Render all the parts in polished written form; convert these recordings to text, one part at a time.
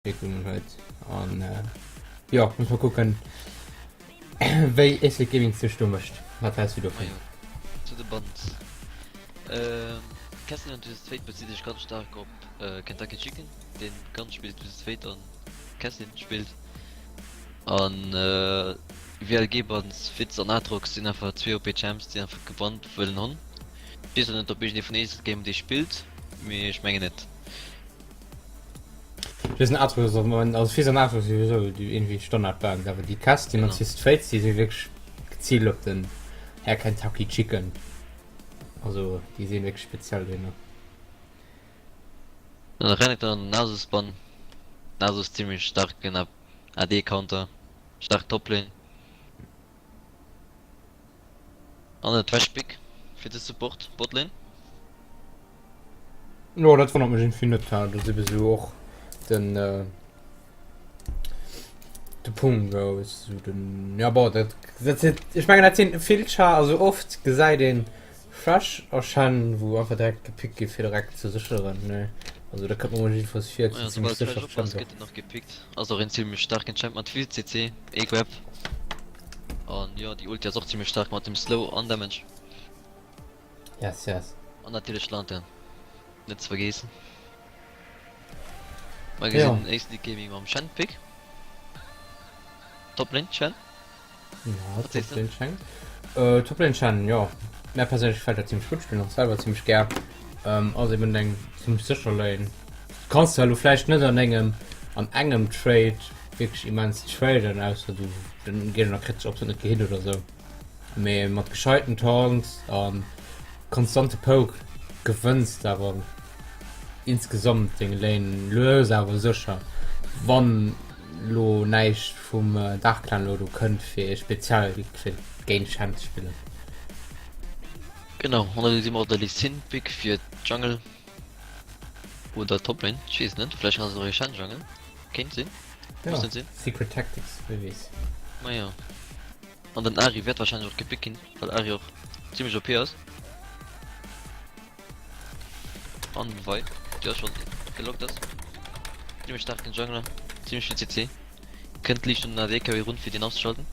Entwécklungen huet an jo muss mer kucken wéi Éislek Gaming sech do mécht. Wat häls du dovun? Majo, zu de Bans. Kesslin an Twisted Fate bezitt sech ganz staark op Kentucky Chicken, deen ganz spill Twisted Fate an Kesslin spillt. An WLG Bans, Fitz an Aatrox sinn einfach zwee OP Champs déi einfach gebannt wëllen honn. Ech weess och net op iergendee vun Éislek Gaming déi spillt, mee ech mengen net. Fis an Aatrox ass am also Fizz an Aatrox si souwisou déi irgendwie Standardbands, awer déi Kestin an Twisted Fate déi si wierklech geziilt op den Här Kentucky Chicken. Also déi si wierklech speziell dohinner. Dann Renekton an Nasus Ban. Nasus zimmlech starken AD Counter, stark Toplane. An e Thresh Pick fir de Support Botlane. Jo, dat wonnert mech irgendwie net, dat ass eben sou och den de Punkt, sou den, ja bon, dat dat sinn, ech mengen dat sinn vill Char, also oft gesäit een Thresh a Shen wou einfach direkt gepickt gi fir direkt ze sécheren, ne, also dat kënnt mer mol jiddefalls vir, Ja, zimmlech soubal Thresh sécher op ass, Champ gëtt en och gepickt. Ass och een zimmlech staarken Champ mat vill CC, E-Grab. An jo, déi Ulti ass och zimmlech staark mat dem Slow an Damage. Yes, yes. An natierlech Lantern. Net ze vergeessen. Mer gesinn ja. Ace Gaming mam Shen Pick. Toplane Shen. Ja, Toplane Shen. Äh, Toplane Shen, ja. Mir perséinlech gefällt dat ziemlich gut, spielen och selwer ziemlich gär. Ähm, ass eben eng ziemlich sécher Lane. Kannst du elo vläicht net an engem an engem Trade wierklech immens traden, ausser du den Géigner kritt sech absolut net gehit oder sou. Mee mat gescheiten Taunts a konstante Poke gewënns de awer insgesamt deng Lane lues awer sécher, wann lo näischt vum Dark Clan lo do kënnt fir speziell fir géint Shen ze spillen. Genau, an da si mer och der Lee Sin Pick fir d'Jungle oder Toplane, ech weess et net, vläicht ass et och ee Shen Jungle, kéint sinn, muss net sinn. Secret Tactics, wie weess. Majo. An den Ahri wäert wahrscheinlech och gepickt ginn, well Ahri och zimmlech OP ass. An den Vi, déi och schon gelockt ass. Zimmlech staarken Jungler, zimmlech vill CC. Kënnt liicht un den AD Carry run fir deen auszeschalten.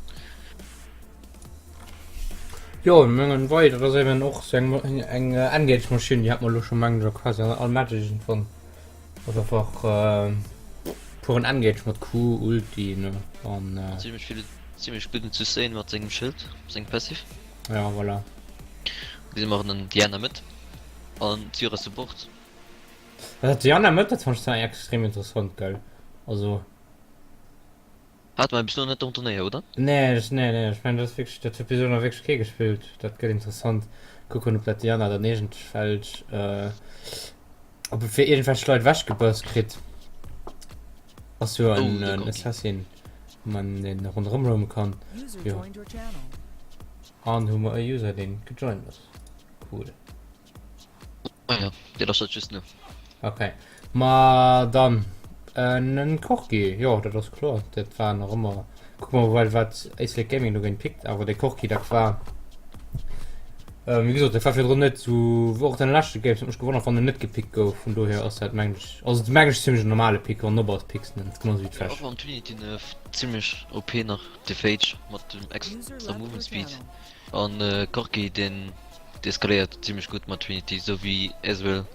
Jo, mengen Vi, dat ass eben och sou eng eng Engage Maschinn, déi hat mer elo scho mengen ech quasi an all Match iergendwann. Ass einfach puren Engage mat Q, Ulti ne an. Zimmlech vill, zimmlech gudden Sustain mat sengem Schëld, sengem Passive. Ja voilà. Gesi mer den Diana Mëtt an Zyra Support. Dat Diana Mëtt, dat fand ech zwar extrem interessant, gell? Also. Hat mer bis elo net am Turnéier, oder? Nee, ech, nee, nee, ech mengen dat ass wierklech, dat huet bis elo nach wierklech kee gespillt. Dat gëtt interessant. Kucken, ob dat Diana dann iergendwelch, ob e fir iergendwelch Leit ewechgeburst kritt. Ass jo en, en Assassin, wou man deen ronderëm roamen kann. Jo. An hu mer e User, deen gejoint ass. Cool. Ah ja, dee lauschtert just no. Okay. Ma dann en Corki, jo dat ass kloer, dat war nach ëmmer. Kucke mer mol wat Éislek Gaming do géint pickt, awer de Corki dat war wéi gesot, dat war virdrun net sou, och den leschte Games huet mech gewonnert wann en net gepickt gouf, vun dohier ass dat mengen ech, ass et mengen ech zimmlech en normale Pick, wann en op ass picks de en, genau sou wéi d'Fläsch. Och mam Trinity Nerf zimmlech OP nach, de Phage mat dem extra Movement Speed an Corki deen Deeskaléiert zimlech gutt mat Trinity, sou wéi Ezreal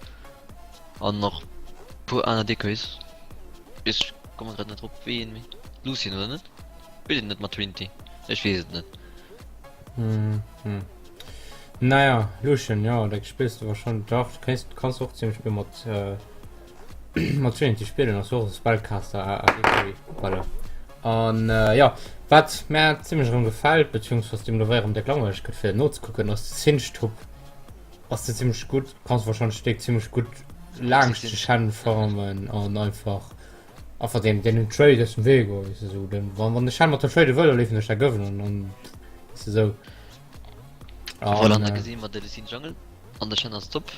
an nach puer aner Decoys. Ech kommen grad net drop wéi een méi. Lucian oder net? Spillt een net mat Trinity? Ech weess et net. Hm, hm. Naja, Lucian, jo, da spills du wahrscheinlich, dach, du kéinst, kanns och zimmlech gutt mat, äh, mat Trinity spillen, ass jo och e Spellcaster, a, a Decoy, voilà. An, äh, jo, wat mär zimmlech erëm gefält, beziehungsweise dem dobäi erëm déck langweileg gëtt fir nozekucken, ass de Singed-Trupp. Ass de zimmlech gutt, kanns wahrscheinlech déck zimmlech gutt laangscht de Shen farmen an einfach einfach den den Trade aus dem Wee goen, weess de sou. Den wann wann de Shen mat der trade wëll, da leeft en duerch däi Gëwen an an weess de sou. Voilà, an da gesi mer de Lee Sin Jungle an de Shen ass top.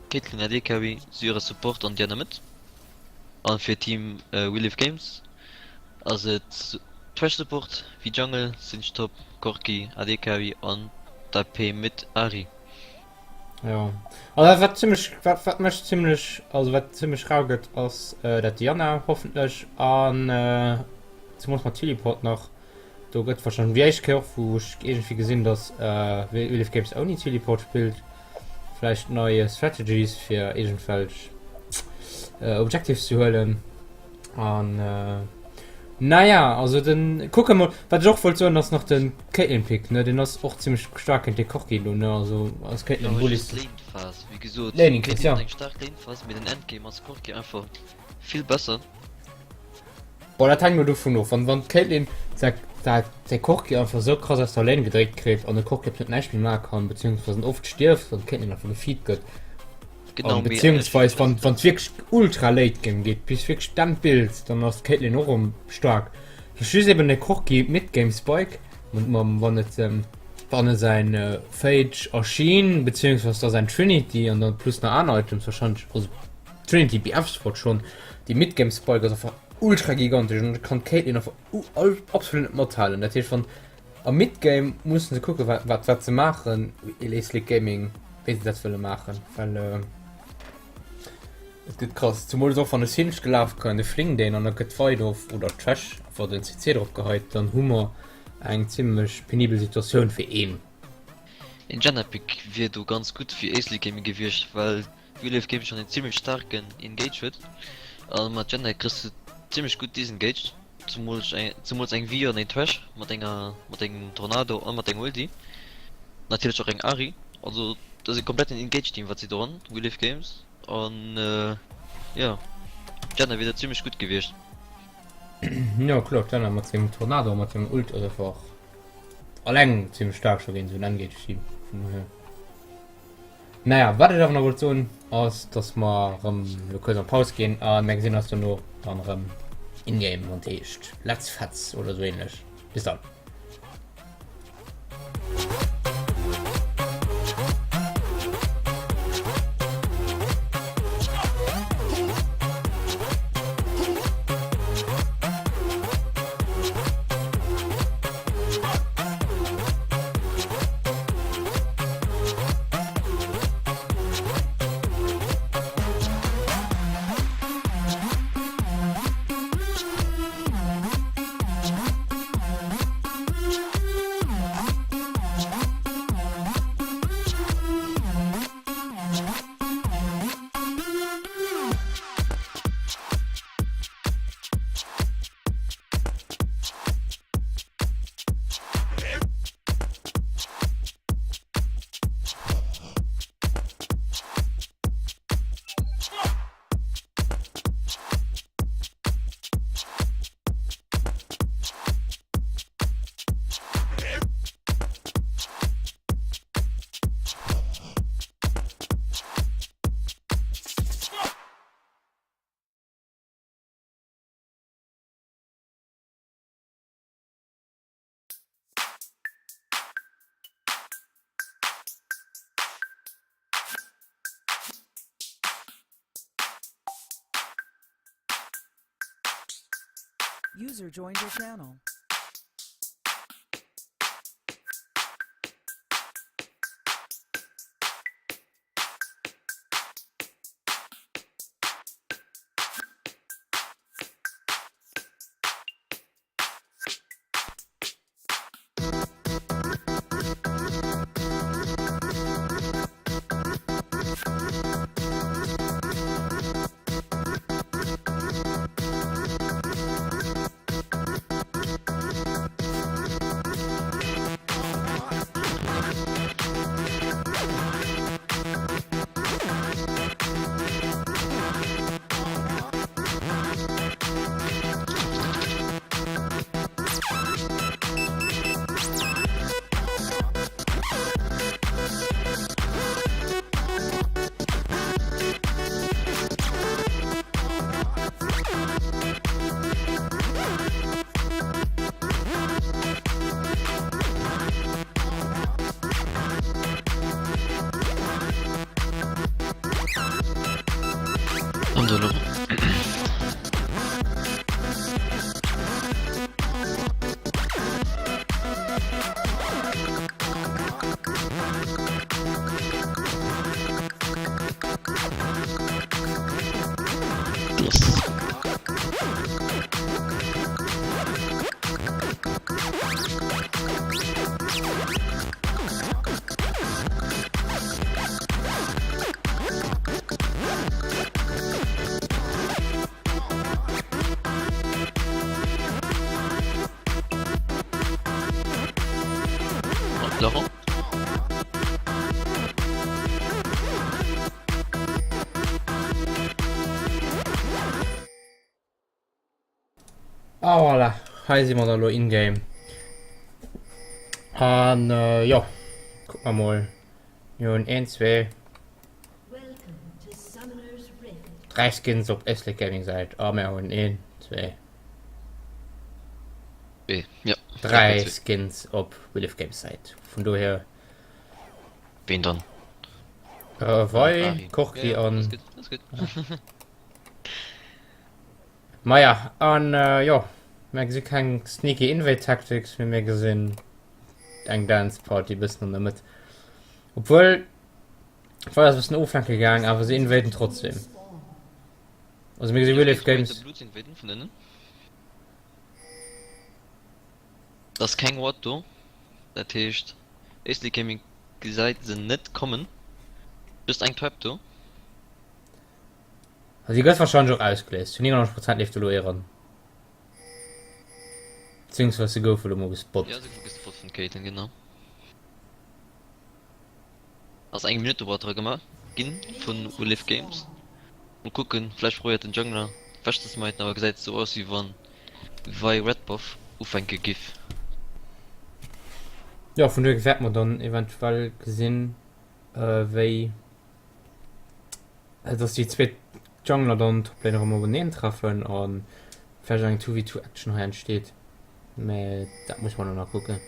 Caitlyn AD Carry, Zyra Support an Diana Mid. An fir Team We Live Games ass et Thresh Support, Vi Jungle, Singed Top, Corki AD Carry an d'AP Mid Ahri. Jo. Also wat zimmlech, wat, wat mech zimmlech, also wat zimmlech rau gëtt, ass äh, dat Diana hoffentlech an äh, zemools mat Teleport nach. Do gëtt wahrscheinlech déi éischt Kéier och, wou ech iergendwéi gesinn, dass äh, We Live Games ouni Teleport spillt. Vläicht nei äh, Strategies fir iergendwelch äh, Objectives ze huelen. An äh, naja, also den kucke mol, wat ech och wollt soen, ass nach den Caitlyn Pick, ne, den ass och zimmlech staark géint de Corki do, ne, also als Caitlyn Ja, Bullis. just Lane-Phase, wéi gesot, Laning Phase, Caitlyn ja. huet eng staark Lane-Phase, mee den Endgame ass Corki einfach vill besser. Boah, dat hänkt lo dovun of, wann, wann d'Caitlyn säi, säi, säi Corki einfach sou krass aus der Lane gedréckt kritt an de Corki absolut näischt méi maache kann, beziehungsweise en oft stierft an d'Caitlyn einfach gefeed gëtt, Genau, An mee beziehungsweis wann wann et wierklech ultra late game geet, bis wierklech d'Endbild, dann ass d'Caitlyn och erëm staark. Ech just eben de Corki mid game Spike mat mam wann et ähm, wann e säin äh, Phage a Sheen beziehungsweise da säin Trinity an dann plus nach aner Items wahrscheinlech also Trinity BF Spot schon déi mid game Spike ass einfach ultra gigantesch an kann d'Caitlyn einfach absolut net mathalen. Dat heescht wann Am Midgame mussen se kucken wat wat wat se maachen, Eleslick Gaming, wéi se dat wëlle maachen, well et gëtt krass. Zemools och wann e Sinch gelaf kann, de Fling deen an da gëtt weit of oder Trash einfach den CC drop geheit, dann hu mer eng zimmlech penibel Situatioun fir een. Een Janna Pick wier do ganz gutt fir Éislek Gaming gewiescht, well Wheel of Games schon een zimmlech staarken Engage huet a mat Janna kriss de zimmlech gutt disengaged. Zumools eng, zumools eng Vi an een Thresh mat enger, mat engem Tornado an mat engem Ulti. Natierlech och eng Ahri. Also dat ass e kompletten Engage Team wat si do hunn, We Live Games. An jo, Janna wier do zimmlech gutt gewiescht. Jo kloer, d'Janna mat sengem Tornado a mat sengem Ult ass einfach alleng zimmlech staark scho géint esou en Engage Team. Vun dohier. Naja, wat ech awer nach wollt soen, ass, dass mer erëm lo kuerz an d'Paus ginn a mir gesinn eis dono dann erëm in-game, wann et heescht Let's Fetz oder sou ähnlech. Bis dann. User joined your channel. Laurent? Ah voilà, hei si mer da lo in-game. An äh, jo, kuck mer mol. Mir hunn 1, 2, 3 Skins op Eslik Gaming Säit. A mir hunn 1, 2, B, ja. 3 Skins op We Live Games Säit. Vun dohier. Ween dann? Äh, Wei, Corki an. Alles gutt, alles gutt. Maja, an jo, mir gesi keng sneaky Invade Tactics, mee mir gesinn eng Dance Party bëssen an der Mëtt. Obwuel, d'Feier ass bëssen oflenke gaang, awer se invaden trotzdem. Also mir gesi Will of Games. Et ass keng Ward do, dat heescht Éislek Gaming gesäit se net kommen. Just eng Trap do. Also déi gëtt wahrscheinlech och ausgeléist. Zu 99 Prozent leeft elo ee ran. Beziehungsweise se gouf elo mol gespot. Ja, se gouf gespot vun Caitlyn, genau. Ass eng Minutt domat dra gemaach ginn vun We Live Games. Mol kucken, vläicht probéiert den Jungler wech ze smiten, awer gesäit sou aus wéi wann Vi Red Buff ufänke giff. Jo, vun dohier wäerte mer dann eventuell gesinn, wéi dass déi zweet Jungler dann Toplane erëm openeen treffen an vläicht eng 2v2 Action hei entsteet, mä dat muss mer nach kucken.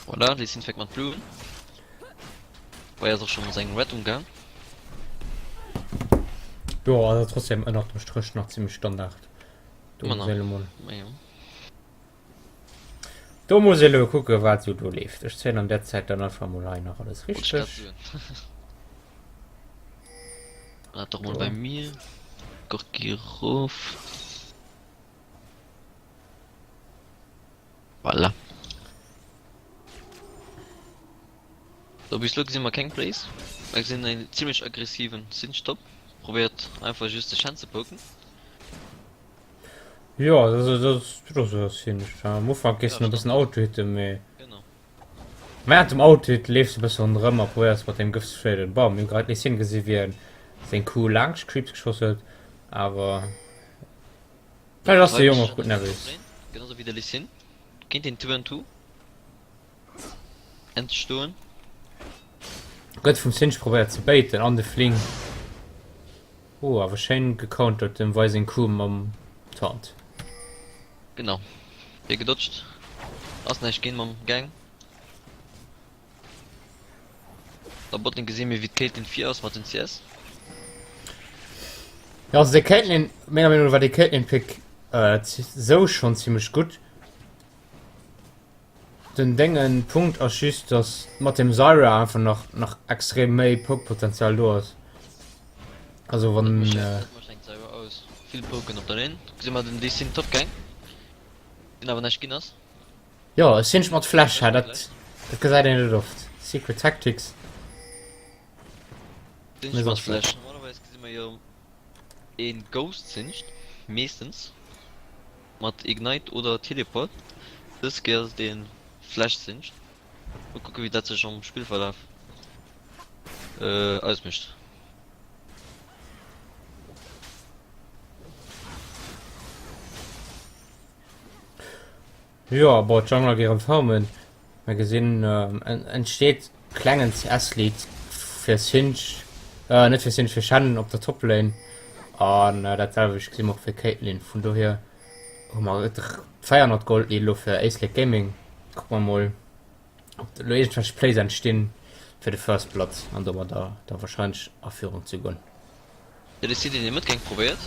Voilà, Lee Sin fänkt mat Blue un. Wei ass och schon mat sengem Red umgaang. Jo, also trotzdem ënnert dem Stréch nach zimmlech Standard. Do muss een elo mol. Do muss ee lo kucke wat sou do leeft. Ech zéien an der Zäit dann einfach mol hei nach alles richteg. Wat doch mol bei mir. Gorki rof. Voilà. So bis lo gesinn mer keng Plays. Mer gesinn en zimmlech aggressiven Singed Top. Probéiert einfach just de Shen ze poken. Jo, dat ass dat ass zimmlech. Am Ufank gees du nach e bëssen Auto-hitten, mee während dem Auto-Hit leefs du e bësse ronderëm a probéiers mat deem Gëft ze traden. Bon, mir hu grad Lee Sin gesi wéi en seng Kuh laangscht Creeps geschoss huet, awer vläicht ass de Jong och gutt nervös. Genau sou wéi de Lee Sin géint een Two and Two. Entstoen. Gëtt vum Sinch probéiert ze baiten an de Fling. Oh, awer schéin gecountert dem Wei seng Kuh mam Taunt. Genau. Hie gedodged. Ass näischt ginn mam Gang. Da Botlane gesi mir wéi d'Caitlyn vir ass mat den CS. Ja, also de Caitlyn, menger Meenung no war de Caitlyn Pick äh, sou schonn zimmlech gutt. Den Déngen Punkt ass just dass mat dem Zyra einfach nach nach extrem méi Poke Potenzial do ass. Also wann Dat mécht eng Zyra aus. Vill Poken op der Lane. Gesi mer den Lee Sin Top Gang. Deen awer näischt ginn ass. Jo e Singed mat Flash ha dat dat gesäit een net oft. Secret Tactics. Singed mat Flash. Normalerweis gesi mer jo een Ghost Singed meeschtens. Mat Ignite oder Teleport. Dës Kéier ass et een Flash Singed. Mol kucken wéi dat sech am Spillverlaf ausmécht. Jo, bon, d'Jungler gi rëm farmen. Mer gesinn, entsteet klengen CS-Lead fir Singed, net fir Singed, fir Shen op der Toplane. An dat selwecht gesi mer och fir Caitlyn. Vun dohier hu mer 400 Gold Lead elo fir Éislek Gaming. Kucke mer mol, ob elo iergendwelch Plays entstinn fir de First Blood an domadder da warscheinlech a Führung ze goen. Jo de City den Mëttgang probéiert,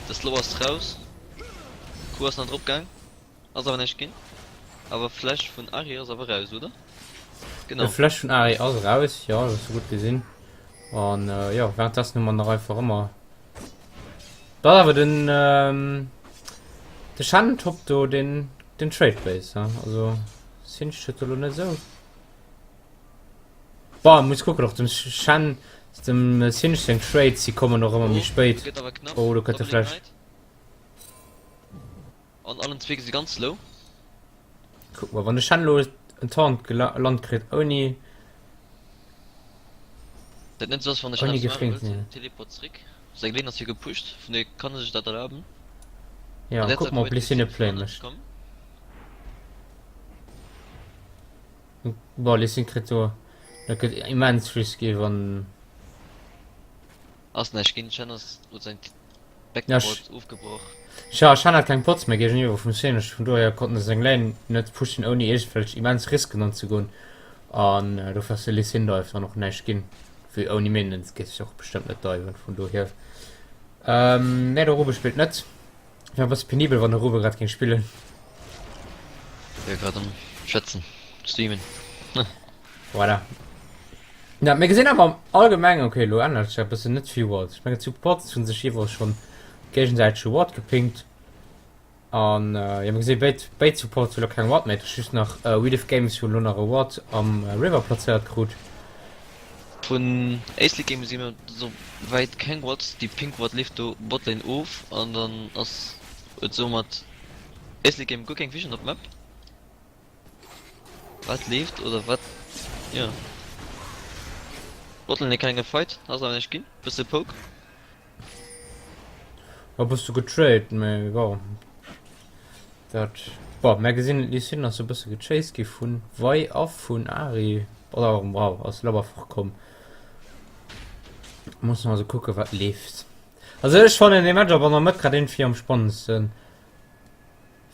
de Slow ass raus, Q ass nach drop gaang, ass awer näischt ginn, awer Flash vun Ahri ass awer raus oder? Genau. De Flash vun Ahri ass raus, jo dat hues du gutt gesinn an jo währenddessen hu mer nach einfach ëmmer dat awer den de Shen top do den den Trade Base also Singed huet do lo net esou. Bon, muss kucken och dem Shen, dem Sinch seng Trades, déi kommen och ëmmer méi spéit. Gëtt awer knapp. Oh, do kënnt de Double Flash. Ignite. An allen zweek si ganz low. Kuck mol, wann de Shen lo en Taunt gelant kritt ouni. Dat net sou ass wann de Shen Ouni eppes maache geflinkt wëllt, sinn. Teleport zréck. Seng Lane ass jo gepusht, vun dohier kann e sech dat erlaben. Ja, An der kuck Zäit mol ob probéiert Lee Sin e Lee Sin Play vun hannen ze mécht. kommen. Bon, Lee Sin kritt do, dat gëtt immens risky wann. Ass näischt ginn, Shen ass huet säin Ja, Backboard ofgebrach. Ja, Shen hat keng Pots méi géigeniwwer vum Singed, vun dohier konnten se seng Lane net pushen ouni iergendwelch immens Risken anzegoen an dofir ass de Lee Sin Dive dann och näischt ginn, wéi ouni Minions géif se och bestëmmt net diven, vun dohier nee de Ruben spillt net. Wär e bësse penibel wann de Ruben grad géing spillen. Jo grad am schwätzen, streamen. Voilà. Ja, mir gesinn awer am Allgemengen, okay, elo ännert sech dat e bëssen, net vill Wards. Ech mengen d'Supports hunn sech jeeweils schonn géigesäiteg e Ward gepingt. An jo, mir gesinn béid, béid Supports hu lo keng Ward méi. Et ass just nach We Live Games hunn elo nach e Ward am River plazéiert krut. Vun Éislek Games gesi mir souwäit keng Wards. Déi pink Ward leeft do Botlane of an dann ass et soumat Éislek Game guer keng Vision op Map. Wat leeft oder wat jo. Bottleneck klenge Fight ass awer näischt ginn, bësse Poke. War bësse getrade mee bon dat bon mär gesinn Lee Sin ass e bësse gechased gi vun Vi a vun Ahri oder wow ass labber fort komm. Mussen also kucke wat leeft. Also ech fannen dee Match awer an der Mëtt grad iergendwéi am spannendsten.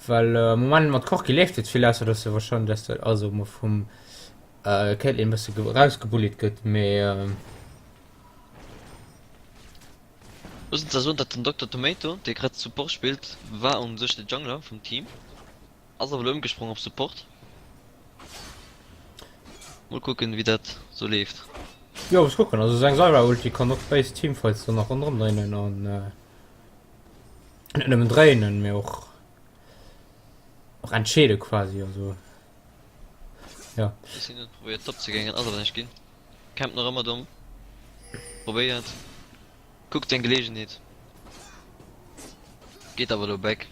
Well am Moment mat Corki leeft net vill, ausser dass se wahrscheinlech dass de also mol vum Caitlyn e bësse rausgebullied gëtt, mee. Mussen zwar soen dat den Dokter Tomato dee grad Support spillt war un sech de Jungler vum Team, ass awer elo ëmgesprong op Support. Mol kucken wéi dat sou leeft. Jo muss kucken, also seng Zyra Ulti kann och béis Teamfights dann nach ronderëm dréinen an. Net nëmmen dréinen, mee och och entscheede quasi, also ja. Ech sinn net probéiert top ze gängen, ass awer näischt ginn. Campt nach ëmmer domm. Probéiert. Kuckt seng Geleegenheet. Geet awer elo back.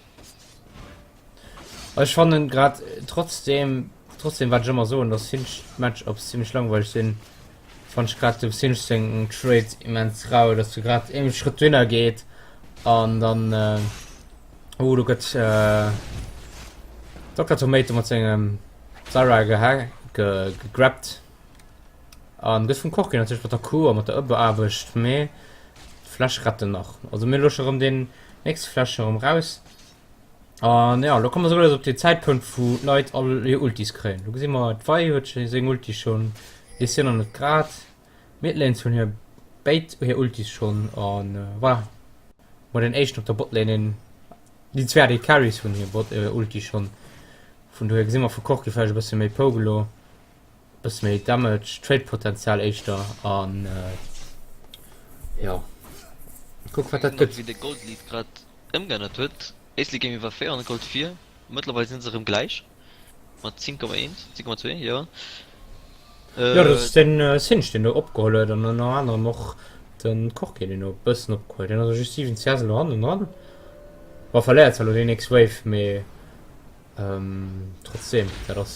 Ech fannen grad trotzdem, trotzdem wat ech ëmmer soen, dass Singed Matchups zimmlech langweileg sinn, Fannt ech grad dem Sinch seng Trades immens rau, dass du grad een Schrëtt dohinner geet an dann oh do gëtt Dr. Tomato mat sengem Zyra gegrabt an gëtt vum Corki natierlech mat der Q a mat der E beaarbecht, mee d'Fläsch retten nach. Also mir elo scho rëm deen nächste Fläsch erëm raus. An ja, lo komme mer souguer op dee Zäitpunkt, wou d'Leit all hir Ultis kréien. Do gesi mer, d'Vi huet seng Ulti schonn, d'Lee nach net grad. D'Midlanes hunn hir béid hir Ultis schonn an voilà. Mol den éischten op der Botlane, deen, déi zwee AD Carries hunn hir Bot Ulti schonn. Vun dohier gesi mer vu Corki vläicht e bësse méi Poke elo, e bësse méi Damage, Trade-Potenzial éischter an jo, kucke wat dat gëtt. Wéi de Gold Lead grad ëmgeännert huet. Éisle Game war 400 Gold vir, mëttlerweil sinn se erëm gläich mat 10,1, 10,2, jo. Jo, dat ass den Sinch, deen do opgeholl huet an ënner anerem och de Corki, deen do e bëssen opgeholl huet. Deen ass just 7 CS elo hannendran. Bon, verléiert zwar elo déi nächst Wave, mee trotzdeem, dat ass,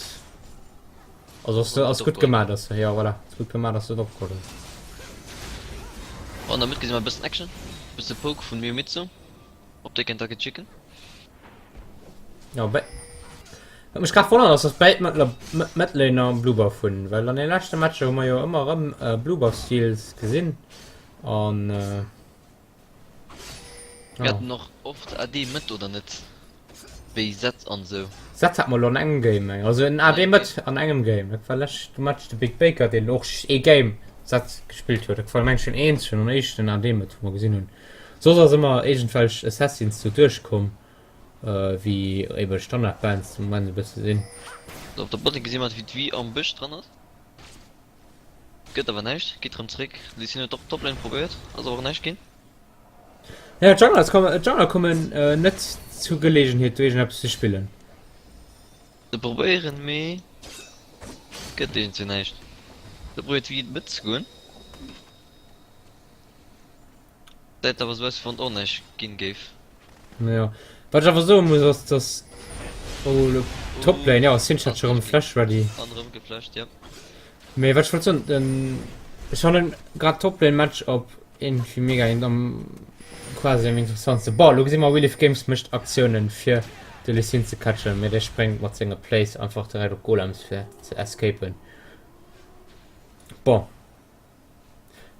also ass, ass gutt gemaach, dass, jo voilà, ass gutt gemaach, dass se et opgeholl hunn. Bon, an der Mëtt gesi mer e bëssen Action, e bësse Poke vun Miomitsu. Op de Kentucky Chicken. Ja, bei... Wat mech grad wonnert ass, dass béid Mëttler Mëttlaner Blue Buff hunn, well an den leschte Matcher hu mer jo ëmmer erëm äh, Blue Buff Steals gesinn an äh, Wir ja. hatten och oft AD Mëtt oder net? Wéi Zed an sou. Zed hat mer lo an engem Game eng, also en AD Mëtt an engem Game. Dat war leschte Match de Big Baker, deen och just ee Game Zed gespillt huet. Dat war meng ech den eenzegen an éischten AD Mëtt, wou mer gesinn hunn. Soss ass ëmmer iergendwelch Assassins do duerchkomm, wéi eben Standard Bands de Moment e bësse sinn. Sou, op der Botlane gesi mer wéi d'Vi am Bësch dran ass. Gëtt awer näischt, geet rëm zréck. Lee Sin huet och Toplane probéiert, ass awer och näischt ginn. Jo, d'Junglers kommen, d'Jungler kommen net zur Gelegenheet do iergendeppes ze spillen. Se probéieren, mee gëtt iergendwéi näischt. Se probéiert d'Vi mëtt ze goen. Säit awer sou aus wéi wann et och näischt ginn géif. Jo. Wat ech awer soe muss ass dass oh lo Toplane jo Singed hat scho rëm Flash ready. An rëm geflasht jo. Mee wat ech wollt soen den ech fannen grad Toplane Match op iergendwéi mega in am quasi am interessantste. Bon lo gesi mer Wilif Games mécht Aktiounen fir de Lee Sin ze catchen, mee dee spréngt mat senge Plays einfach direkt op Golems fir ze escapen. Bon.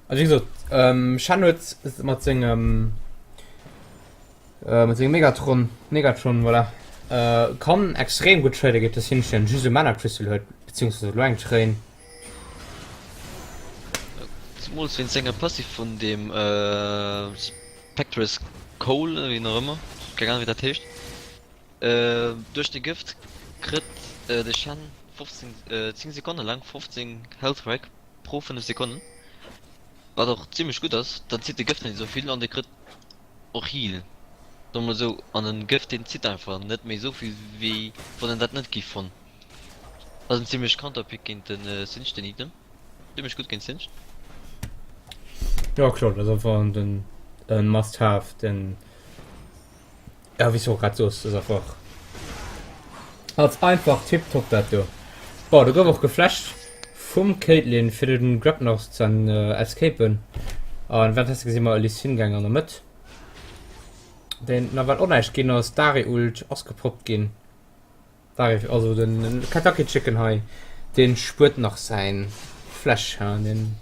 Also wéi gesot, ähm, Shen huet mat sengem äh, mat sengem Megatron, Negatron, voilà, äh, kann extrem gutt traden géint de Singed, deen just e Mana Crystal huet, beziehungsweise elo eng Tréin. Zemools wéinst senger Passiv vun dem äh, Spectres Call, wéi nach ëmmer, keng Ahnung wéi dat heescht. Äh, duerch de Gëft kritt äh, de Shen 15, äh, 10 Sekonne laang 15 Health Rack pro 5 Sekonnen, wat och zimlech gutt ass, dann zitt de Gëft net esou vill an dir kritt och Heal, soe mer esou, an en Gëft deen zitt einfach net méi esou vill wéi wann en dat net giff hunn. Ass en zimlech Counterpick géint den Singed den Item, zimlech gutt géint Singed. Jo kloer, dat ass einfach den en must have den. Ja, wéi s du och grad soos, ass einfach ass einfach tiptop dat do. Bon, do gouf och geflasht vum Caitlyn fir den Grab nach ze escapen. An währenddessen gesi mer e Lee Sin Gang an der Mëtt, deen nawell och näischt ginn ass. D'Ahri Ult ass gepoppt ginn. D'Ahri, also den Kentucky Chicken hei, deen spuert nach säin Flash, deen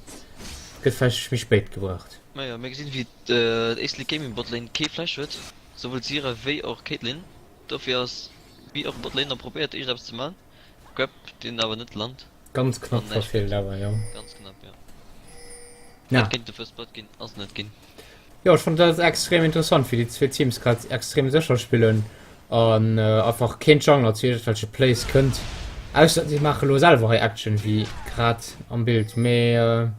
gëtt vläicht méi spéit gebraucht. Majo, mir gesinn wéi d'Ace Gaming Botlane kee Flash huet, souwuel Zyra wéi och Caitlyn. Dofir ass wéi och Botlane a probéiert iergend eppes ze man. Grab deen awer net lant. Ganz knapp verfeelt awer, jo. Ganz knapp, jo. Dat kéint de First Blood ginn, ass net ginn. Jo, ech fannen dat extrem interessant, wéi déi zwee Teams grad extrem sécher spillen an einfach keen Jungler zu iergendwelche Plays kënnt, ausser si maache lo selwer hei Action, wéi grad am Bild. Mee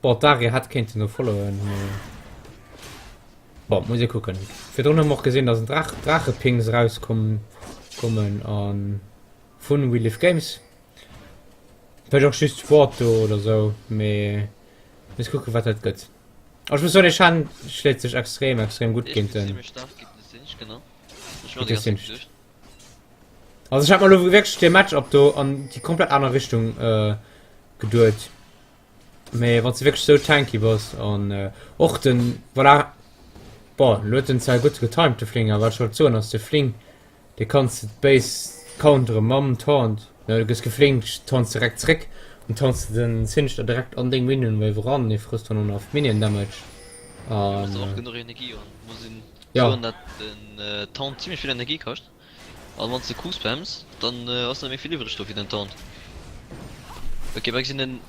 Bon, d'Ahri hätt kéinten do followen, mee bon, muss ee kucken. Virdrun hu mer och gesinn, dass en Draach, Draachepings erauskomm kommen an vun We Live Games. Vläicht och just Ward do oder sou, mee muss kucken, wat dat gëtt. Also ech muss soen, de Shen schléit sech extrem, extrem gutt géint den. Zimmlech staark géint den Singed, genau. Ech war déi ganze Zeit. Also ech hat mer lo wierklech de Matchup do an déi komplett aner Richtung äh, geduet. Mee wann s de wierklech sou tanky bass an och den, voilà, bon, lo huet den zwar gutt getimed de Fling, awer wat ech wollt soen ass, de Fling dee kanns de d'Base counteren mam Taunt, ne, du gëss geflinkt, taunts direkt zréck an taunts de den Singed da direkt an deng Minion Wave eran, dee frësst dann och nach Minion Damage Du muss och genuch Energie hunn, muss een soen dat den Taunt zimmlech vill Energie kascht. An wanns de Q spams, dann ass net méi vill iwwreg do fir den Taunt. Ok, mer gesinn den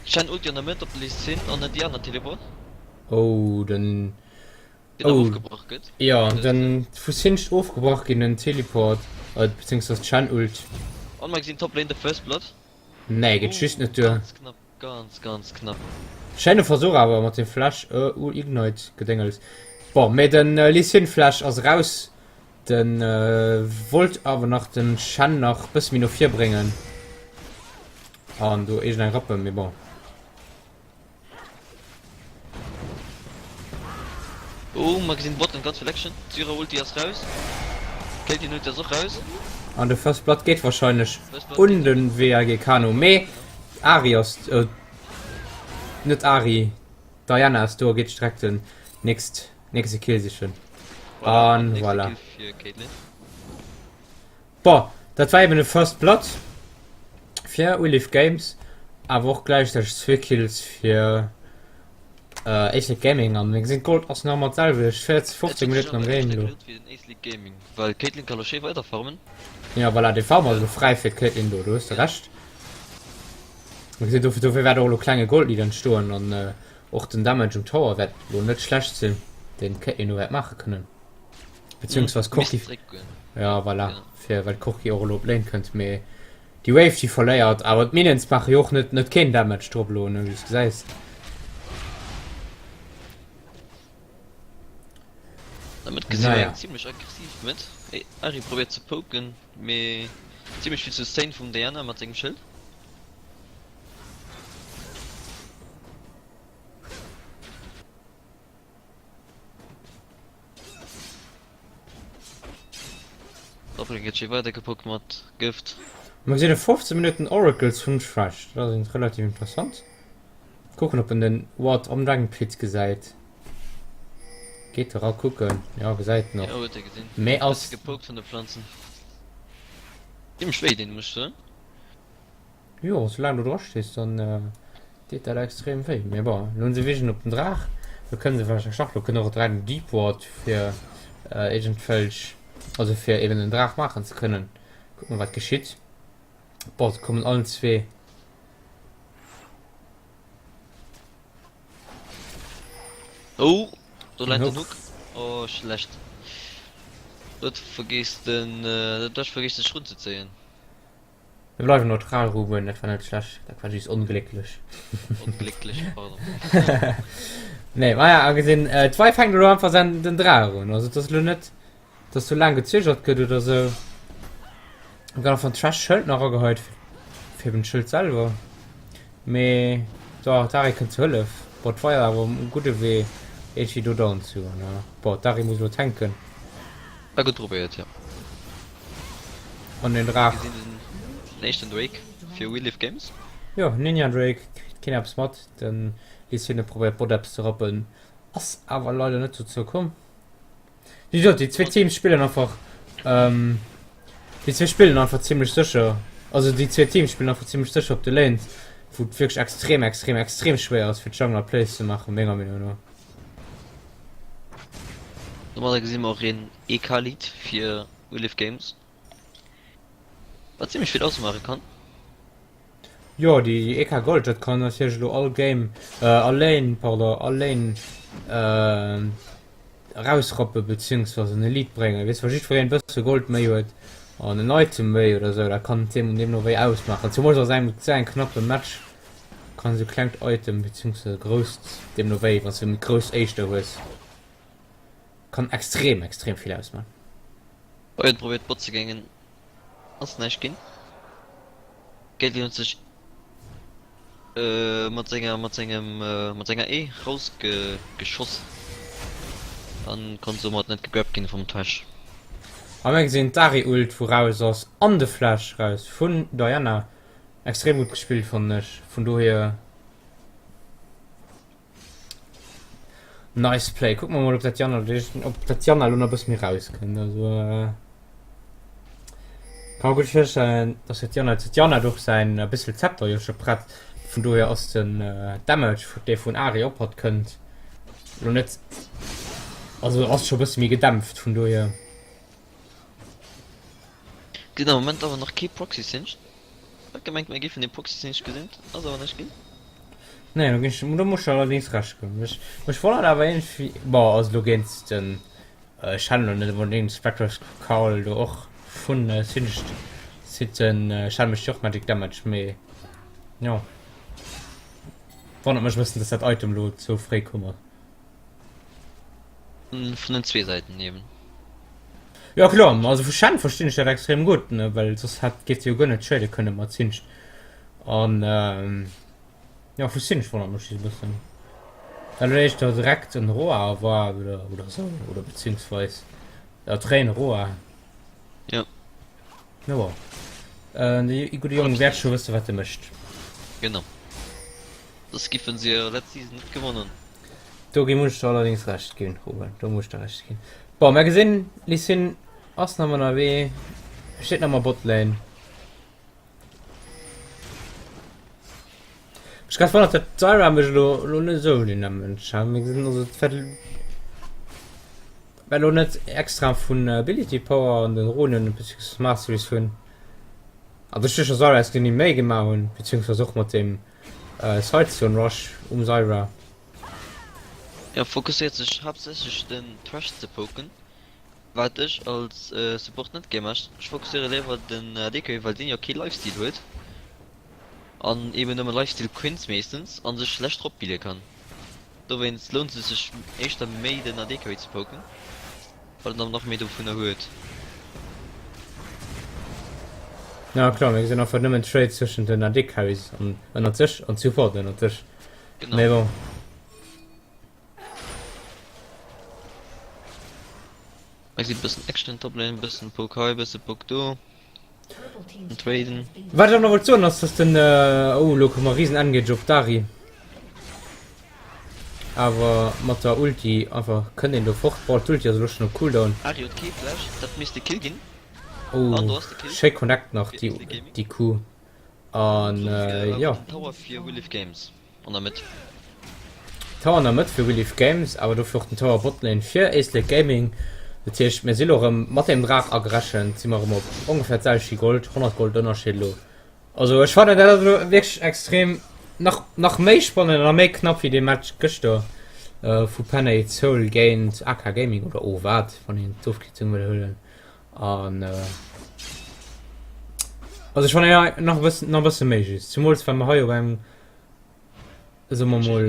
Shen Ulti an der Mëtt op de Lee Sin an den Diana Teleport. Oh, den. Deen awer ofgebrach gëtt. Jo, den vu Singed ofgebrach ginn, den Teleport, beziehungsweise d'Shen Ult. An mer gesinn Top Lane de First Blood. Nee, geet just net duer. Ganz knapp, ganz ganz knapp. Schéine Versuch awer mat dem Flash, uh, Ignite Gedéngels. Bon, mee den Lee Sin Flash ass raus. Den wollt awer nach den Shen nach bësse méi no vir bréngen an do iergend eng rappen, mee bon. Oh, mer gesinn Botten ganz vill Action. Zyra Ulti ass raus. Caitlyn Ulti ass och raus. An de First Blood geet wahrscheinlech un den WLG Kano, mee Ahri ass, net Ahri, Diana ass do a geet direkt den nächst Nächste Kill sichen. An voilà. Bon, dat war eben de First Blood fir Uliv Games, awer och gläichzäiteg zwee Kills fir äh, Ace Gaming an mir gesinn Gold ass nach mat selwecht 14 15 Minuten am Game lo. Gaming, well Caitlyn kann schéi weider farmen. Ja voilà, de Farm ass elo fräi fir d'Caitlyn do, do hues de Recht. Mir gesinn dofir dofir wäert och elo klenge Goldlead entstoen an äh, Och den Damage um Tower wäert lo net schlecht sinn, deen d'Caitlyn lo wäert maache kënnen. Beziehungsweise Corki. Ja, voilà. Fir, well d'Corki och elo op Lane kënnt. Mee déi Wave, déi verléiert. Awer d'Minions maache jo och net, net keen Damage drop elo, ne, wéi s gesäis. Damit gesinn wir eng ziemlech aggressiv Mëtt. Ahri probéiert ze poken, mee ziemlech vill Sustain vum Diana mat sengem Schëld. Doppeln gëtt schéi weider gepokt mat Gëft. Mer gesinn e 15 Minutten Oracles vum Thresh, dat ass relativ interessant. Kucken op en den Ward am Dragon Pit gesäit. Geet era kucken, jo gesäit en och. Jo huet e gesinn. Mee ass. Bësse gepokt vun de Planzen. Zimmlech wéi deen, muss ech soen. Jo, soulaang du dra stees, dann deet dat extrem wéi. Mee bon, elo hunn se Vision op den Draach, lo kënne se vläicht eng Schach, lo kënnt och direkt en Deep Ward fir iergendwelch, also fir eben den Draach maachen ze kënnen. Kucke mer wat geschitt. Bon, se kommen allen zwee. Oh, do läit den Hook. Oh, schlecht. Huet vergeess den, dat huet vergeess de Schrunn ze zéien. Mir bleiwen neutral, Ruben, dat war net schlecht, dat war just onglécklech. Onglécklech, pardon. Nee, maja, a gesinn, d'Wei fänkt elo einfach sen den Draach un. Also, et ass elo net. Dass sou laang gezögert gëtt oder sou. An dann van Trash Schëld nach ageheit fir den Schëld selwer. Mee da d'Ari kënnt zu Hëllef. Boah d'Weier awer um gudde Wee iergendwéi do down ze goen. Boah d'Ari muss elo tanken. War gutt probéiert, jo. An den Draach. Gesinn den éischten Drake fir We Live Games. Jo, Ninja Drake kritt keen eppes mat. Den Lee Sin huet probéiert Bot eppes ze rappen, ass awer leider net dozou komm. Wéi gesot, déi zwee Teams spillen einfach ähm, déi zwee spillen einfach zimmlech sécher. Also déi zwee Teams spillen einfach zimmlech sécher op de Lanes, wou et wierklech extrem, extrem, extrem schwéier ass fir d'Jungler Plays ze maachen, menger Meenung no. Domadder gesi mer och een EK-Lead fir We Live Games, wat zimmlech vill ausmaache kann. Jo, déi EK Gold, dat kann natierlech elo all Game, all Lane, pardon, all Lane erausrappen, beziehungsweise en Lead bréngen. Weess, wa jiddwereen e bësse Gold méi huet an en Item méi oder esou, dat kann deem deemno wéi ausmaachen. Zemools a engem esou engem knappe Match kann esou klengt Item, beziehungsweise grousst, deemno wéi, wann s de grouss Éischter hues, kann extrem, extrem vill ausmaachen. Bayern probéiert bot ze géingen, ass näischt ginn. Caitlyn huet sech mat senger mat sengem mat senger E rausgeschoss an konnt soumat net gegrabt ginn vum Thresh. A mir gesinn d'Ahri Ult wou raus ass an de Flash raus vun Diana. Extrem gutt gespillt fannen ech, vun dohier Nice play. Kucken mer mol op dat Janna op dat Janna elo nach e bësse méi rauskënnt. Also äh, kann mer gutt virstellen, dass dat Janna dat Janna huet och säin e bëssel Zepter jo scho prett. Vun dohier ass den äh, Damage vu dee vun Ahri op hatt kënnt elo net also ass scho e bësse méi gedämpft vun dohier. Gesinn am Moment awer nach kee Proxy Singed. Hat gemengt mir géifen ee Proxy Singed gesinn, ass awer näischt ginn. Nee, do ginn ech, do muss ech der allerdings Recht ginn. Mech, mech wonnert awer iergendwéi, bon, also elo géint den Shen elo net onbedéngt, Spectre's Cowl do och vun Singed zitt den Shen mécht jo och Magic Damage, mee jo, wonnert mech e bëssen, dass dat Item elo sou fréi komm ass. Vun den zwee Säiten eben. Jo kloer, also vu Shen verstinn ech dat extrem gutt, ne, well soss hätt géif de jo guer net trade kënne mat Singed. An jo vu Singed wonnert mech just e bëssen. Well huet éischter direkt en Roa erwaart oder oder esou oder beziehungsweis ja Tréin Roa. Jo. Mee bon. Äh, de gudde Jong wäert scho wësse wat e mécht. Genau. Soss giffen se jo letzt Season net gewonnen. Do gi muss ech der allerdings Recht ginn, Ruben. Do muss ech der Recht ginn. Bon, mer gesinn, Lee Sin ass nach ënnerwee, steet nach ëmmer Botlane. Mech grad wonnert, dat Zyra mech elo elo net esou den Damage. Mir gesinn also et war elo net extra vun Ability Power an den Runen beziehungsweise Masteries hunn. An duerch duerch Zyra ass ni méi gemaach hunn, beziehungsweise och mat dem Sightstone Rush um Zyra. Jo, fokusséiert sech haaptsächlech den Thresh ze poken, wat ech als Support net gär mech. Ech fokusséiere léiwer den AD Carry well deen jo kee Lifesteal huet an eben nëmme Lifesteal Quinns meeschtens an sech schlecht drop peele kann. Dowéinst lount et sech éischter méi den AD Carry ze poken, well en dann nach méi dovunner huet. Ja kloer, mir gesinn einfach nëmmen Trades zwëschen den AD Carries an ënnert sech an Support ënnert sech. Genau. Mee bon. Hei si bëssen Action an Toplane, bëssen Poke hei, bësse Poke do. An Traden. Wat ech awer nach wollt soen ass, dass den, oh elo komme mer riesen Engage op d'Ahri. Awer mat der Ulti einfach kënnt een do fort. Boah, d'Ulti ass elo schon op Cooldown. Ahri huet kee Flash, dat misst de Kill ginn. Oh, An do ass de Kill. schéi Connect nach Fir déi, Éislek Gaming. déi Q. An jo. Den Tower fir We Live Games an der Mëtt. Tower an der Mëtt fir We Live Games, awer dofir och den Tower Botlane fir Éislek Gaming. Dat heescht, mir si lo erëm mat dem Draach agerechent, si mer erëm op ongeféier d'selwecht vill Gold, 100 Gold Ënnerscheed elo. Also ech fannen dat ass elo wierklech extrem nach, nach méi spannend an méi knapp wéi dee Match gëschter vu Penn 8 Soul géint AK Gaming oder OWAT, wann een d'Ofkierzung wëll huelen. An also ech fannen ja nach e bëssen, nach e bësse méi just, zumools well mer hei op engem soe mer mol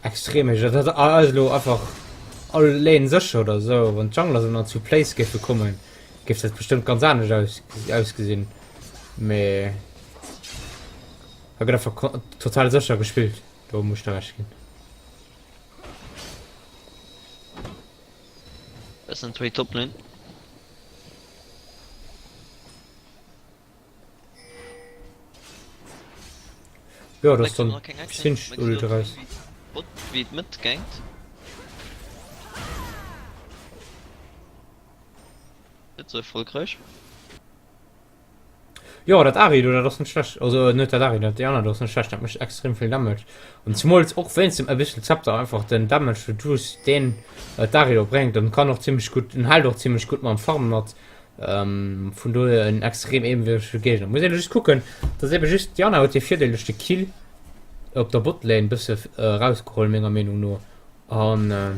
extrem héich, dat ass elo einfach all Lane sécher oder esou, wann d'Jungler esou nach zu Place géife kommen, géif dat bestëmmt ganz anescht aus, ausgesinn, mee hei gëtt einfach total sécher gespillt, do muss ech der Recht ginn. Bessen Trade Toplane. Jo, dat ass dann Singed Ult eraus. Bot wéi et Mëtt gankt. Net sou erfolgreich. Jo, dat Ahri do, dat ass net schlecht. Also net dat Ahri, dat déi aner do ass net schlecht. Dat mécht extrem vill Damage. An zemools och wéinst dem Abyssal Scepter einfach den Damage Reduce, deen d'Ahri do bréngt. An kann och zimmlech gutt, en hält och zimmlech gutt mam Farm mat. Ähm, vun dohier en extrem ebenbürtige Géigner. Muss een just kucken, dass eben just d'Diana huet de Virdeel duerch de Kill op der Botlane bësse äh, rausgeholl, menger Meenung no. An äh,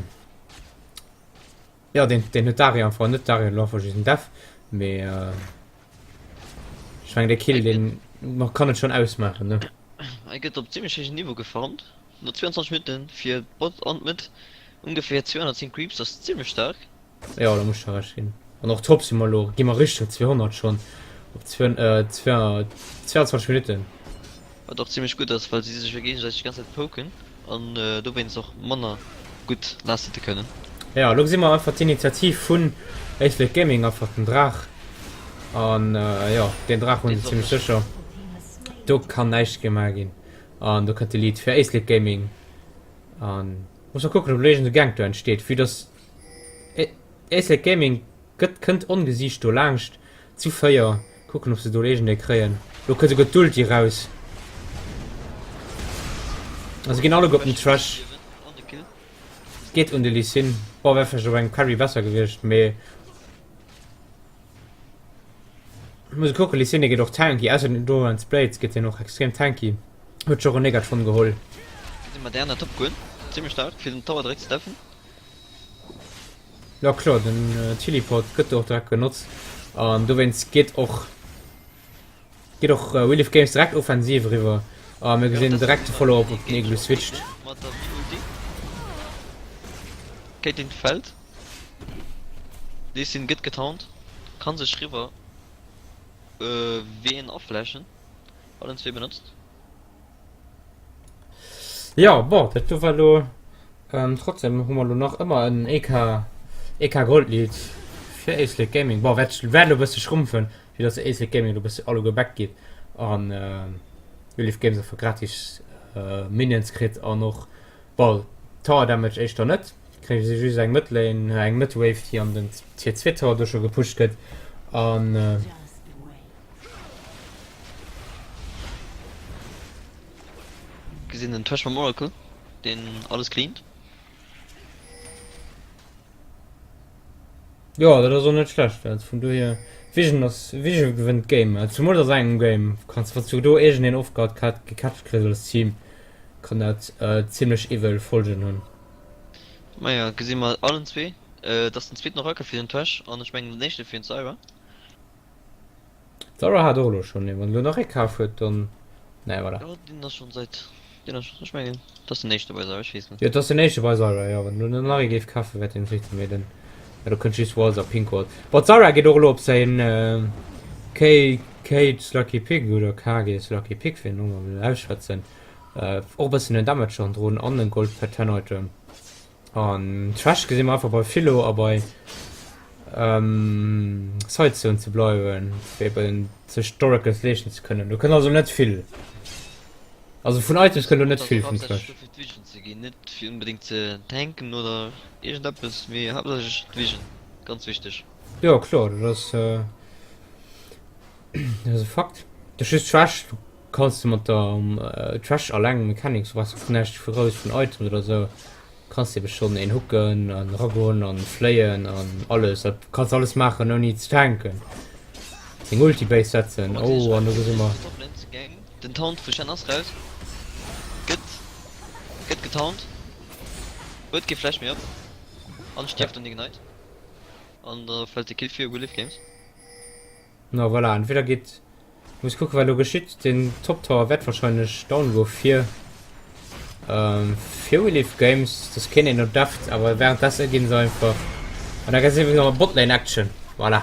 ja, den, den huet d'Ahri einfach net, d'Ahri huet einfach just en Def, mee äh, ech mengen de Kill, den man kann et schon ausmaachen, ne? Hei gëtt op zimmlech héijem Niveau gefarmt. No 22 Minutten fir Bot an Mid ungeféier 210 Creeps, ass zimmlech staark. Jo, da muss ech der Recht ginn. An och top si mer elo, gi mer Richtung 200 schonn op 22 Minutten. Wat och zimmlech gutt ass, well si sech jo géigesäiteg déi ganz Zäit poken an dowéinst och manner gutt last-hitte kënnen. Jo, elo gesi mer einfach d'Initiativ vun Éislek Gaming, einfach den Draach. An jo, deen Draach hunn se zimmlech sécher. Do kann näischt gemaach ginn. An do kënnt de Lead fir Éislek Gaming. An muss mer kucken, ob elo iergend e Gank do entsteet, vue dass Éislek Gaming gëtt kënnt ongesicht do laangscht zu 4. Kucken ob se do iergendee kréien. Lo kënnt esouguer d'Ulti raus. A se ginn alleguer op den Thresh. Geet un de Lee Sin. Boah, wär vläicht op engem Carry besser gewiescht, mee muss kucken. Lee Sin, dee geet och tanky. Ausser den Doran's Blades gëtt hien och extrem tanky. Huet scho Renegatron geholl. Gesinn mer Diana top goen. Zimmlech staark fir den Tower direkt ze deffen. Jo kloer, den Teleport gëtt do och direkt genotzt an dowéinst geet och geet och We Live Games direkt offensiv eriwwer a mir gesinn direkt de Follow-up op den Igloo switcht. Mat der Vi-Ulti. Caitlyn fällt. Lee Sin gëtt getaunt, kann sech riwwer ween aflashen. Allen zwee benotzt. Jo, bon, dat do war elo Trotzdem hu mer elo nach ëmmer en EK EK Gold Lead fir Éislek Gaming. Bon, wäert wäert elo e bësse schrumpfen, fir datt Éislek Gaming elo e bësse alleguer back geet an Relief Games einfach gratis Minions kritt an och bon Tower Damage éischter net. Kréie se just eng Mëtt-Lane, eng Mëtt-Wave, déi an den Tier 2 Tower do scho gepusht gëtt an. Gesinn den Thresh mam Oracle deen alles cleant. Jo dat ass och net schlecht, also vun dohier Vision ass Vision gewënnt d'Game, zemools a sou engem Game kanns wanns du do iergendeen off guard gecatcht kriss als Team kann dat zimlech iwwel Folgen hunn. Maja gesi mer allen zwee, et ass den zweeten Oracle fir den Thresh an ech mengen den éischte fir den Zyra. D'Sarah hat och elo schonn een. Wann elo nach ee kaf huet, dann, nee, voilà. Jo, deen ass schonn seit, deen ass, ech mengen, dat ass den éischte bei Sarah, ech weess net. Jo, dat ass den éischte bei Sarah, jo. Wann elo nach ee géif kafen, wäert deen richteg, mee den, jo, do kënnt just Walls a Pink Wall. Bon, d'Sarah geet och elo op säin K, Kate's Lucky Pig oder KG's Lucky Pig, wéi een och ëmmer wëll ausschwätzen. Och e bëssen en Damage schonn drun an en Gold per Turn Item. An Thresh gesi mer einfach bei Philo a bei. Side Zone ze bleiwen, fir eben sech d'Oracles leeschten ze kënnen. Do kënnt also net vill, also vun Items kënnt do net vill vum Thresh. Fir d'Vision ze ginn, net fir onbedéngt ze tanken oder iergendeppes, mee haaptsächlech d'Vision, ganz wichteg. Jo kloer, dat ass dat ass e Fakt. Dat ass just Thresh, do kanns de mat der Thresh alleng Mechanics, du brauchs och näischt vu grouss vun Items oder sou. Kanns ebe schon een hooken an ragoen an fléien an alles, dat kanns alles maachen ouni ze tanken. Deng Ulti Base setzen, oh an do gesi mer. Den Taunt vu Shen ass raus, gëtt gëtt getaunt, huet kee Flash méi op an stierft un Ignite an da fält de Kill fir Relief Games. No voilà, entweder geet Muss kucken wat elo geschitt. Den Top Tower wäert wahrscheinlech down goen fir ähm, fir Relief Games, dass keen een no deft, awer währenddessen ginn se einfach an da gesi wir noch Botlane Action. Voilà.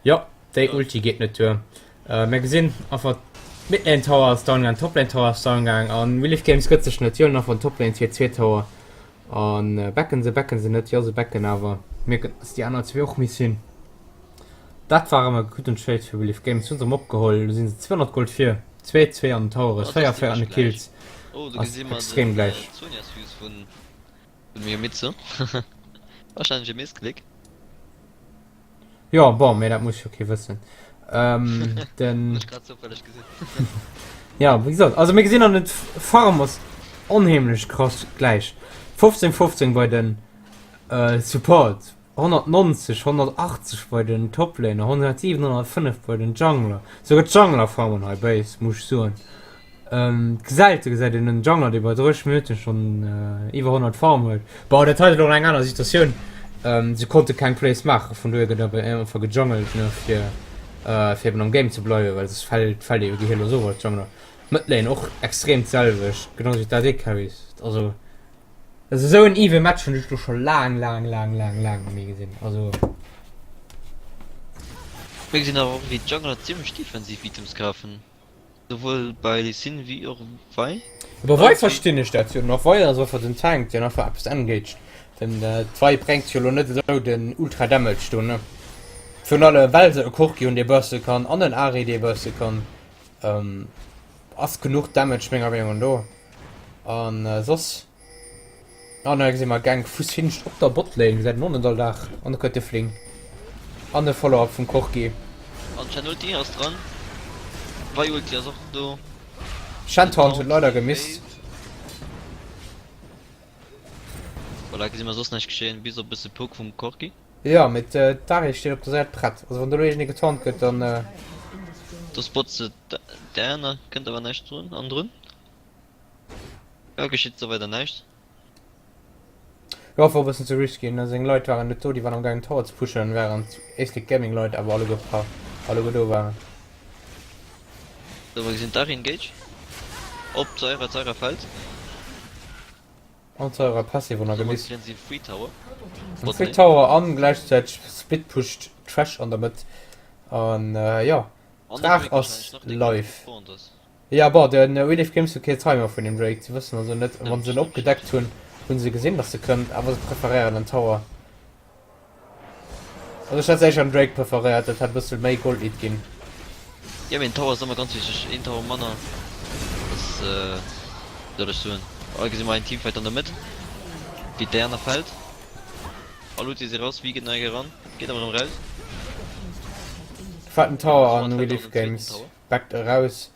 Jo, déi Ulti geet net duer. Äh, mir gesinn einfach Midlane Tower ass down gaang, Toplane Tower ass down gaang an Relief Games gëtt sech net. Si huelen einfach den Toplane Tier 2 Tower An backen se, backen se net? Jo se backen awer mierken dass déi aner zwee och miss sinn. Dat war erëm e gudden Trade fir Relief Games. Hunn se erëm opgeholl. Elo sinn se 200 Gold vir. 2, 2 an den Towers, 4, 4 an de Kills. Oh do Ass gesi mer extrem den gläich. Zhonya's Fuse vun Miomitsu. Wahrscheinlech e Missklick. Jo bon, mee dat muss jo kee wëssen. Ähm, den Hunn ech grad zoufälleg gesinn. Ja, wéi gesot, also mir gesinn an den Farm ass onheemlech krass gläich. 15 15 bei den äh, Support, 190, 180 bei den Toplaner, 107, 105 bei den Jungler. Souguer d'Jungler farmen hei béis, muss ech soen. Ähm, selte gesäit een en Jungler, dee bei 30 Minutten schonn äh, iwwer 100 Farm huet. Bon, dat hei ass elo eng aner Situatioun. Ähm, se konnte keng Plays maachen, vun dohier gëtt awer einfach gejungelt, ne, fir, äh, fir eben am Game ze bleiwen, well soss fält, fält ee jo gehirlos of als Jungler. Midlane och extrem d'selwecht, genau wéi d'AD Carries. Also, also esou en even Match hunn ech do scho laang, laang, laang, laang, laang net méi gesinn. Also. Mir gesinn awer och, wéi d'Jungler zimmlech defensiv Items kafen. Souwuel bei Lee Sin wéi och Vi. Bei Vi verstinn ech dat jo nach. Vi ass einfach den Tank deen einfach eppes engaged. Den d'Vi brengt jo lo net esou den ultra Damage do ne. Virun allem well se e Corki hunn dee burste kann an en Ahri dee burste kann. Ass genuch Damage menger Meenung no do. An soss. An hei gesi mer Gank vu Singed op der Botlane, gesäit een och net all Dag. An da kënnt de Fling an de Follow-up vum Corki. An Shen Ulti ass dran. Vi Ulti ass och do. Shen Taunt huet leider gemisst. Voilà, gesi mer soss näischt geschéien, bis op bësse Poke vum Corki. Jo, mee d'Ahri steet op der Säit prett. Also wann do elo iergendee getaunt gëtt, dann. Do spot se d'Diana, kënnt awer näischt drun an drun. Jo, geschitt sou weider näischt. Jo, war e bëssen ze risky, ne? Seng Leit waren net do, déi waren am gaangen Tower ze pushen, während Éislek Gaming Leit awer alleguer pra, alleguer do waren. Sou, mer gesinn d'Ahri engage op d'Zyra, d'Zyra fällt. An d'Zyra passiv ënner Domat Gemiss. kréien si Free Tower. An Free Tower an gläichzäiteg split pusht Thresh an der Mëtt an jo, An den Draach Drake ass wahrscheinlech nach, dee live. gespawnt ass. Jo bon, den Relief Games huet kee Timer vun dem Drake, se wëssen also net, wann Stimmt, se en stimmt, opgedeckt stimmt. hunn, hunn se gesinn dass se kënnt, awer se preferéieren den Tower. Also ech hätt sécher den Drake preferéiert, dat hätt e bëssel méi Gold Lead ginn. Jo mee en Tower ass ëmmer ganz wichteg, een Tower manner ass, wéi soll ech soen, hei gesi mer en Teamfight an der Mëtt, wéi d'Diana fällt, all Ulti si raus, Vi geet nach eng Kéier eran, geet awer erëm raus. Fetten Tower Domat an fällt och Relief den zweeten Games. Tower. Backt eraus.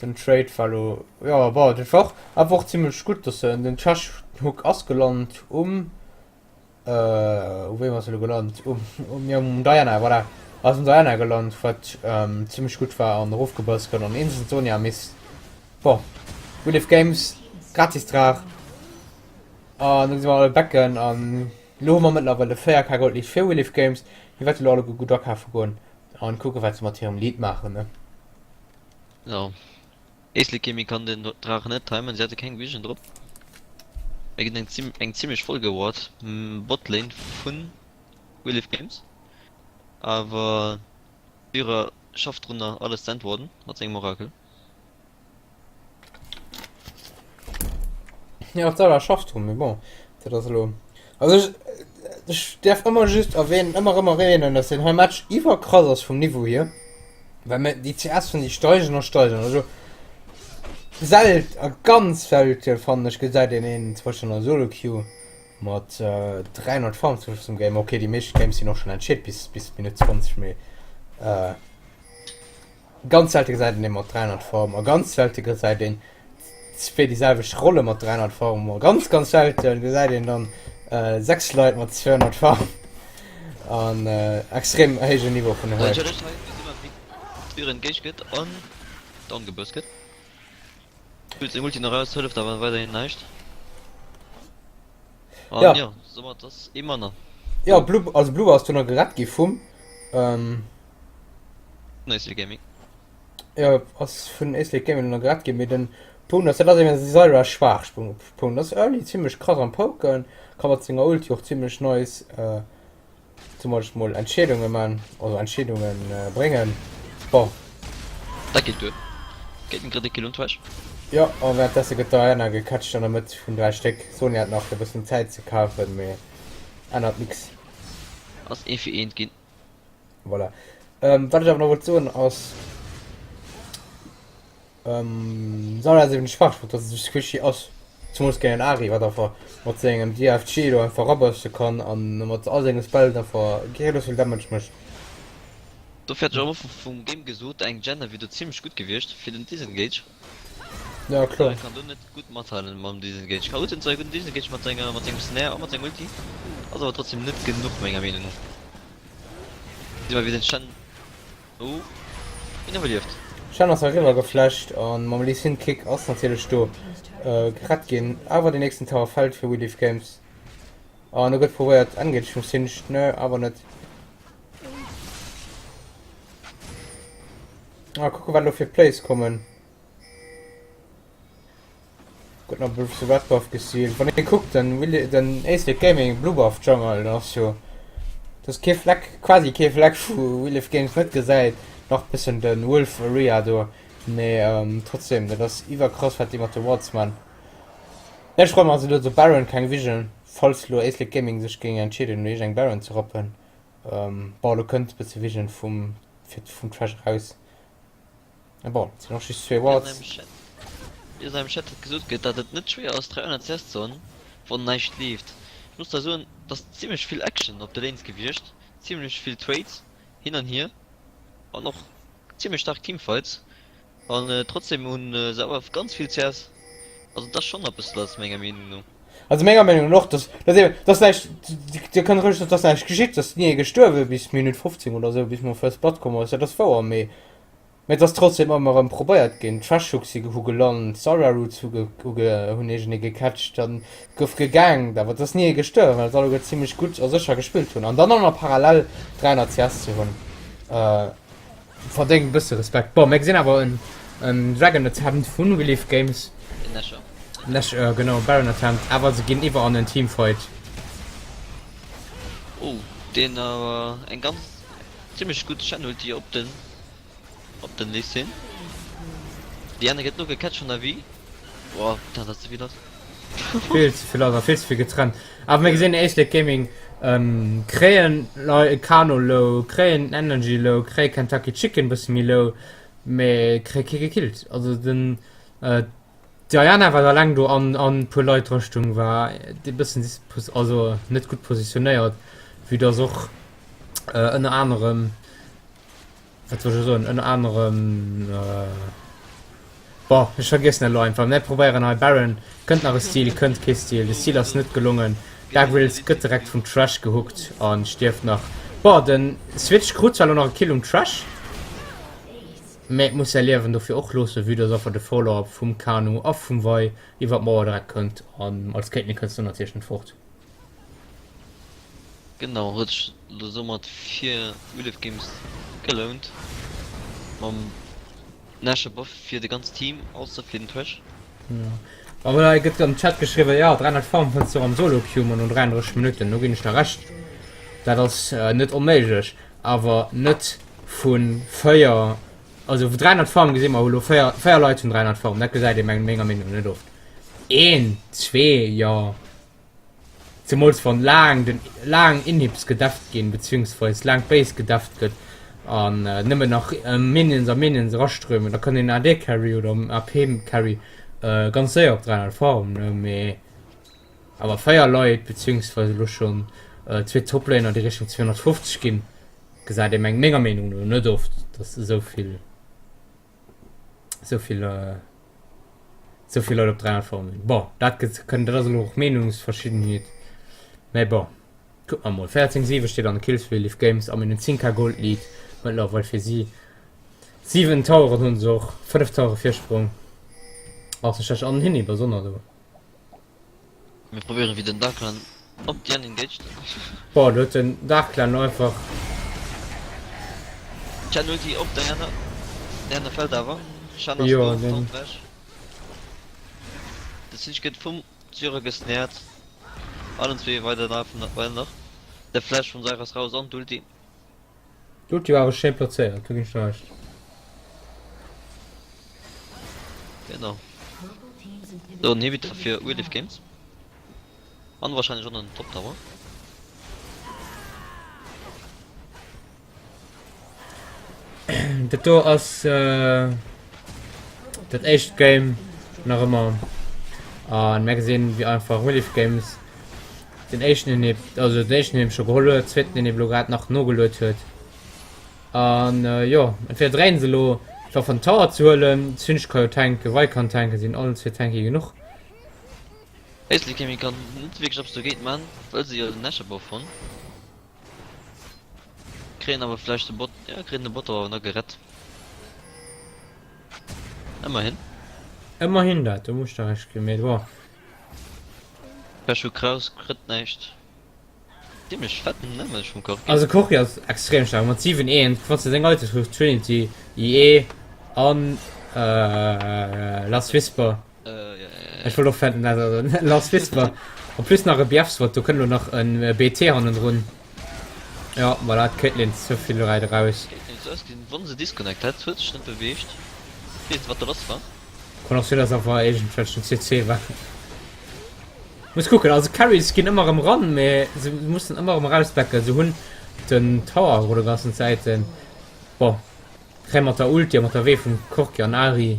Den Trade war lo, jo bon, dat war och awer och zimlech gutt, dass en den Trash Hook ass gelant um u wéim ass e lo gelant, um um jo um Diana, voilà, ass um Diana gelant, wat zimlech gutt war an erofgebass gëtt an instant Sonya miss. Bon, Wheel of Games, gratis Draach an do si mer alle backen an lo hu mer mëttlerweile 4K Gold Lead fir Wheel of Games. Déi wäerte lo alleguer gutt akafe goen. An kucken wat se mat hirem Lead maachen ne. Jo, Éislek Gaming kann den Draach net timen, si hate keng Vision drop. Mir ginn eng eng zimlech voll geward Botlane vun Wheel of Games, awer Syra schafft drunner alles ze entwarden mat sengem Orakel. Jo, d'Sarah schafft drun, mee bon, dat ass elo. Also ech, ech däerf ëmmer just erwähnen, ëmmer erëm erwähnen, dass deen hei Match iwwerkrass ass vum Niveau hier, well mir déi CS-en déi steigen a steigen. Also selt a ganz selte fannen ech gesäit een een zum Beispill an der Solo Queue mat 300 Farm zum Schluss vum Game. Okay, déi meescht Games sinn och schonn entscheet bis bis Minutt 20, mee Ganz selte gesäit een ee mat 300 Farm a ganz selte gesäit een zwee déi selwecht Rolle mat 300 Farm a ganz ganz selte gesäit een dann 6 Leit mat 200 Farm an extrem héijen Niveau vun hei. D'Türen géich gëtt an down gebëss gëtt. Spillt seng Ulti nach aus, hëlleft awer weiderhin näischt. An Ja. jo, soumat ass ee manner. Ja, Blue, also Blue ass dunner gerett gi vum ähm, Éislek Gaming. Ja, ass vun Éislek Gaming dunner gerett ginn, mee den Punkt ass, dat ass eben Zyra Schwaachspunkt. Punkt ass early zimmlech krass am Poken, ka mat senger Ulti och zimmlech nice äh, Zum Beispill mol Entscheedunge man, also Entscheedungen bréngen. Bon. Dat geet duer. Géint den drëtte Kill un Thresh. Jo, a währenddessen gëtt d'Diana gecatcht an der Mëtt vun 3 Stéck. Sonya hat nach fir e bëssen Zäit ze kafen, mee ännert nix. Ass ee fir eent ginn. Voilà. Wat ech awer nach wollt soen ass. Sara ass eben schwach, dass et sou squishy ass, zumools géint en Ahri, wat einfach mat sengem DFG do einfach raburste kann an mat all senge Spells einfach gehiirlos vill Damage mécht. Dofir hat ech am Ufank vum Game gesot, eng Janna wier do zimmlech gutt gewiescht fir den Disengage. Ja kloer. Sara kann do net gutt mathalen mam Disengage. Ka huet zwar e gudden Disengage mat senger mat sengem Snare a mat sengem Ulti, ass awer trotzdem net genuch menger Meenung no. Gesi mer wéi den Shen Oh, een iwwerlieft. Shen ass eriwwer geflasht an mam Lee Sin Kick ass natierlech do gerett ginn. Awer den nächsten Tower fällt fir We Live Games. An do gëtt probéiert Engage vum Singed, nö awer net. Ah, kucke wat elo fir Plays kommen. Gëtt nach e bësse Red Buff gesealt. Wann ee kuckt, den Willy, den Éislek Gaming Blue Buff Jungle, dat ass jo, dat ass kee Fleck, quasi kee Fleck wou We Live Games net gesäit. Nach bëssen de Wolf Area do, mee trotzdem, dat ass iwwerkrass wat déi mat de Wards man. Ech freue mech also elo de Baron keng Vision, falls elo Éislek Gaming sech géing entscheeden elo iergend eng Baron ze rappen. Bon, elo kënnt e bësse Vision vum, fir vum Trash eraus. Ah bon, et sinn och just zwee Wards. Wéi an engem Chat gesot gëtt, dat et net schwéier ass 300 CS ze hunn, wann näischt leeft. Ech muss da soen, et ass zimmlech vill Action op de Lanes gewiescht, zimmlech vill Trades hin an hier an och zimmlech staark Teamfights an trotzdem hunn se awer ganz vill CS. Also et ass schonn eppes lass menger Meenung no. Also menger Meenung no och, dass, dass eben, dass näischt, Dir kënnt roueg soen, dass näischt geschitt, dass ni ee gestuerwe bis Minutt 15 oder esou, bis mer First Blood komm ass, dat ass wouer, mee Mee et ass trotzdem ëmmer erëm probéiert ginn. D'Trashhooks si hu gelant, d'Zarya Roots hu hunn iergendee gecatcht, dann gouf gegankt, awer et ass ni ee gestuerwen, well se alleguer zimmlech gutt a sécher gespillt hunn. An dann och nach parallel 300 CS ze hunn, verdéngt e bësse Respekt. Bon, mir gesinn awer en en Dragon Attempt vun Relief Games. En Nashor. Nash, genau, Baron Attempt, awer se ginn iwwer an en Teamfight. Oh, deen awer eng ganz zimmlech gutt Shen Ulti op den. Op den Lee Sin. Déi aner gëtt no gecatcht vun der Vi. Boah, dat ass ze vill lass. Vill ze vill lass a vill ze vill getrennt. Awer mir gesinn Éislek Gaming ähm, kréien Lei Kano low, kréien Energy low, kréie Kentucky Chicken bësse méi low, mee kréie kee gekillt. Also den äh, Diana war alleng do an an puer Leit Rëschtung war e bëssen also net gutt positionéiert, vue dass och äh, ënner anerem Wat soll ech soen, ënner anerem Bon, ech vergiessen elo einfach. Mir probéieren hei Baron. Kënnt nach e Steal, kënnt kee Steal. De Steal ass net gelongen. Bear Grylls gëtt direkt vum Thresh gehookt a stierft nach. Bon, de Switch krut zwar elo nach e Kill um Thresh, mä et muss säi Liewen dofir och loossen, vue dass einfach de Follow-up vum Kanu a vum Vi iwwer d'Mauer direkt kënnt an als Caitlyn kënns du natierlech net fort. Genau, huet sech lo soumat fir Relief Games gelount mam Nasher Buff fir de ganze Team ausser fir den Thresh. Jo, awer hei gëtt am Chat geschriwwen, jo 300 Farm fënns du och am Solo Queue, ma no 33 Minutten, do ginn ech der Recht, dat ass net onméiglech, awer net vu 4, also vu 300 Farm gesi mer hu lo 4, 4 Leit hunn 300 Farm, dat gesäit ee menger Meenung no net oft. Een, zwee, jo. Zemools wann laang den laang Inhibs gedefft ginn, beziehungsweis laang d'Base gedefft gëtt an nëmmen nach Minions a Minions eraströmen, da kann een AD Carry oder AP Carry ganz séier op 300 farmen, ne? Mee awer 4 Leit, beziehungsweis elo schonn zwee Toplaner déi Richtung 250 ginn, gesäit ee meng menger Meenung no net oft, dass esou vill. Esou vill esou vill Leit op 300 Formen. Bon, dat gëtt kënnt, dat ass elo och Meenungsverschiddenheet. Mä bon, kucke mer mol. 14, 7 steet an de Kills fir Live Games a mir hunn 10k Gold Lead mëttlerweil fir si. 7 Toweren hunn se och, 5 Towere Virsprong. Ass net schlecht. An den Hini besonner do. Mir probéieren wéi den Darklan op d'Diane engaged. Boah, do huet den Darklan lo einfach. Shen Ulti op Diana. Diana fällt awer. Shen ass Jo, do, den. taunt weg. De Singed gëtt vum Zyra gesnared. Allen zwee weider lafen weider nach. De Flash vum Zyra ass raus an d'Ulti. D'Ulti war awer schéin plazéiert, do ginn ech der Recht. Genau. So, en Inhibitor fir Relief Games. An wahrscheinlech och en Top Tower. Dat do ass dat éischt Game nach ëmmer. An mir gesinn wéi einfach Relief Games den éischten Inhib, also den éischten Inhib scho geholl huet, zweeten Inhib elo grad nach nogeluet huet. An jo, entweder dréien se elo fir van Tower ze huelen, Singed ka jo tanken, Vi kann tanken, sinn allen zwee tanky genuch. Aisling Gaming kann net wierklech eppes dogéint man, well se jo den Nashor Buff hunn. Kréien awer vläicht de Bot, ja kréien de Bot awer nach gerett. Ëmmerhin. Ëmmerhin dat, do muss ech der Recht ginn, mee bon. Peschu Kraus kritt näischt. Zimmlech fetten Damage vum Corki. Also Corki ass extrem staark mat 7 1 wann du seng Items hues Trinity, IE an Last Whisper. Ech wollt och fetten Last Whisper en plus nach e BF-Sword, do kënnt lo nach en BT hannendrun. Ja voilà d'Caitlyn ze vill räit eraus. D'Caitlyn huet ausgesinn wann se disconnect hätt, huet sech net beweegt. Weess net wat do lass war. Kann och sinn dass einfach iergendwelchen CC war. Muss kucken, also Carries ginn ëmmer erëm ran, mee se mussen ëmmer erëm erausbacken. Se hunn den Tower oder ganzen Zäiten. Bon, kréie mat der Ulti a mat der W vum Corki an Ahri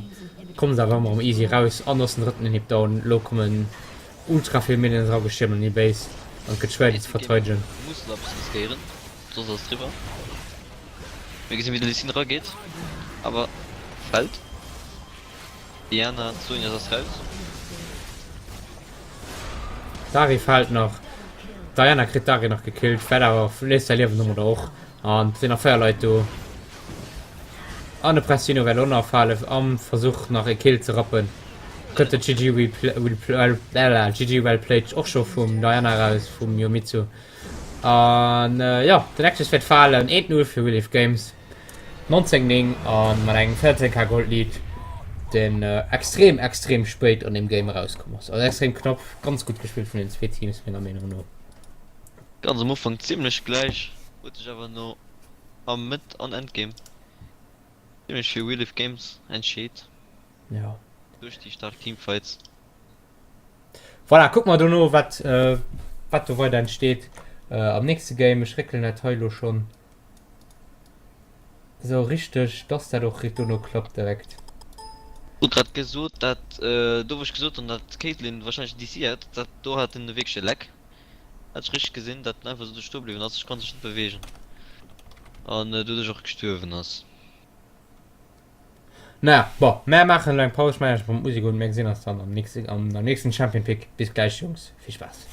kommen se awer ëmmer erëm easy raus an ass den drëtten Inhib down. Lo kommen ultra vill Minions eragestiermt an déi Base an et gëtt schwéier déi ze verteidegen. Mussen eppes riskéieren, soss ass et eriwwer. Mir gesinn wéi de Lee Sin erageet, awer fällt. Diana, d'Sonia ass raus. D'Ahri fällt nach. D'Diana kritt d'Ahri nach gekillt, wäert awer léisst säi Liewen domadder och. An et sinn nach 4 Leit do. An de Pressino wäert och nach falen am Versuch nach e Kill ze rappen. Kënnt de GG GG well played och scho vum Diana eraus, vum Yomitsu. An jo, den Nexus wäert falen. 1-0 fir Relief Games. 19 9 an mat engem 14k Gold Lead, den extrem extrem spéit an dem Game erauskomm ass. Also extrem knapp, ganz gutt gespillt vun den zwee Teams menger Meenung no. Ganz am Ufank zimmlech gläich, huet sech awer no am Mëtt an Endgame zimmlech fir Relief Games entscheet. Jo. Duerch déi staark Teamfights. Voilà, kucke mer dono wat wat do weider entsteet am nächste Game. Ech réckelen dat hei elo schonn esou richteg, dass dat och dono klappt direkt. Hutt grad gesot dat do wou ech gesot hunn dat d'Caitlyn wahrscheinlech en DC hat, dat do hat en wierklech e Leck. Hat ech richteg gesinn dat en einfach esou do stoe bliwwen ass, ech konnt sech net beweegen an doduerch och gestuerwen ass. Naja, bon, mär maachen elo eng Paus, ech maachen iech emol d'Musek un, mär gesinn eis dann am nächsten, am nächsten Champion Pick. Bis gläich Jungs, vill Spaass.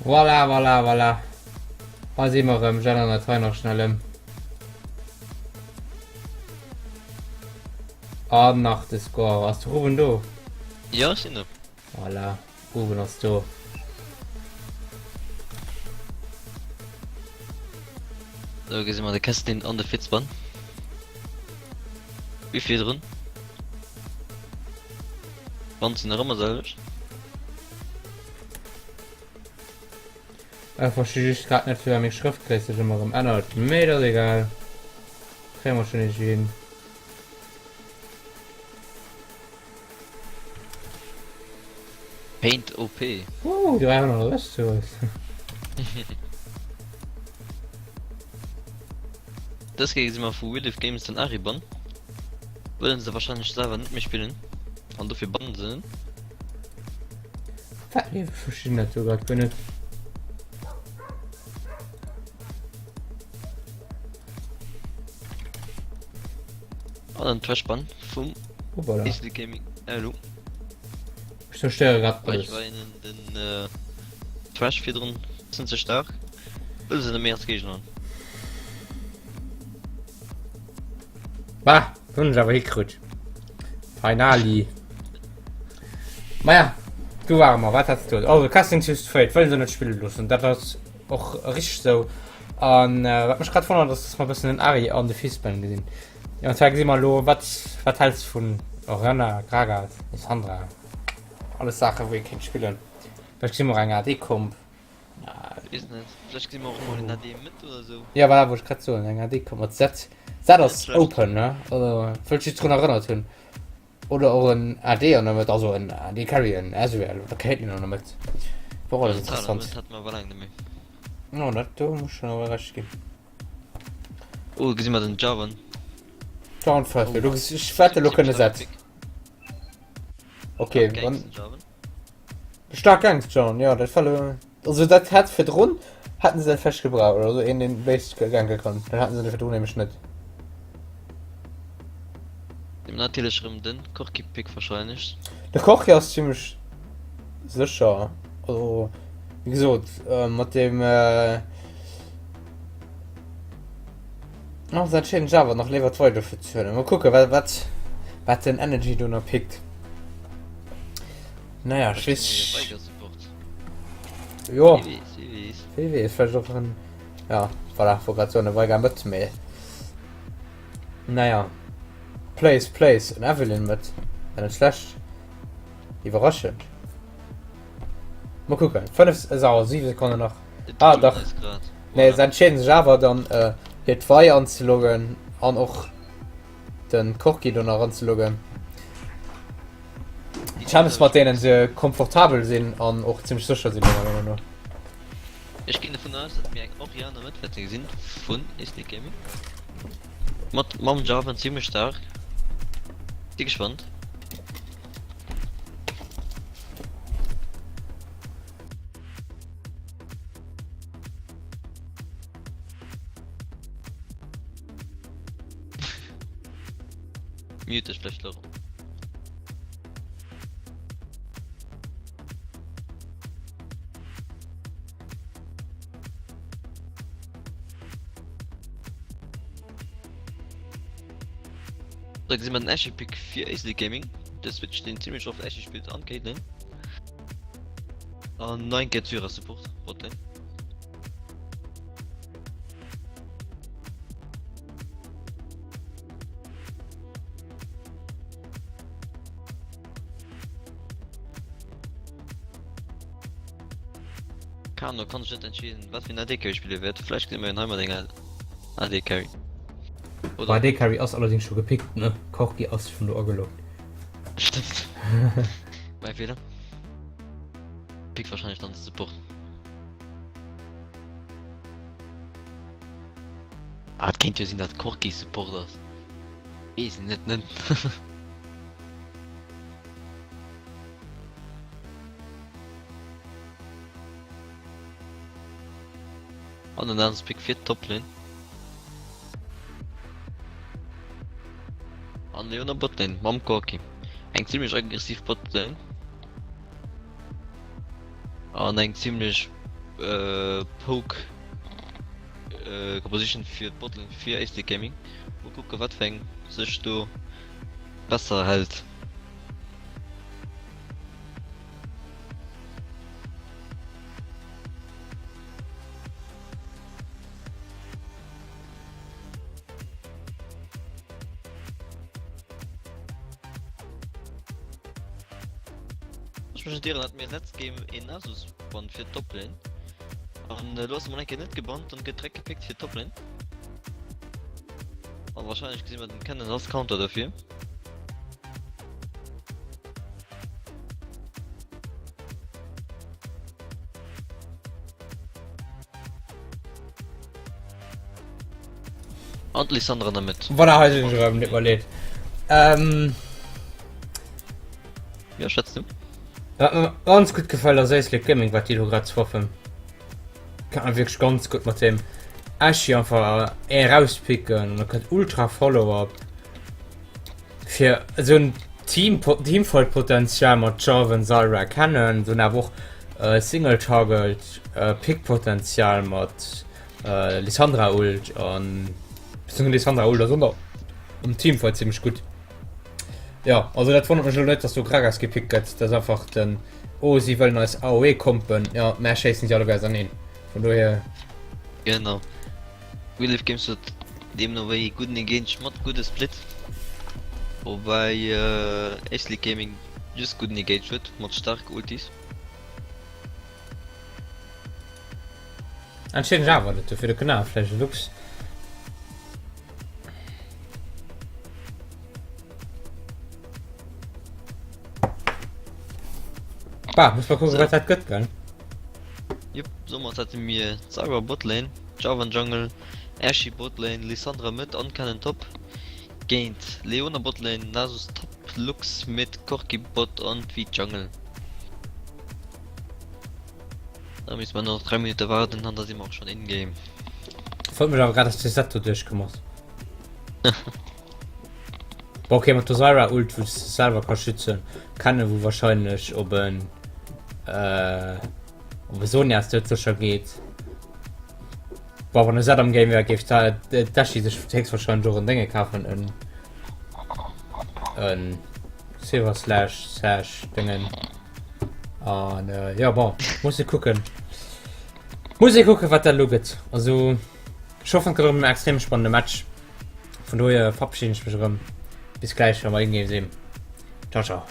Voilà, voilà, voilà. Hei si mer erëm. Ech änneren dat hei nach schnell ëm. An nach de Score. Ass de Ruben do? Jo, ech sinn do. Voilà, Ruben ass do. Do gesi mer de Kesslin an de Fitzbann. Wéi virdrun. D'Band sinn nach ëmmer selwecht. Ech versti just grad net firwat meng Schrëftgréisst sech ëmmer erëm ännert, mee dat ass egal. Kréie mer schonn iergendwéi hin. Paint OP. Uh, 330 Zeus. Dës Kéier gesi mer vu Wheel of Games den Ari Ban. Wëllen se wahrscheinlech selwer net méi spillen an dofir bannen se en. Wat? Nee, ech verstinn dat do grad guer net. An en Trash-Ban vum Hoppala. Easily Gaming Elo. Ech zerstéiere grad Vielleicht alles. war ihnen den äh, Trash virdrun bëssen ze staark. Wëlle se net méi als Géigner hunn. Bah, hunn ech awer hikrutt. Finali. Maja, do ware mer. Wat hat du? Also, Casting just Fate, wëllen se net spille loossen. Dat ass och richteg sou. An äh, wat mech grad wonnert, ass, dass mer bëssen den Ari an de Fistband gesinn. Ja, an zwar gesi mer elo, wat, wat häls du vun Orianna, Gragas, Lissandra? Alles Saachen, wou ee kéint spillen. Vläicht gesi mer och eng AD-Comp. Weess net, vläicht gesi mer och emol en AD Mëtt oder sou. Ja, voilà, wollt ech grad soen, eng AD-Comp mat Zed. Zed ass Net schlecht. open, ne? Also, wëll ech just drun erënnert hunn. Oder och en AD an der Mëtt, also en AD Carry, en Ezreal oder Caitlyn an der Mëtt. Wor alles En Tal an der interessant. Mëtt hat mer awer laang net méi. No, dat do muss schon awer recht ginn. Oh, gesi mer den Jarvan. Jarvan first, Oh. du, ech wette lo kënne Zed. Okay, Stark wann Ganks, den Jarvan. Stark Ganks, Jarvan, ja, dat war also dat hat virdrun hatten se dat vläicht gebraucht oder so een den béis ganke kann. Dann hatten se de virdrun nämlech net. Dem natierlech erëm den Corki Pick wahrscheinlech. De Corki ass zimmlech sécher. Also wéi gesot mat dem Oh, dat schéint ech awer nach léiwer d'Wei dofir ze huelen. Mol kucke wat wat wat den Energy do nach pickt. Naja, ech weess. Jo. Wie weess, vläicht och en ja, voilà, wollt grad soen e Veigar Mëtt, mee naja. Place, place, en Evelynn Mëtt, wär net schlecht. Iwwerraschend. Mol kucken, 5, sau, 7 Sekonnen nach. Ah, dach. Nee, se entscheeden sech awer dann äh, hiert d'Wei anzeloggen an och den Corki do nach anzeloggen. Champs mat deenen se komfortabel sinn an och zimmlech sécher sinn menger Meenung no. Ech ginn dovun aus, datt mir eng Orianna Mëtt wäerte gesinn vun Isle Gaming. Mat mam Jarvan zimmlech staark. Si gespannt. Mute dech vläicht Laurent. Da gesi mer den Ashe Pick fir Easily Gaming. De Switch deen zimmlech oft Ashe spillt an Caitlyn. An 9 Kéier Zyra Support Botlane. Kano kann sech net entscheeden wat fir en AD Carry spille wäert. Vläicht gesi mer en hei mat enger AD Carry. Oder AD Carry ass allerdings scho gepickt ne? Corki ass schonn do ageloggt. Stëmmt. Mäi Feeler. Pick wahrscheinlech dann de Support. Ah, et kéint jo sinn dat Corki Support ass. Weess net net. An den Nasus Pick fir d'Toplane. An Leona Botlane mam Corki. Eng zimmlech aggressiv Botlane. An eng zimmlech. Poke Composition fir d'Botlane fir Éislek Gaming. Mol kucke wat fir eng sech do besser hält. Ech mech net ieren, hat mir letzt Game een Nasus bannt fir d'Toplane. An elo ass e mol eng Kéier net gebannt an gëtt direkt gepickt fir d'Toplane. An wahrscheinlech gesi mer den Kennen als Counter dofir. An d'Lissandra an der Mëtt. Voilà, hei sinn ech erëm, deet mer leed. Ähm. Ja, schwätz du. Wat mir ganz gutt gefält ass Éislek Gaming, wat déi do grad swaffen. Kann man wierklech ganz gutt mat dem Ashy einfach ee rauspicken an da kënnt ultra Follow-up fir esou en Team Teamfight-Potenzial mat Jarvan, Zyra kennen, dunn awer och äh, Single Target äh, Pick-Potenzial mat äh, Lissandra Ult an beziehungsweise Lissandra Ult ass och nach am Teamfight ziemlech gutt. Ja, also dat wonnert mech elo net, dass do Gragas gepickt gëtt. Dat ass einfach den, oh si wëllen eis AOE kompen, ja mär schéissen si alleguer auserneen. Vun dohier. Genau. We Live Games huet deemno wéi gudden Engage mat gudde Split, woubäi Éislek Gaming just gudden Engage huet mat staarke Ultis. Entscheeden ech awer net dofir, do kënnt awer vläicht e Lux. Bah, muss mal kucken, wat dat gëtt, gell? Jupp, domat hätte mir Zyra Botlane, Jarvan Jungle, Ashe Botlane, Lissandra Mid an Kennen Top géint Leona Botlane, Nasus Top, Lux Mid, Corki Bot an Vi Jungle. Da misst man nach 3 Minuten warten an da si mer och schon in game. Freut mech awer grad, dass de Set do duerchkomm ass. Bon, okay, mat der Zyra Ult, wou du selwer ka schützen, kennen wou wahrscheinlech op en äh, op e Sonjas doudsécher geet. Bon, wann e Set am Game wär, géif d'Ashley sech héchstwahrscheinlech och en Dénge kafen, en en Silver Slash Sash Déngen. An äh, ja bon, muss ich kucken. Muss ich kucken, wat dat lo gëtt. Also ech hoffen, et gëtt erëm en extrem spannende Match. Vun dohier verabschieden ech mech erëm. Bis gläich, wa mer in-game sinn. Ciao, ciao.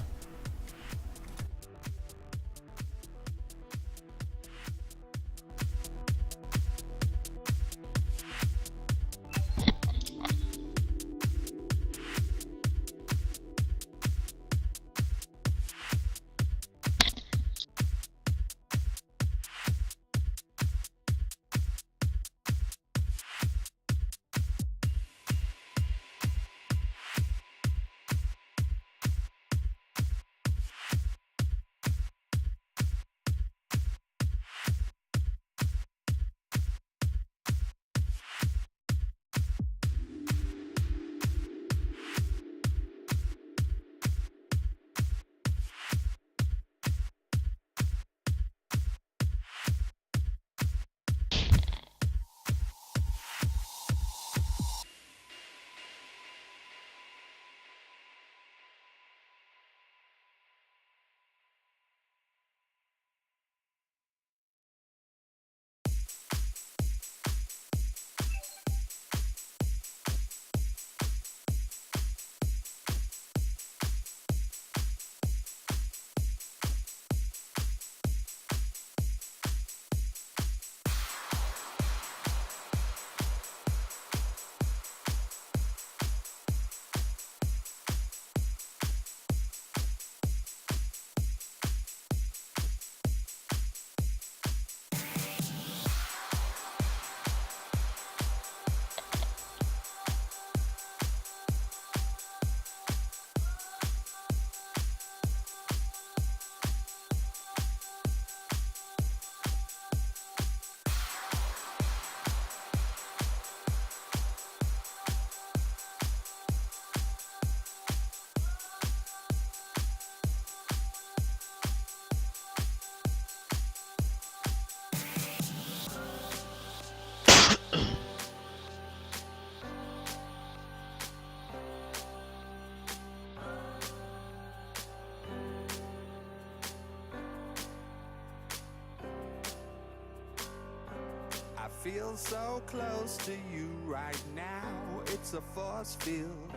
feel so close to you right now. It's a force field.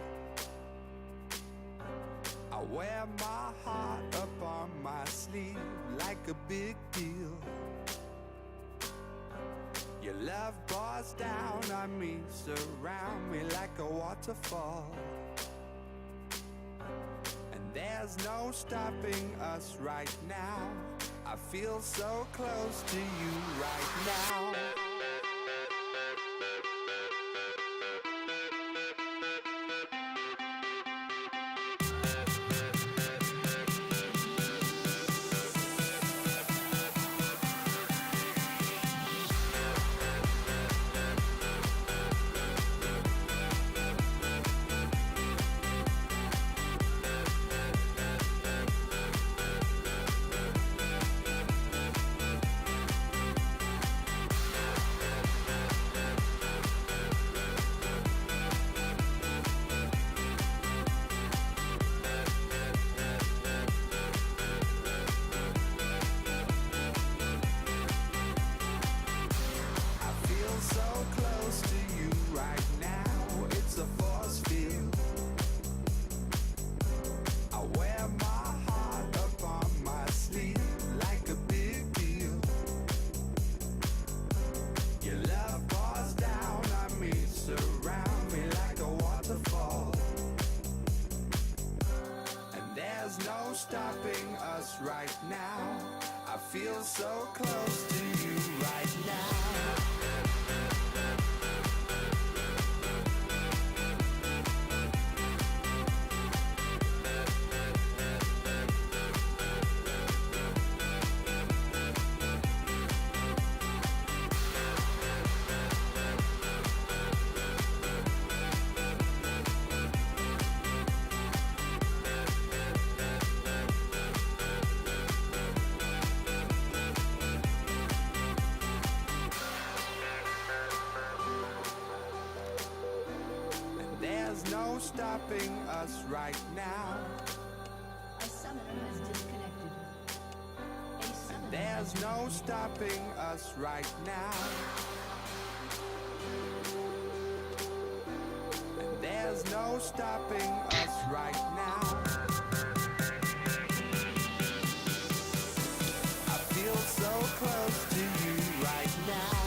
I wear my heart up on my sleeve like a big deal. Your love pours down on me, surround me like a waterfall. And there's no stopping us right now. I feel so close to you right now. I feel so close to you right now. It's a force field. I wear my heart up on my sleeve like a big deal. Your love pours down on me, surround me like a waterfall. And there's no stopping us right now. I feel so close to you right now. And there's no stopping us right now. A summoner has disconnected. A summoner There's has no disconnected. stopping us right now. And there's no stopping us right now. I feel so close to you right now.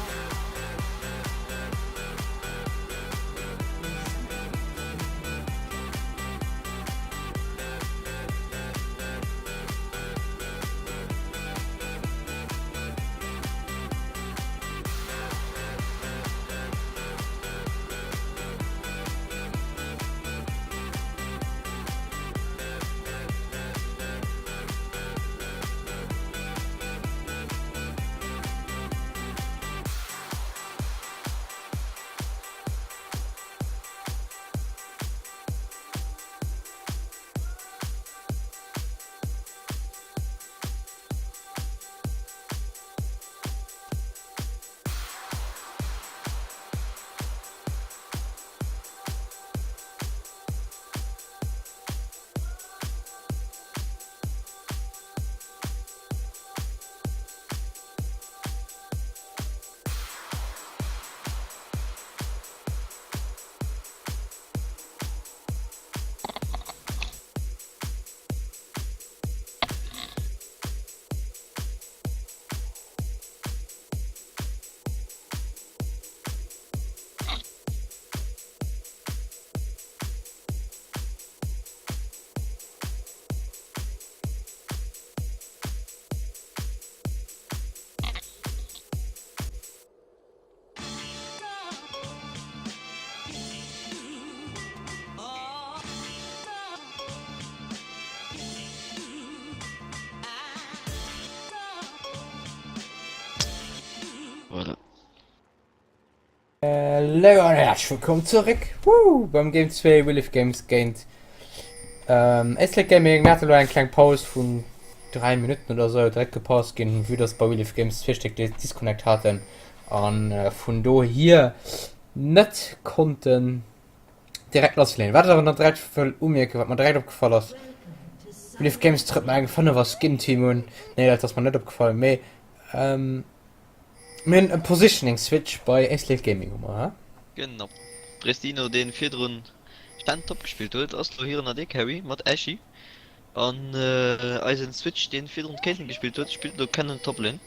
Voilà. Hallo an häerzlech wëllkomm zeréck woo, beim Game 2 Will of Games géint ähm, Éislek Gaming. Mir hate lo eng kleng Paus vun 3 Minutten oder sou direkt gepaust ginn, vue dass bei Will of Games zwee Stéck Disconnect haten an äh, vun dohier net konnten direkt lassleeën. Wat ech awer nach direkt wëll umierken, wat mer direkt opgefall ass, Will of Games trëtt mat engem 5er Skin Team un. Nee, dat ass mer net opgefall, mee ähm,. Mir hunn e Positioning Switch bei Éislek Gaming hu mer, he? Genau. Prestino deen virdrun Shen Top gespillt huet ass lo hiren AD Carry mat Ashe an eisen Switch deen virdrun Caitlyn gespillt huet spillt lo Kennen Top Lane.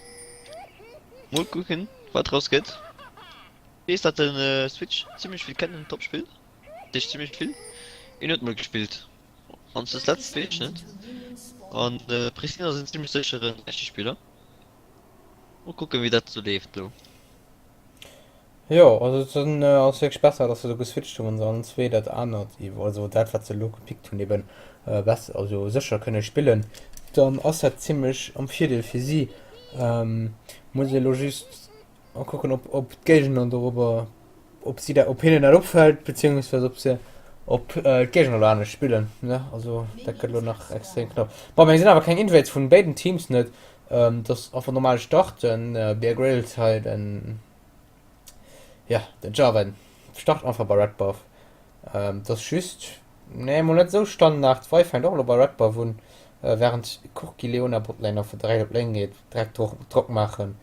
Mol kucken wat draus gëtt. Wees dat den Switch zimmlech vill Kennen Top spillt, dat heescht zimmlech vill, een huet mol gespillt an des letzt wees ech net an Prestino ass en zimmlech sécheren Ashe Spiller. Mol kucken wéi dat sou leeft lo. Jo, also dann ass wierklech besser, dass se do geswitcht hunn, wann se allen zwee dat anert, also dat wat se elo gepickt hunn, eben besser, also sécher kënne spillen, dann ass dat zimlech am Virdeel fir si. Muss ee elo just kucken, ob ob d'Géigner dorobber, ob si dat, ob hinnen dat opfält, beziehungsweise ob se, ob d'Géigner elo anescht spillen, ne? Also dat gëtt elo nach extrem knapp. Bon, mir gesinn awer keng Invades vun béiden Teams net, dass einfach normal starten, Bear Grylls hei, den Ja, den Jarvan start einfach bei Red Buff. Ähm, das just nee, mol net sou Standard. D'Vi fänkt och elo bei Red Buff un, äh, während Corki Leona Botlane einfach direkt op Lane geet, direkt Drock, Drock maachen.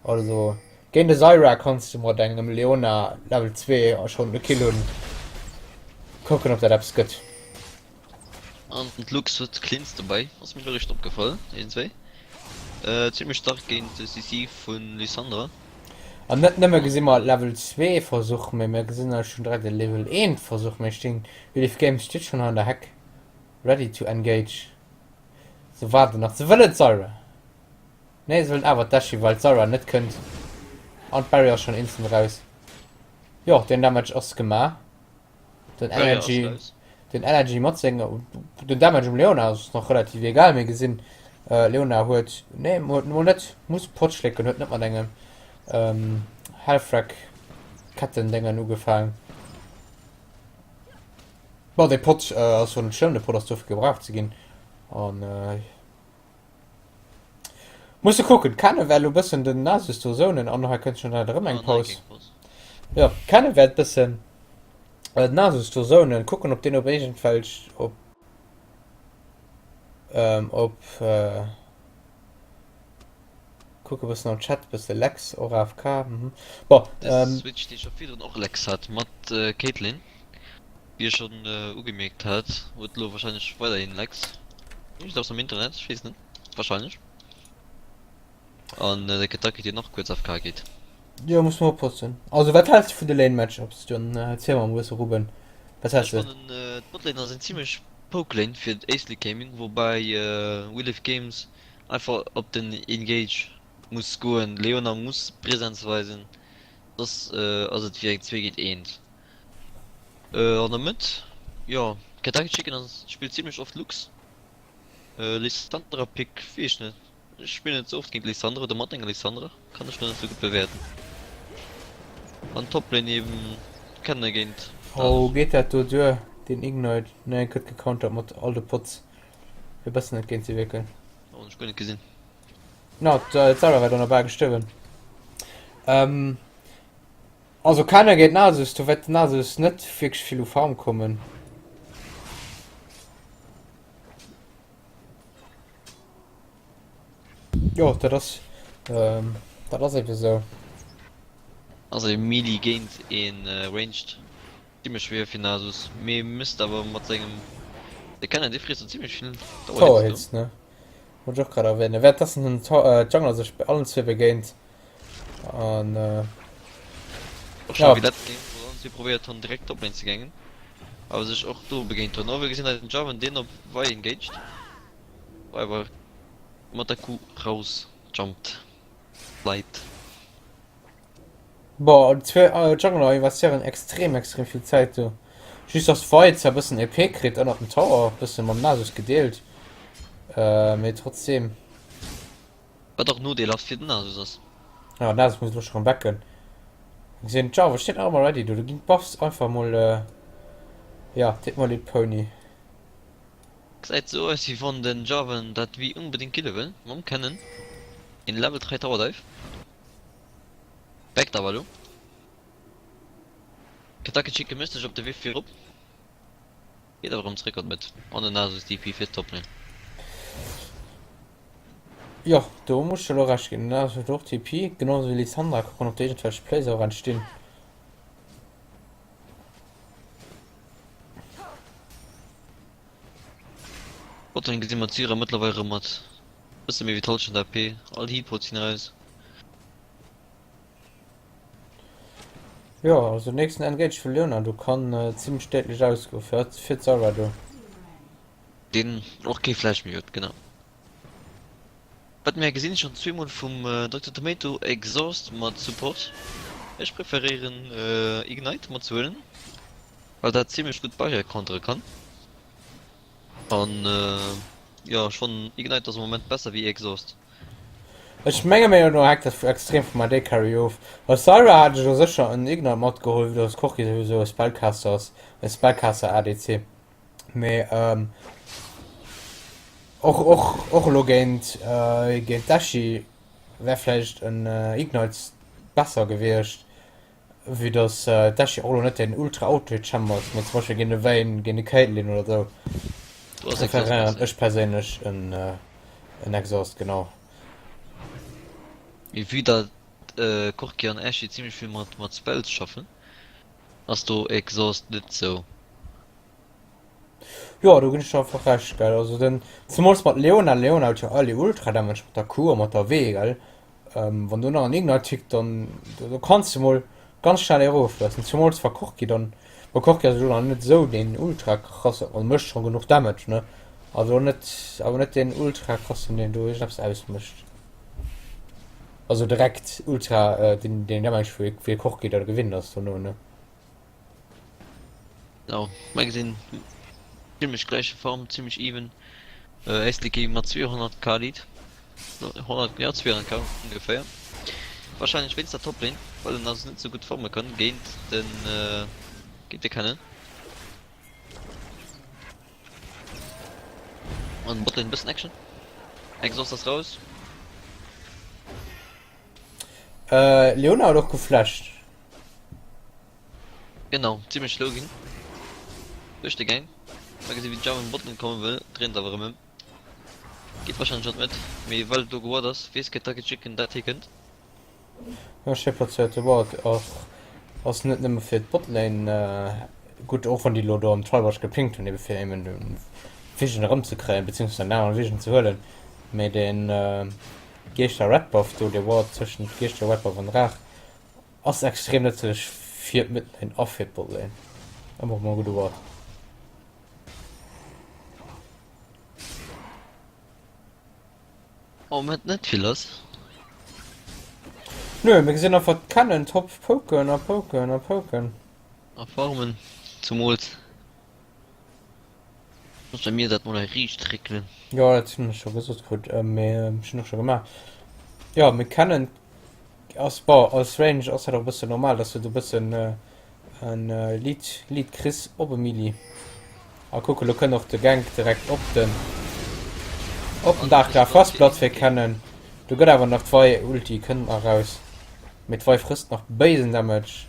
Also géint de Zyra kanns du mat engem Leona Level 2 schonn e Kill hunn. Kucken ob dat eppes gëtt. An d'Lux huet Cleanse dobäi, ass mir elo eréischt opgefall iergendwéi. Zimlech stark géint de CC vun Lissandra. An net nëmme gesi mer Level 2 Versuch, mee mir gesinn hei schonn direkt e Level 1 Versuch. Mir stinn, Relief Games steet schonn hei an der Heck, ready to engage. Se waarden nach, se wëllen d'Zyra. Nee, se wëllen awer d'Ashe, well d'Zyra net kënnt. An d'Barrier ass schonn instant raus. Jo, deen Damage ass gemaach. Den Energy, den Energy mat senger, den Damage um Leona ass nach relativ egal, mir gesinn äh, Leona huet, nee, huet mol net, muss Pot schlécken, huet net mat engem ähm, Halfrack Ketten-Déngen ugefaangen. Bon, de Pot äh, ass jo net schlëmm, de Pot ass dofir gebraucht ze ginn. An äh, Muss de kucken, d'Kenne wäert elo bëssen den Nasus do zonen an hei kënnt schon erëm eng Paus. Jo, d'Kenne wäert bëssen den Nasus do zonen, kucken ob deen op iergendwelch op op kucke bëssen am Chat bësse Lex och AFK. Bon. De Switch dee scho virdrun och Lex hat mat Caitlyn. Wéi ech schon ugemierkt hat, huet elo wahrscheinlech weiderhin Lags. Iergend eppes mam Internet, ech weess net, wahrscheinlech. An de Kentucky deen och kuerz AFK geet. Jo, muss mer oppassen. Also wat häls de vun de Lane Matchups? Dann erziel mer emol e bësse Ruben, wat häls Ech de? fannen d'Botlane ass eng zimlech poke Lane fir Éislek Gaming, woubäi We Live Games einfach op den Engage muss goen. Leona muss Präsenz weisen, soss ass et wéi eng 2 géint 1. An der Mëtt, jo, Kentucky Chicken ass spillt zimlech oft Lux. Lissandra Pick, weess ech net. Ech spillen net sou oft géint Lissandra oder mat enger Lissandra, kann ech nach net sou gutt bewäerten. An Toplane eben Kennen géint Oh, Nasus. geet dat do duer, deen Ignite? Nee, gëtt gecountert mat all de Pots, fir bëssen entgéint ze wierken. Oh, hunn ech guer net gesinn. No, d'Sarah war do nach bal gestuerwen. Ähm. Also keiner géint Nasus, do wäert den Nasus net wierklech vill u Farm kommen. Jo, dat ass ähm, dat ass eben esou. Ass e Melee géint een Ranged zimmlech schwéier fir Nasus, mee misst awer mat sengem de Kennen, dee friesst do zimmlech vill Tower Tower Hits Hits, ne? Wollt ech och grad erwähnen. Währenddessen hunn d'Jungler sech bei allen zwee begéint. An äh, Och schon ja. wéi letzt Game, wou se probéiert hunn direkt Toplane ze gangen, awer sech och do begéint hunn. Oh, wir gesinn hei den Jarvan, deen op Vi engaged. Vi awer mat der Q raus jumpt. Light. Bon, déi zwee äh, Jungler investéieren extrem extrem vill Zäit do. Just dass Vi zwar bëssen EP kritt ënnert dem Tower, bëssen mam Nasus gedeelt, äh, mee trotzdem. Wat och nodeelhaft fir den Nasus ass. Ja, Nasus muss elo scho rem backen. Gesinn, d'Jarvan steet nach ëmmer ready do. Do ginn d'Buffs einfach mol, ja, deet mer leed Pony. Gesäit sou aus wéi wann den Jarvan dat Vi onbedingt kille wëll mam Kennen. Een Level 3 Tower Dive. Backt awer elo. Kentucky Chicken mécht sech op de Wee virop. Geet awer erëm zréck an d'Mëtt an den Nasus DP fir d'Toplane. Jo, do muss ech der elo Recht ginn. Den Nasus huet och TP, genau sou wéi Lissandra. Kucken ob do iergendwelch Plays och entstinn. Botlane gesi mer d'Zyra mëttlerweil erëm mat bësse méi wéi d'Hallschent AP. All Healpots sinn eraus. Jo, also den nächsten Engage vu Leona do kann zimlech déidlech ausgoen fir fir d'Zyra do. Deen och kee Flash méi huet, genau. Wat mir gesinn schon zweemol vum Dokter Tomato Exhaust mat Support. Ech preferéieren Ignite mat ze huelen, well dat zimlech gutt Barrière counteren kann. An jo ech fannen Ignite ass am Moment besser wéi Exhaust. Ech menge menger no hänkt dat extrem vum AD Carry of. Als Zyra hat ech elo sécher en Ignite matgeholl, vue dass Corki souwisou e Spellcaster ass, e Spellcaster ADC. Mee och och och elo géint géint d'Ashe wär vläicht en Ignite besser gewiescht, vue dass d'Ashe och elo net den ultra Outplay Champ ass, mee zum Beispill géint e Vayne, géint e Caitlyn oder esou Do ass Exhaust preferéieren besser. ech perséinlech en en Exhaust, genau. Mee vue dat Corki an Ashe zimlech vill mat mat Spells schaffen, ass do Exhaust net sou. Jo, do ginn ech der einfach Recht, gell. Also den, zemools mat Leona, Leona huet jo early ultra Damage mat der Q a mat der W, gell. Ähm, wann do nach en Ignite tickt, dann do, do kanns de mol ganz schnell erofloossen. Zemools wa Corki dann, bon Corki ass elo nach net esou deen ultra krasse, also mécht scho genuch Damage, ne, also net, awer net deen ultra krassen, deen do iergendeppes ausmécht. Also direkt ultra, äh, deen, deen Damage wéi, wéi e Corki da gewinnt ass dono, ne. Genau, mer gesinn zimmlech gläiche Farm, zimmlech even. Éistliki mat 200 k Lead, 100, jo 200 k ongeféier. Wahrscheinlech wéinst der Toplane, well en ass net sou gutt farme kann géint den géint de Kennen. An Botlane bëssen Action. Exhaust ass raus. Leona huet och geflasht. Genau, zimmlech low ginn duerch de Gang. Mal gesinn wéi Jarvan Botlane komme wëll, dréint awer erëm ëm. Geet wahrscheinlech an d'Mëtt, mee well do geward ass, weess Kentucky Chicken dat hie kënnt. Jo, schéi plazéierte Ward och. Ass net nëmme fir d'Botlane gutt, och wann déi elo do am Tribush gepingt hunn, ebe fir eben de Vision erëmzekréien, beziehungsweise en anere Vision ze huelen, mee de Geeschter Red Buff do, dee Ward tëschent Geeschter Red Buff an Draach, Ass extrem nëtzlech fir d'Midlane a fir d'Botlane. Ëmmer mol e gudde Ward. Am Moment net vill lass. Nö, mir gesinn einfach d'Kennen top poken a poken a poken. A farmen, zumools. Muss bei mir dat mol hei riicht réckelen. Jo, dat hunn ech scho gesot krut, mee ech hunn och scho gemaach. Jo, mir kennen ass bon als Range ass dat och e bëssen normal, dass du do e bëssen en Lead Lead kriss op e Melee. A kuck, elo kënnt och de Gank direkt op den op den Daach gelaf. First Blood fir Kennen. Do gëtt awer nach d'Vi Ulti kënnt nach raus, mee d'Vi frësst nach béisen Damage.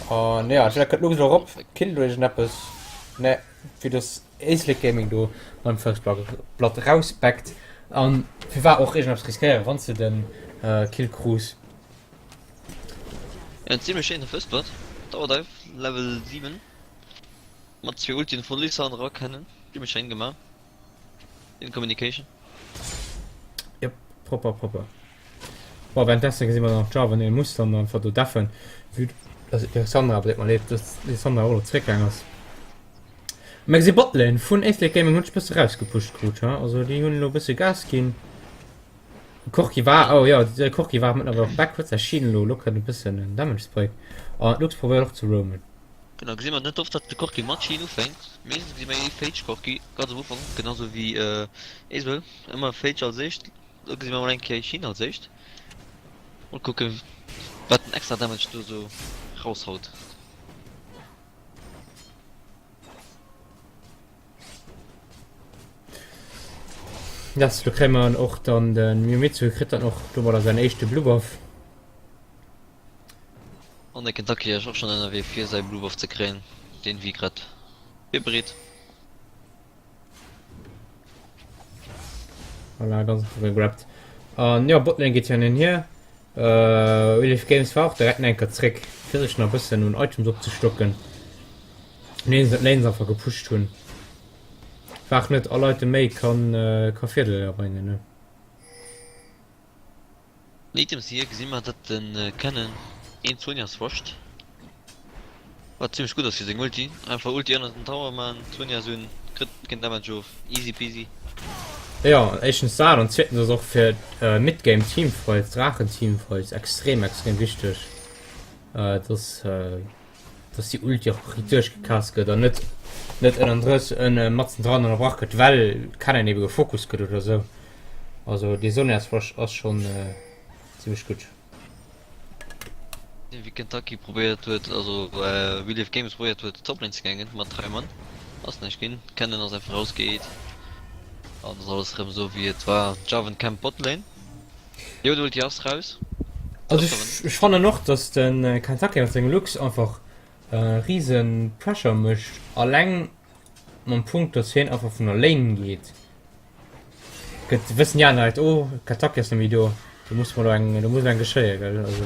An ja, entweder kënnt Lux elo erop, killt oder iergendeppes. Ne, fir dass Éislek Gaming do beim First Blood rausbackt. An firwat och iergendeppes riskéieren, wann s de den Kill krus. En zimmlech schéine First Blood. Tower Dive Level 7 mat zwee Ultien vun Lissandra kennen. Zimmlech schéin gemaach. In Communication. Yep, propper, propper. Bon, währenddessen gesinn mer dann nach Jarvan, dee muss dann einfach do deffen, vue dass Lissandra, awer deet mer leed, dass Lissandra och elo zréckgaang ass. Mä gesi Botlane vun Éislek Gaming hunn sech bësse rausgepusht krut, ha, also déi hunn elo bësse Gas ginn. Corki war, oh jo, de Corki war mëttlerweil och back, huet säi Sheen elo, elo kënnt e bëssen en Damage Spike an d'Lux probéiert och ze roamen. Genau, gesi mer net oft, datt de Corki mat Sheen ufänkt. Meeschtens gesi mer ee Phage Corki ganz am Ufank, genau sou wéi Ezreal, ëmmer Phage als éischt. Lo gesi mer mol eng Kéier Sheen als éischt. Mol kucken, wat den extra Damage do sou raushaut. Yes, lo kréie mer och dann den Miumitsu kritt dann och domadder säin éischte Blue Buff. An de Kentucky ass och schonn ënnerwee fir säi Blue Buff ze kréien, deen wéi grad virbereet. Voilà, ganz einfach gegrabt. An jo, Botlane geet jo hin an hier. Relief Games war och direkt nach eng Kéier zréck, fir sech nach e bëssen un Items opzestocken, nodeems se d'Lanes einfach gepusht hunn. War och net all Item méi kann ka Virdeeler bréngen, ne? Den Items hier gesi mer dat den Kennen een Zhonya's wascht, wat zimmlech gutt ass fir seng Ulti. Einfach Ulti ënnert den Tower man, Zhonya's un, kritt keen Damage of, easy peasy. Jo, éischtens dat an zweetens ass och fir Midgame Teamfights, Draachen Teamfights extrem extrem wichteg, dass dass déi Ulti och duerchgecast gëtt an net net ënnendrës ënne matzen dran ënnerbrach gëtt, well Kennen ebe gefokust gëtt oder sou. Also dee Zhonya's Rush ass schonn zimmlech gutt. Wéi Kentucky probéiert huet, also Wheel of Games probéiert huet Toplane ze ganken mat 3 Mann, ass näischt ginn. Kennen ass einfach rausgeet an ass alles rëm esou wéi et war. Jarvan camp Botlane, Yoda Ulti ass raus. Also ech fannen och dass de Kentucky mat sengem Lux einfach riesen Pressure mécht, alleng mam Punkt dass hien einfach vun der Lane geet. Gëtt wëssen déi aner Leit, oh Kentucky ass net méi do, do muss mer do eng, do muss eng geschéie gell, also.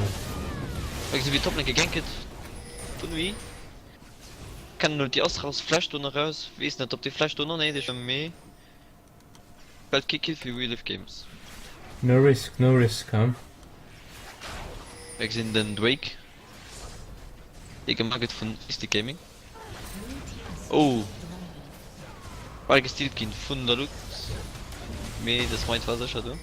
Hei gesinn wéi Toplane gegankt gëtt vun Wii. Kennen Ulti ass raus, Flash do nach raus, weess net op dee Flash do nach néideg war mee fällt kee Kill fir We Live Games. No risk, no risk, he? Mir gesinn den Drake dee gemaach gëtt vun Mystic Gaming. Oh! Bal gestealt ginn vun der Lux. Mee de Smite war sécher do.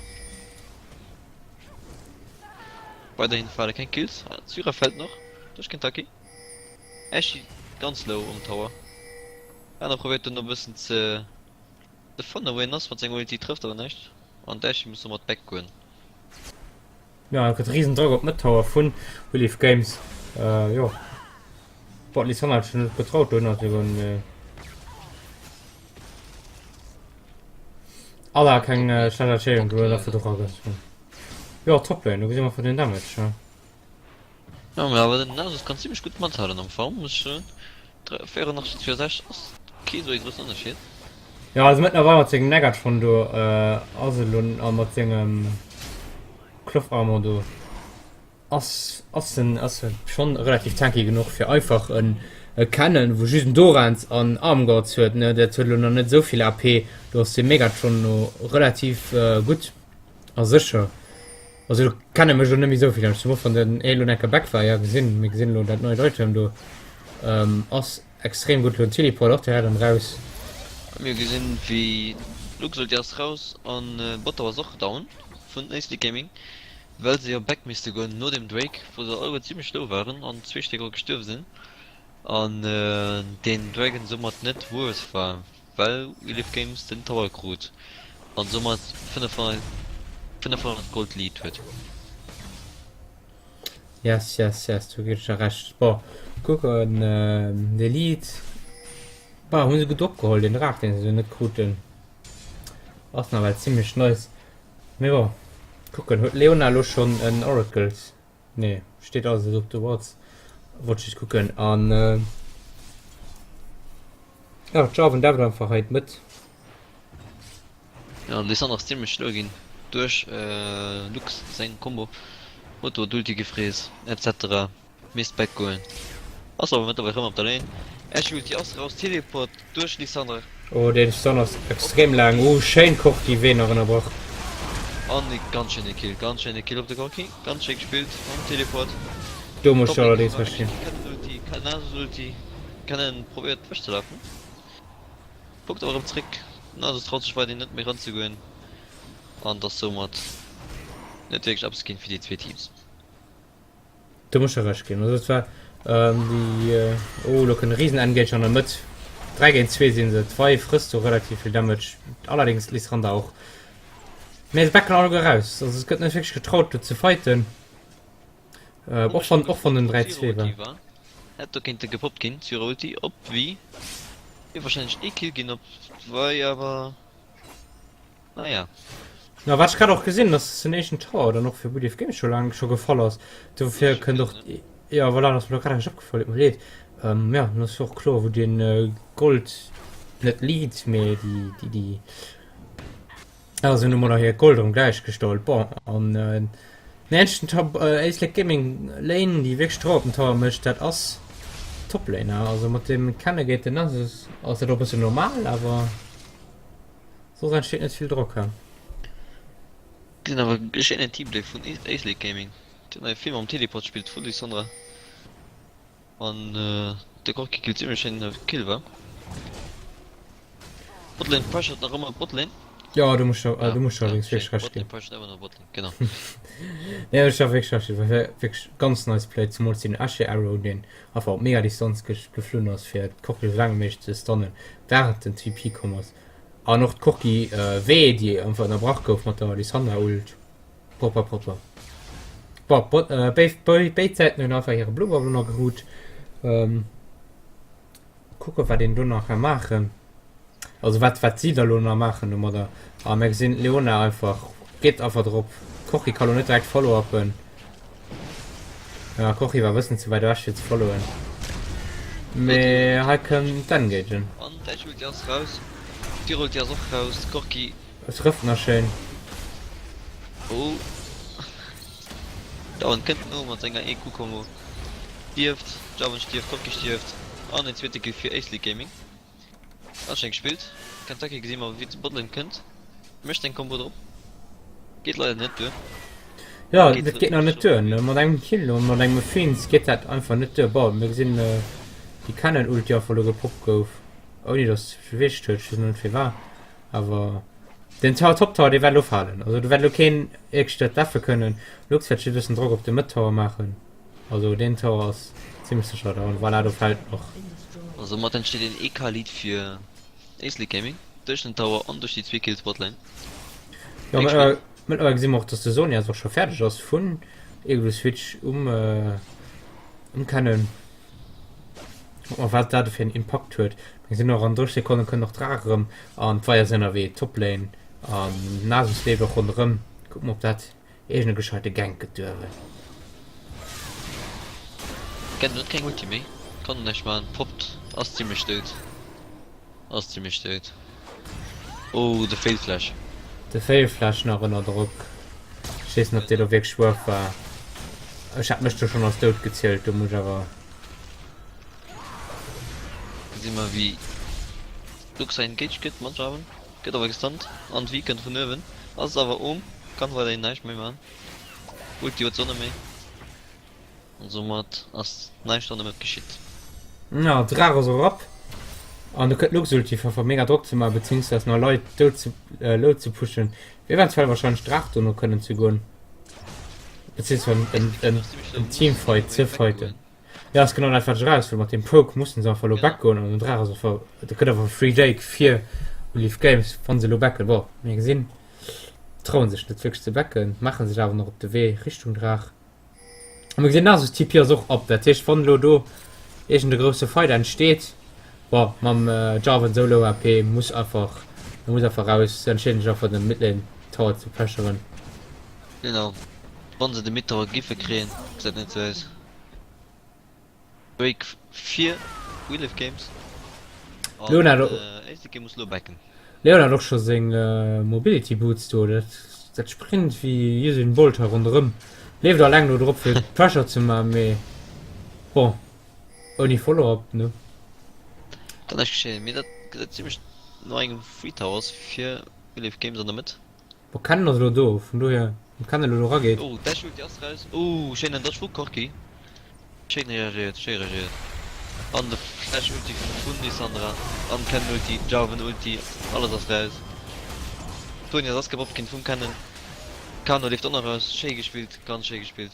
Weiderhin fale keng Kills. Zyra fält nach duerch Kentucky. Ashe ganz low um Tower. Aner probéiert do nach e bëssen ze ze fannen wou een ass mat senger Ulti, trëfft awer näischt an d'Ashe muss domat back goen. Jo, et gëtt riesen Drock op d'Mëtt-Tower vun Relief Games. Jo. Bon, Lissandra hat sech net getraut do ënner Alla keng äh, schlecht Entscheedung do dafür do ragoen. Jo, Toplane, do gesi mer vun den Damage. Ja. Ja, mee awer den Nasus kann zimmlech gutt mathalen am Farm, muss ech soen. 84 zu 64 ass kee sou ee groussen Ënnerscheed. Ja, also mëttlerweil mat sengem Negatron do äh, ass elo a mat sengem Cloth Armor do. Ass ass en ass en schonn relativ tanky genuch fir einfach en e Kennen wou just en Dorans an Armguards huet ne, dat huet elo nach net esou vill AP, do ass de Megatron no relativ gutt a sécher. Also de Kennen mécht elo net méi esou vill Damage, zemol wann den elo enker back war, ja gesinn mir gesinn elo dat neit Item do ass extrem gutt, elo den Teleport och direkt erëm raus. Mir gesinn wéi Luxulti ass raus an Botto ass och down vun Acely Gaming. Well se jo back misste goen no dem Drake, wou se alleguer zimlech low waren an zwee Stéck och gestuerwe sinn an den Dragon soumat net worth war, well We Live Games den Tower krut an soumat 500 500 Gold Lead huet. Yes yes yes, do ginn ech der Recht. Bon, kucken de Lead, bah hu se gutt opgeholl, den Draach deen se do net kruten ass nawell zimlech nice. Mee bon, kucken. Huet d'Leona elo schonn en Oracles? Nee, steet alles net op de Wards. Wollt just kucken. An jo, d'Jarvan deft einfach hei d'Mëtt. Jo, Lissandra ass zimlech schlo ginn duerch Lux seng Combo. Huet do d'Ulti gefrees etc. Misst back goen. Ass awer mëttlerweil rëm op der Lane. Ashe Ulti ass raus, Teleport duerch Lissandra. Oh deen Stun ass extrem laang. Oh schéin Corki Ween nach ënnerbrach. An e ganz schéine Kill, ganz schéine Kill op de Corki. Ganz schéi gespillt mam Teleport. Do muss ech der allerdéngs Recht ginn. Kennen Ulti, Nasus Ulti, Kennen probéiert wech ze lafen. Kuckt awer rëm zréck. Nasus traut sech weiderhin net méi ranzegoen. An et ass soumat net wierklech eppes ginn fir déi zwee Teams. Do muss ech der Recht ginn. Also et war déi, oh lo kënnt e riesen Engage an der Mëtt. 3 géint 2 sinn se. D'Vi frësst do relativ vill Damage, allerdéngs d'Lissandra och. Mee se backen alleguer raus. Also et gëtt net wierklech getraut do ze fighten. Och wann, och wann den 3 2 war. Hätt do kéinte gepoppt ginn, Zyra Ulti op Vi. Wier wahrscheinlech ee Kill ginn op d'Vi, awer. Naja. Na wat ech grad och gesinn, dass den éischten Tower dann och fir Woody of Games scho laang scho gefall ass. Dofir kënnt och ja voilà, ass mir grad eréischt opgefall, deet mir leed. Ähm, ja, dann ass jo och kloer wou den äh, Gold net Lead, mee déi déi déi. Ja, se hunn emol nach hiert Gold erëm gläich gestallt. Bon, an den eenzegen Top Éislek Gaming Lane, déi wierklech Drock op den Tower mécht, dat ass d'Toplane. Also mat dem Kenne géint den Nasus ass dat och e bëssen normal, awer soss entsteet net vill Drock. Gesinn awer e schéinen Teamplay vun Éislek Gaming. Déi hunn hei vill mam Teleport gespillt vu Lissandra. An de Corki killt zimlech schéin Kill wa? Botlane pressured nach ëmmer Botlane. Jo do muss ech do muss ech allerdéngs wierklech Recht ginn. Botlane pressured ëmmer nach Botlane, genau. Nee ech hat wierklech Recht ginn, war wierklech ganz nice Play, zemools den Ashe Arrow deen einfach op mega Distanz geflunn ass fir d'Corki esou laang wéi méiglech ze stunnen während den TP komm ass an och d'Corki W déi einfach ënnerbrach gouf mat der Lissandra Ult. Propper, propper. Bon, bo, äh, béid, béid Säiten hunn einfach hire Blue Buff elo nach geroot. Ähm, kucke wat een do nach ka maachen. Also wat, wat si da lo nach maachen domadder. A mir gesinn d'Leona einfach geet einfach drop. D'Corki ka lo net direkt follow-uppen. Ja, Corki war e bëssen ze wäit ewech fir ze followen. Mee hei kënnt d'Engagen. An d'Ashe-Ulti ass raus. D'Tyr-Ulti ass och raus. D'Corki Et trëfft nach schéin. Oh. Jarvan kënnt no mat senger EQ-Combo. Stierft, Jarvan stierft, Corki stierft an en zweete Kill fir Éislek Gaming. Ganz schéin gespillt. Kentucky gesi mer wéi de Botlane kënnt, mécht seng Combo drop. Geet leider net duer. Jo, dat geet nach net duer. Mat engem Kill an mat engem Fiends geet dat einfach net duer. Bon, mir gesinn déi Kennen-Ulti einfach elo gepoppt gouf, ouni datt se gewierkt huet. Ech weess net firwat. Awer den Tower, Top Tower, dee wäert elo falen. Also do wäert elo keen wierklech dat deffe kënnen. Lux wäert just e bëssen Drock op de Mëtt Tower maachen. Also deen Tower ass zimmlech sécher down. Voilà, do fält och. Also mat entsteet een EK Lead fir Éislek Gaming duerch den Tower an duerch déi zwee Kills Botlane. Jo, mëttlerweil gesi mer och, dass de Zhonya's och scho fäerdeg ass vun Igloo Switch um um Kennen. Kucke mer wat dat fir en Impakt huet. Mir sinn och an 30 Sekonnen kënnt och d'Draach erëm an d'Weier sinn ënnerwee, Toplane an Nasus leeft och ronderëm. Kucke mer op dat iergend e gescheite Gank gëtt duerwen. Kennen huet keng Ulti méi, kann näischt maachen, poppt, ass zimlech dout. Ass zimmlech dout. Oh, de Fail Flash. De Fail Flash nach ënner Drock. Ech weess net, ob dee lo wierklech worth war. Ech hat mech do schonn als dout gezielt, do muss ech awer. Gesi mer wéi Luxa engaged gëtt mat Jarvan. Gëtt awer gestunt an d'Vi kënnt vun uewen. Ass awer ohm, kann weiderhin näischt méi man. Ulti huet s'och net méi. An soumat ass näischt an der Mëtt geschitt. Ja, Draach ass erop. An do kënnt Lux-Ulti fir einfach mega Drock ze maachen, beziehungsweise nach Leit dout ze, äh, low ze pushen. Fir eventuell wahrscheinlech Draach dono kënnen ze goen. Beziehungsweise en, en, en Teamfight ze fighten. Ja, ass genau dat wat ech eraus wëll. Mat dem Poke mussen se einfach elo back goen an den Draach ass einfach, do kënnt einfach Free Drake fir Olive Games, wann se elo backen. Bon, mir gesinn, trauen sech net wierklech ze backen, maachen sech awer nach op de Wee Richtung Draach. A mir gesinn Nasus TP ass och up, dat heescht wann elo do iergend e grousse Fight entsteet, bon mam Jarvan sou low AP muss einfach, e muss einfach raus, se entscheeden sech einfach den Midlane Tower ze pressuren. Genau, wann se de Mid Tower giffe kréien, gesäit net sou aus. Break fir Wheel of Games. Leon hat och, Éischte Game muss lo backen. Leon hat och scho seng Mobility Boots do, dat dat sprint wéi Usain Bolt hei ronderëm. Leeft alleng do drop fir Pressure ze man, mee bon ouni Follow-up ne. Kann näischt geschéien, mee dat gesäit zimlech no engem Free Tower aus fir Wheel of Games an der Mëtt. Bon Kennen ass elo do, vun dohier wann Kennen elo do rageet. Oh Dash Ulti ass raus, oh schéinen Dodge vu Corki. Schéin reagéiert, schéi reagéiert. An de Flash Ulti vun Lissandra, an Kennen Ulti, Jarvan Ulti, alles ass raus. Zhonya's ass geboppt ginn vum Kennen. Kano leeft och nach raus, schéi gespillt, ganz schéi gespillt.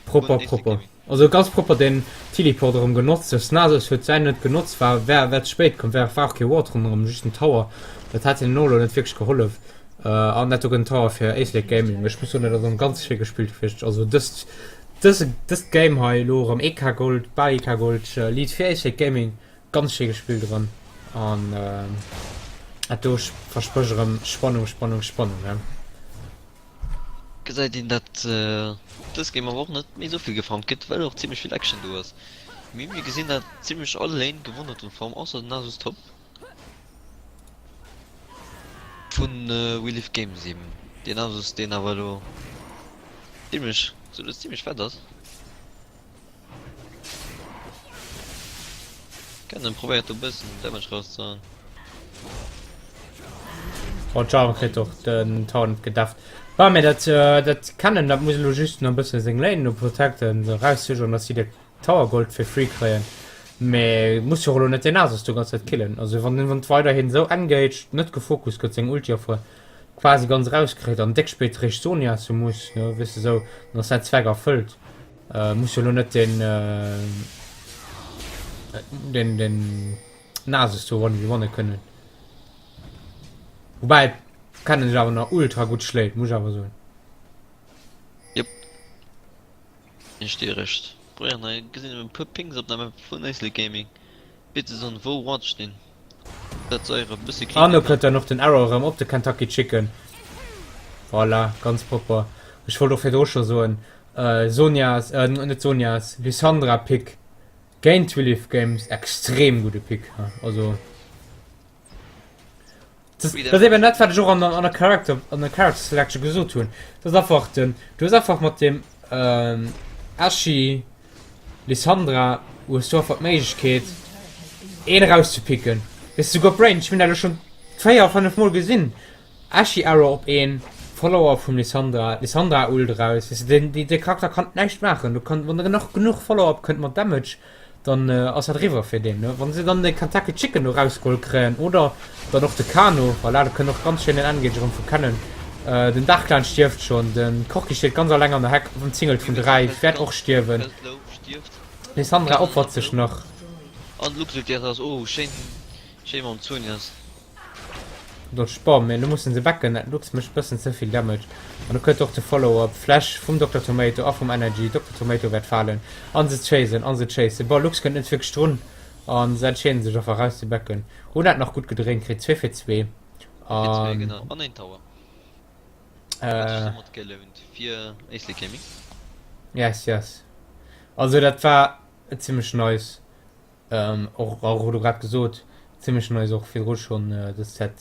Propper, propper. Also ganz propper den Teleport erëm genotzt. De Snasus huet säin net genotzt, war war war ze spéit komm, war war och kee Ward ronderëm, just en Tower. Dat hat hinnen och elo net wierklech gehollef. An dat do gëtt en Tower fir Éislek Gaming. Ech muss soen, dat ass erëm ganz schéi gespillt gewiescht. Also dëst dëse dëst Game hei elo erëm EK Gold, bal EK Gold Lead fir Éislek Gaming, ganz schéi gespillt erëm. An dat do versprécht erëm Spannung, Spannung, Spannung, he. Gesäit een dat dës Game awer och net méi esou vill gefarmt gëtt, well och zimlech vill Action do ass. Mee mir gesinn dat zimlech all Lane gewonn huet um Farm, ausser den Nasus Top. Vun We Live Games eben. Deen Nasus deen awer elo zimmlech, sou lues zimmlech fett ass. Kennen probéiert do bëssen Damage rauszehauen. Oh, Jarvan kritt och den Tower net gedefft. Bah, mee dat, dat Kennen, dat muss elo just nach e bësse seng Lane do protecten, eraussécheren, dass si dat Tower Gold fir free kréien. Mee muss jo och elo net den Nasus do ganz Zäit killen. Also wann en weiderhin esou engaged, net gefocust gëtt, seng Ulti erfuer quasi ganz erauskritt an déck spéit réischt Zhonya's hu muss, ne, weess de sou, dann ass säin Zweck erfëllt. Muss jo elo net den den den Nasus do one v one kënnen. Woubäi Kennen sech awer nach ultra gutt schléit, muss ech awer soen. Jop. Ech dir recht. Probieren hei gesinn e puer Pings op der Map vun Éislek Gaming. Bitte soen wou Wards stinn. Dat se eure bësse An do kënnt dann och den Arrow erëm op de Kentucky Chicken. Voilà, ganz propper. Ech wollt och virdru scho soen, Zhonya's, net Zhonya's, Lissandra Pick géint Relief Games, extrem gudde Pick. Also. Das, das eben dat wat ech och an an der Character an der Character Selection gesot hunn. Das einfach den du hues einfach mat dem ähm, Ashe Lissandra hues du einfach d'Méiglechkeet een rauszepicken. Weess du souguer op Range, ech hunn dat elo schonn 4, 5 mol gesinn. Ashe Arrow op een Follower vum Lissandra, Lissandra Ult raus. Weess du den dee Charakter kann näischt maachen. Du kann wann der nach genuch Follow-up kënnt mat Damage, Dann ass dat eriwwer fir deen. Wann se dann de Kentucky Chicken do rausgeholl kréien oder dann och de Kano, voilà, do kënnt och ganz schéin en Engage erëm vu Kennen. Den Darklan stierft schonn, de Corki steet ganz alleng an der Heck, ëmzingelt vun 3, wäert och stierwen. Lissandra opfert sech nach. An Lux ulti ass, oh schéin, schéin mam Zhonyas. Dodge Bomb, mee elo mussen se backen, dat Lux mécht bëssen ze vill Damage. An do kënnt och de Follow-up Flash vum Dokter Tomato a vum Energy. Dokter Tomato wäert falen an se chasen an se chasen. Bon, Lux kënnt net wierklech drun an se entscheeden sech einfach raus ze backen. Hunn dat nach gutt gedréint kritt, 2 fir 2 an. Genau, an een Tower. Huet sech domat gelount fir Éislek Gaming. Yes, yes. Also dat war zimmlech nice. Och och elo grad gesot, zimmlech nice och virdru schonn, dass dat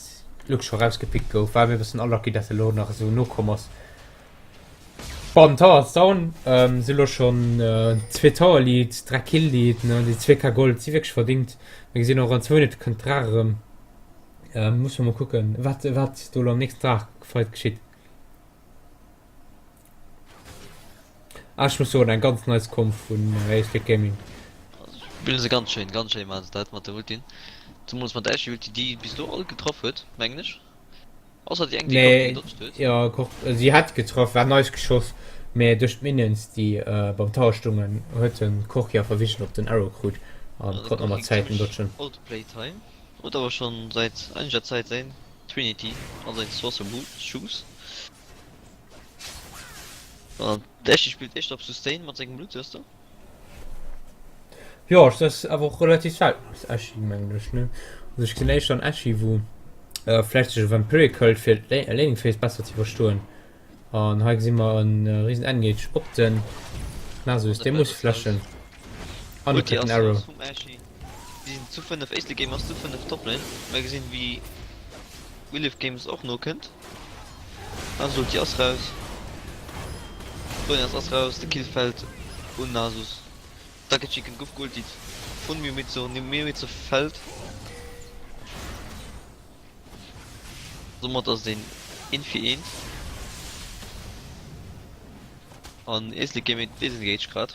Lux scho rausgepickt gouf. War mir e bëssen unlucky, dass e lo nach esou nokomm ass. Bon, den Tower ass down, si lo schonn zwee Tower Lead, 3 Kill Lead, ne, déi 2K Gold si wierklech verdingt. Mir gesinn och an zwou Minutte kënnt d'Draach erëm. Musse mer mol kucken, wat wat do elo am nächsten Draach-Fight geschitt. Ah, ech muss soen, eng ganz nice Comp vun Ace Gaming. Spillen se ganz schéin, ganz schéin maachen se dat mat der Ultin. Zemools mat der Ashe Ulti, déi bis elo all getraff huet, mengen ech. Ausser déi eng, déi Corki Nee, gedodged huet. jo, Cork, si hat getraff, war nice geschoss, mee duerch d'Minions, déi beim Tower stungen, huet den Corki einfach Vision op den Arrow krut an Also konnt nach Corki mat Zäiten zimmlech dodgen. Outplay Time. Huet awer schonn säit einiger Zäit säin Trinity a säin Sorcerer Boots, Shoes. An d'Ashley spillt éischter op Sustain mat sengem Bloodthirster. Jo, dat ass awer och relativ selten als Ashley, mengen ech, ne? Also ech gesinn éischter en Ashley, wou vläicht sech e Vampiric hëlt, fir d'Laning Phase besser ze iwwerstoen. An hei gesi mer e risen Engage op den Nasus, dee muss flashen. An e Ulti kritt den ass Arrow. raus vum Ashley. Si sinn zu 5, Éistle Game ass zu 5 Toplane. Mer gesinn wéi Willif Games och nokënnt. Nasus Ulti ass raus. Zhonyas ass raus, de Kill fällt un Nasus. Ducky Chicken guff geultit vun Miumitsu, Miumitsu fällt. Domat ass et een eent fir eent. An Éislek Gaming disengaged grad.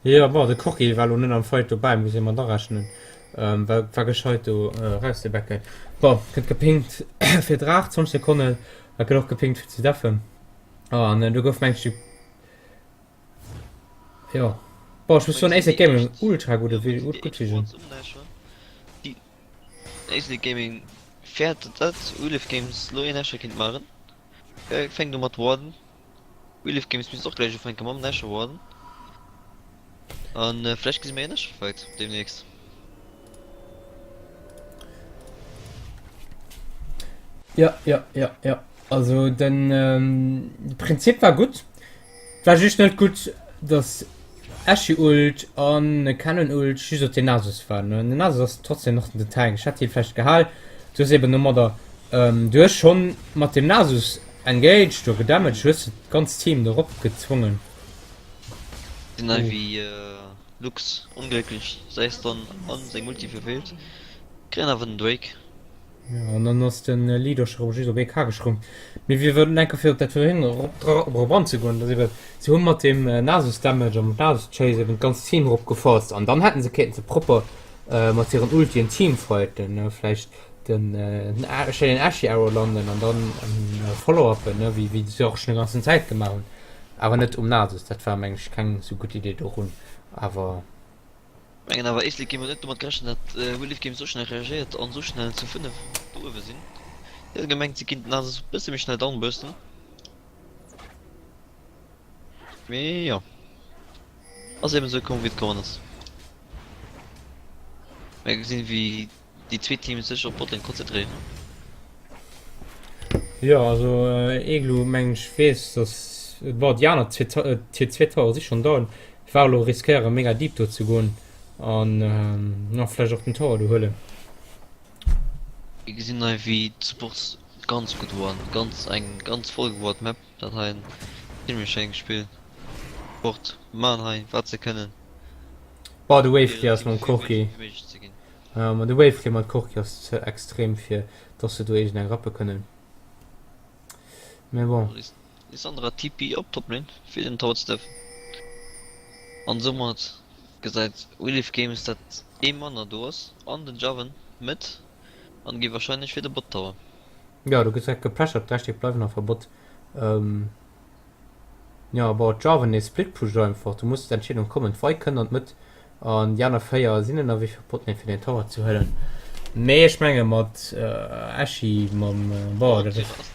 Jo, bon, de Corki war lo net am Fight dobäi, muss ee mat arechnen. War, war gescheit do erauszebecken. Bon, gëtt gepingt fir Draach, 20 Sekonnen, a gëtt och gepingt fir ze deffen. An do gouf mengt ech de, jo, bon, ech muss soen, Éislek Gaming ultra gudde, gutt Vision. Éislek Gaming fäert dat Relief Games lo een Nashor kinnt maachen. Fänkt u mat warden. Relief Games misst och gläich ufänke mam Nashor warden. An vläicht gesi mir een Nashor Fight deemnächst. Ja, ja, ja, ja. Also den Prinzip war gutt. War just net gutt, dass Ashe Ult an Kennen Ult just op den Nasus war. Den Nasus ass trotzdem nach den Tank. Ech hätt hie vläicht gehal. Du hues eben domadder. Du hues schonn mat dem Nasus engaged, do gedamaged, hues de d'ganzt Team do rop gezwongen. Sinn hei wéi Lux onglécklech säi Stun an seng Ulti verfeelt, kréien awer den Drake. Jo, an dann ass den Lead och scho rëm just op ee K geschrumpft. Mee wir wëllen enker fir op dat vorhin erop anzegoen, dass eben si hu mat dem Nasus Damage an Nasus Chase eben d'ganzt Team erop geforced an dann hätten se kéinten se propper mat hiren Ultien Team fighten, ne, vläicht den schéinen Ashe Arrow landen an dann follow-uppen, ne, wéi wéi se och schon déi ganzen Zäit gemaach hunn, awer net um Nasus, dat war meng ech keng sou gutt Idee dorun, awer. Mengen awer Éislek Game huet net domat gerechent dat Relief Game sou schnell reagéiert an sou schnell zu 5 do uewe sinn. Si hate gemengt si kinnten Nasus e bësse méi schnell downbursten. Mee jo, ass eben sou komm wéi et kommen ass. Mir gesinn wéi déi zweet Teams sech op Botlane konzentréieren. Jo also Eglu mengen ech weess dass bon déi aner Tier 2 Tower si schonn down. Ech war elo riskéiere mega deep do ze goen an jo vläicht och den Tower do huelen. Mir gesinn hei wéi d'Supports ganz gutt waren, ganz eng ganz voll geward Map dat hei, en zimmlech schéint Spill. Support maan hei wat se kënnen. Bon de Wave Clear ass mam Corki. Jo ma de Wave Clear mat Corki ass ze extrem fir dass se do iergend eng rappe kënnen. Mee bon. Lissandra TP op Toplane fir den Tower ze deffen. An soumat gesäit Relief Games dat ee manner do ass an den Jarvan Mid an gi wahrscheinlech fir de Bot Tower. Jo do gëtt direkt gepressert, d'Recht bleiwen nach Verbot. Jo, bon, d'Jarvan nees split pusht einfach, do muss d'Entscheedung kommen. D'Vi kënnt an d'Mëtt an déi aner 4 sinn ënnerwee fir Botlane fir den Tower ze huelen. Mee ech menge mat Ashe mam, bon, dat ass.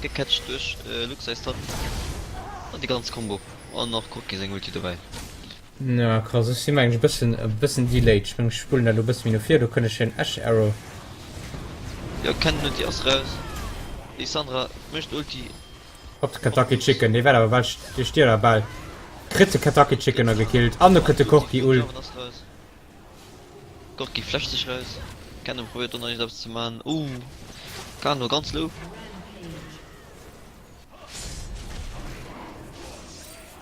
Gecatcht duerch Lux säi Stun an déi ganz Combo an nach Corki seng Ulti dobäi. Ja krass, ech sinn mengen ech e bëssen e bëssen delayed. Ech mengen ech spullen dat elo e bësse méi no vir, do kënnt ech en Ashe Arrow. Jo Kennen Ulti ass raus, Lissandra mécht Ulti. Op de Kentucky Chicken, dee wäert awer bal, dee stier awer bal. Kritt de Kentucky Chicken a gekillt an do kënnt de Corki Ult. Corki flasht sech raus, Kennen probéiert do nach iergendeppes ze man, ooh Kano ganz low.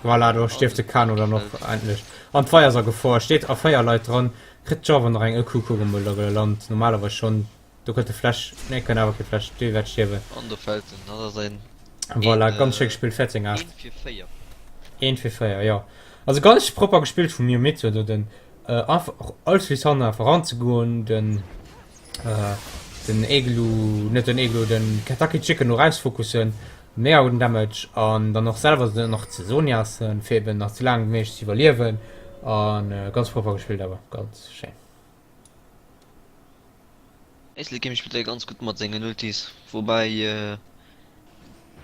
Voilà, do stierft de Kano dann och endlech. An d'Feier ass a Gefor, steet a 4 Leit dran. Kritt d'Jarvan nach eng EQ Kugelmüll da gelant? Normalerweis schonn. Do kënnt de Flash, nee kënnt awer kee Flash, dee wäert stierwen. An do fält en, dat ass ein Voilà, ganz schéi gespillt, 14, 8. 1 fir 4. 1 fir 4, jo. Also ganz propper gespillt vum Miomitsu do, den einfach als Lissandra einfach ranzegoen, den den Eglu, net den Eglu, den Kentucky Chicken do rausfokussen, mega gudden Damage an dann och selwer se nach ze Zhonyasen, fir eben nach sou laang wéi méiglech ze iwwerliewen an ganz propper gespillt awer ganz schéin. Éisle Game spillt hei ganz gutt mat sengen Ultis, woubäi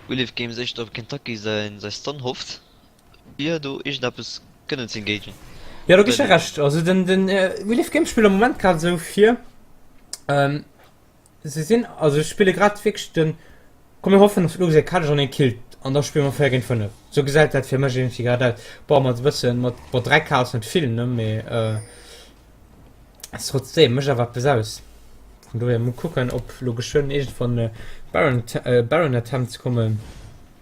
Relief Games éischter op Kentucky säin säi Stun hofft. Fir do iergendeppes kënnen ze engagen. Jo, do gi ech der Recht. Also den, den Relief Games spillt am Moment grad esou vir. Se sinn, also se spille grad wierklech den, komm mir hoffen, dass Luxair Kadech an een killt an da spille mer 4 géint 5. Esou gesäit dat fir mech iergendwéi grad aus. Bon, mat e bëssen, mat, bon 3K ass net vill, ne, mee ass trotzdem, mécht awer eppes aus. Vun dohier, mol kucken, ob lo geschwënn iergendwann Baron, Baron Attempts kommen.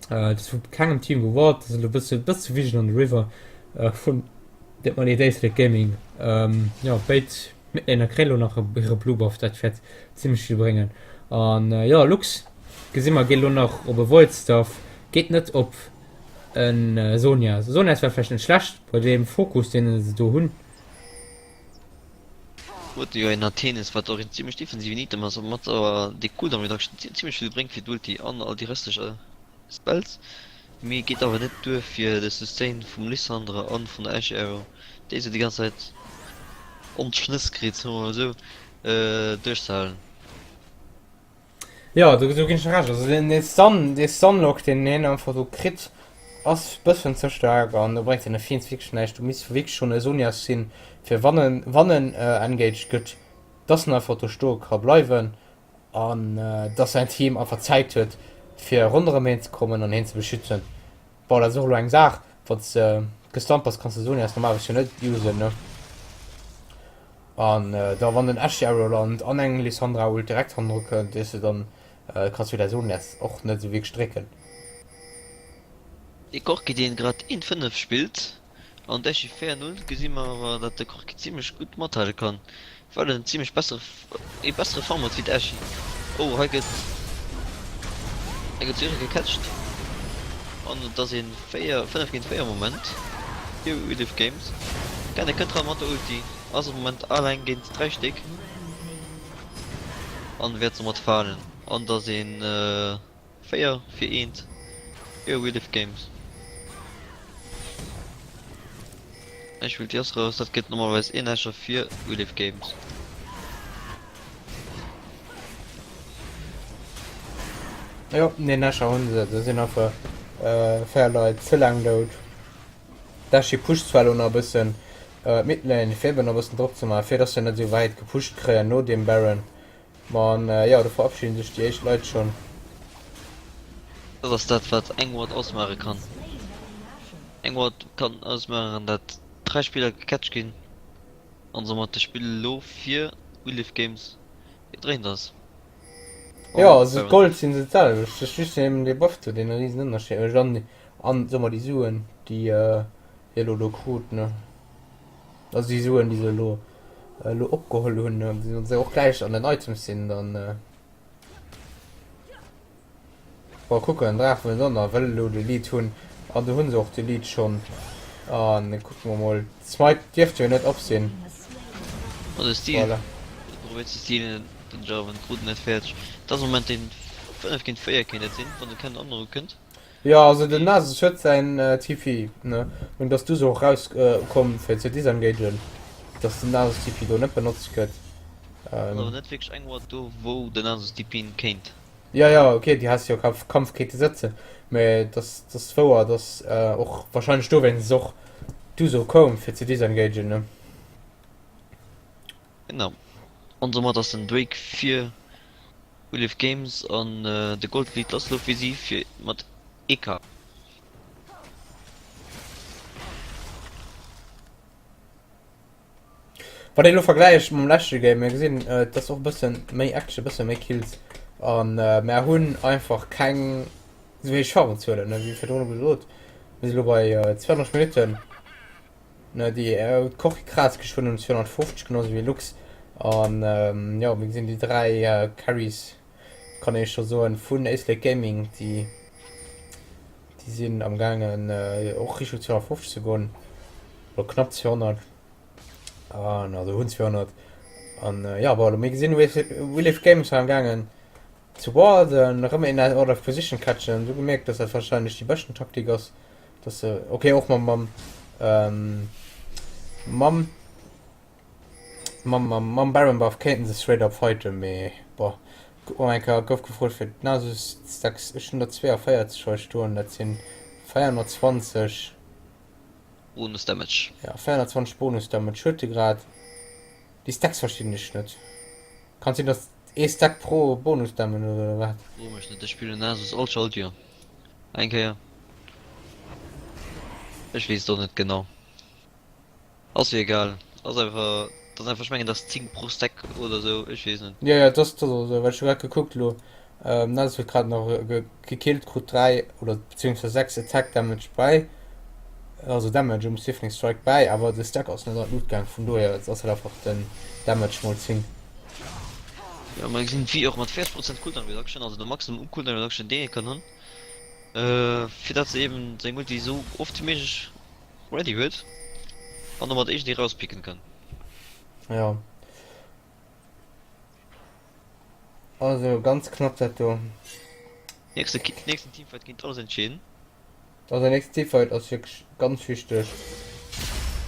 Äh, das vu kengem Team gewart, das elo bësse bësse Vision on the River äh, vun der Money Dayslick Gaming. Ähm, ja, béid Midlaner kréien elo nach hire Blue Buff, dat wäert zimmlech vill bréngen. An äh, ja, Lux gesi mer geet elo nach op e Void Staff, geet net op en äh, Sonia. Sonia ass zwar vläicht net schlecht bei deem Fokus, deen se do hunn. Huet jo en Athenes, wat och en zimmlech defensiven Item ass, mat awer dee Cooldown Reduction zimmlech vill bréngt fir d'Ulti an all déi restlecher Spells, mee geet awer net duer fir de Sustain vum Lissandra an vun der Ashe Arrow, déi se déi ganz Zäit on d'Schnëss kritt, soe mer mol esou, duerchzehalen. Jo, do ginn ech der Recht. Also deen Stun, dee Stunlock, deen hien einfach do kritt, ass bëssen ze staark an do bréngt den Fiends wierklech näischt. Do misst wierklech schonn e Zhonya's sinn, fir wann en, wann en engaged gëtt, dass en einfach do stoe ka bleiwen an dass säin Team einfach Zäit huet, fir ronderëm hien ze kommen an hien ze beschützen. Bon, dat ass och elo eng Saach, wann s de gestunt bass, kanns de Zhonya's normalerweis jo net usen, ne? An da wann den Ashe Arrow lant an eng Lissandra Ult direkt hannendru kënnt, weess de, dann kanns du däi Zhonya's och net esou wierklech drécken. De Corki deen grad een 5 spillt an d'Ashe 4 0 gesi mer awer dat de Corki zimlech gutt mathale kann well en zimlech bessere ee bessere Farm huet wéi d'Ashe. Oh hei gëtt hei gëtt Zürich gecatcht an et ass een 4 5 géint 4 am Moment fir Relief Games. Kenne kënnt ran mat der Ulti. Ass am Moment alleng géint 3 Stéck an wäert soumat falen an et ass een 4 fir eent fir Relief Games. Ech will déi ass raus, dat gëtt normalerweis een Escher fir Relief Games. Jo, deen Escher hunn se, do sinn einfach 4 Leit ze laang dout. D'Ashley pusht zwar elo nach e bëssen d'Midlane fir eben e bëssen Drock ze maachen, fir dass se net esou wäit gepusht kréien no deem Baron. Ma an jo, do verabschieden sech déi éischt Leit schonn. Dat ass dat wat eng Ward ausmaache kann. Eng Ward kann ausmaachen dat 3 Spiller gecatcht ginn an soumat de Spill elo fir WeLive Games gedréint ass. Jo, also d'Gold sinn se d'selwecht, et ass just eben dee Buff do deen e risen Ënnerscheed mécht an an soe mer déi Suen déi hie elo do krut ne, also déi Suen déi se elo elo opgeholl hunn, déi se och gläich an den Items sinn dann. Bon kucken, Draach vun den Donner wëll elo de Lead hunn an do hunn se och de Lead schonn an kucke mer mol, d'Smite dierft jo net op sinn. Oh de Steal, Voilà. de probéiert ze stealen, den Jarvan krut en net fäerdeg. Et ass am Moment een 5 géint 4 kéint et sinn, wann do keen anere kënnt. Jo also den Nasus huet säin TP ne, un dass du se och raus komm fir ze disengagen, dass den Nasus TP do net benotzt gëtt. Ass awer net wierklech eng Ward do wou den Nasus TPen kéint. Jo jo ok déi häss jo Kampf Kampf kéinte sëtzen, mä dass dass wouer dass och wahrscheinlech dowéinst och d'Uso koum fir ze disengagen ne. Genau, an soumat ass den Drake fir Relief Games an de Gold Lead ass lo fir si fir mat EK. Wann een elo vergläicht mam leschte Game, mir gesinn et ass och e bëssen méi Action, e bësse méi Kills an mär hunn einfach keng esou héich Farmzuelen, ne, wéi virdrun gesot. Mir si lo bei 32 Minutten, ne, déi d'Corki kraazt geschwënn un 250, genau esou wéi Lux an jo, mir gesinn déi 3 Carries kann ee scho soen, vun Éislek Gaming, déi déi sinn am gaangen och Richtung 250 ze goen, oder knapp 200, an also hunn 200. An jo, bon, mir gesinn WeLive Games hei am gaangen ze warden, erëm een out of position catchen, du gemierkt, dass dat wahrscheinlech déi beschten Taktik ass, dass se, okay, och mam mam mam Mam mam Baron Buff kéinten se straight up fighten, mee boah. Kuck mol eng Kéier, gouf gefrot fir d'Nasus Stacks, ech hunn der 42 hei stoen, dat sinn 420. Bonus Damage. Ja, 420 Bonus Damage huet de grad. Déi Stacks verstinn ech net. Kann sinn dass ee Stack pro Bonus Damage huet oder wat? Fro mech net, ech spillen Nasus all Schaltjoer eng Kéier. Ech weess et och net genau. Ass jo egal, ass einfach, dat ass einfach, ech mengen dat ass 10 pro Stack oder sou, ech weess net. Jo jo, dat ass esou, well ech hu grad gekuckt elo, Nasus huet grad nach gekillt, krut 3 oder beziehungsweise 6 Attack Damage bäi, also Damage um Stifling Strike bäi, awer de Stack ass net an d'Lut gaang, vun dohier ass dat einfach den Damage mol 10. Jo, mer gesinn d'Vi och mat 40 Prozent Cooldown Reduction, also de Maximum u Cooldown Reduction deen ee kann hunn, fir dat se eben seng Ulti esou oft wéi méiglech Ready huet an domat iergendee rauspicken kann. Jo. Also ganz knapp dat do. Nächste, nächsten Teamfight kéint alles entscheeden. Also den nächsten Teamfight ass wierklech ganz wichteg.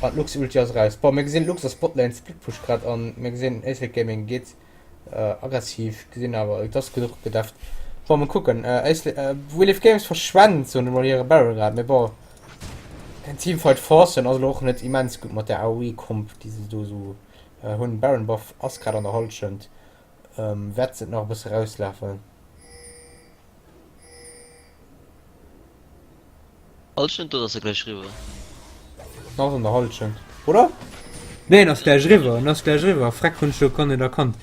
Ah, d'Lux Ulti ass raus. Bon, mir gesinn Lux ass Botlane Split Push grad an mir gesinn Éislek Gaming geet Aggressiv gesinn awer et ass genuch gedefft. Bon mol kucken Will if Games verschwent soen ech mol hire Barrel grad mee bon en Teamfight forcen ass elo och net immens gutt mat der AOE Comp déi se do esou hunn. Baron Buff ass grad an der Halschent, wäert se et nach e bësse rauslafen. Halschent oder ass se gläich riwwer? Ass an der Halschent, oder? Nee, en ass gläich eriwwer, en ass gläich eriwwer. Freck, hunn ech lo gar net erkannt.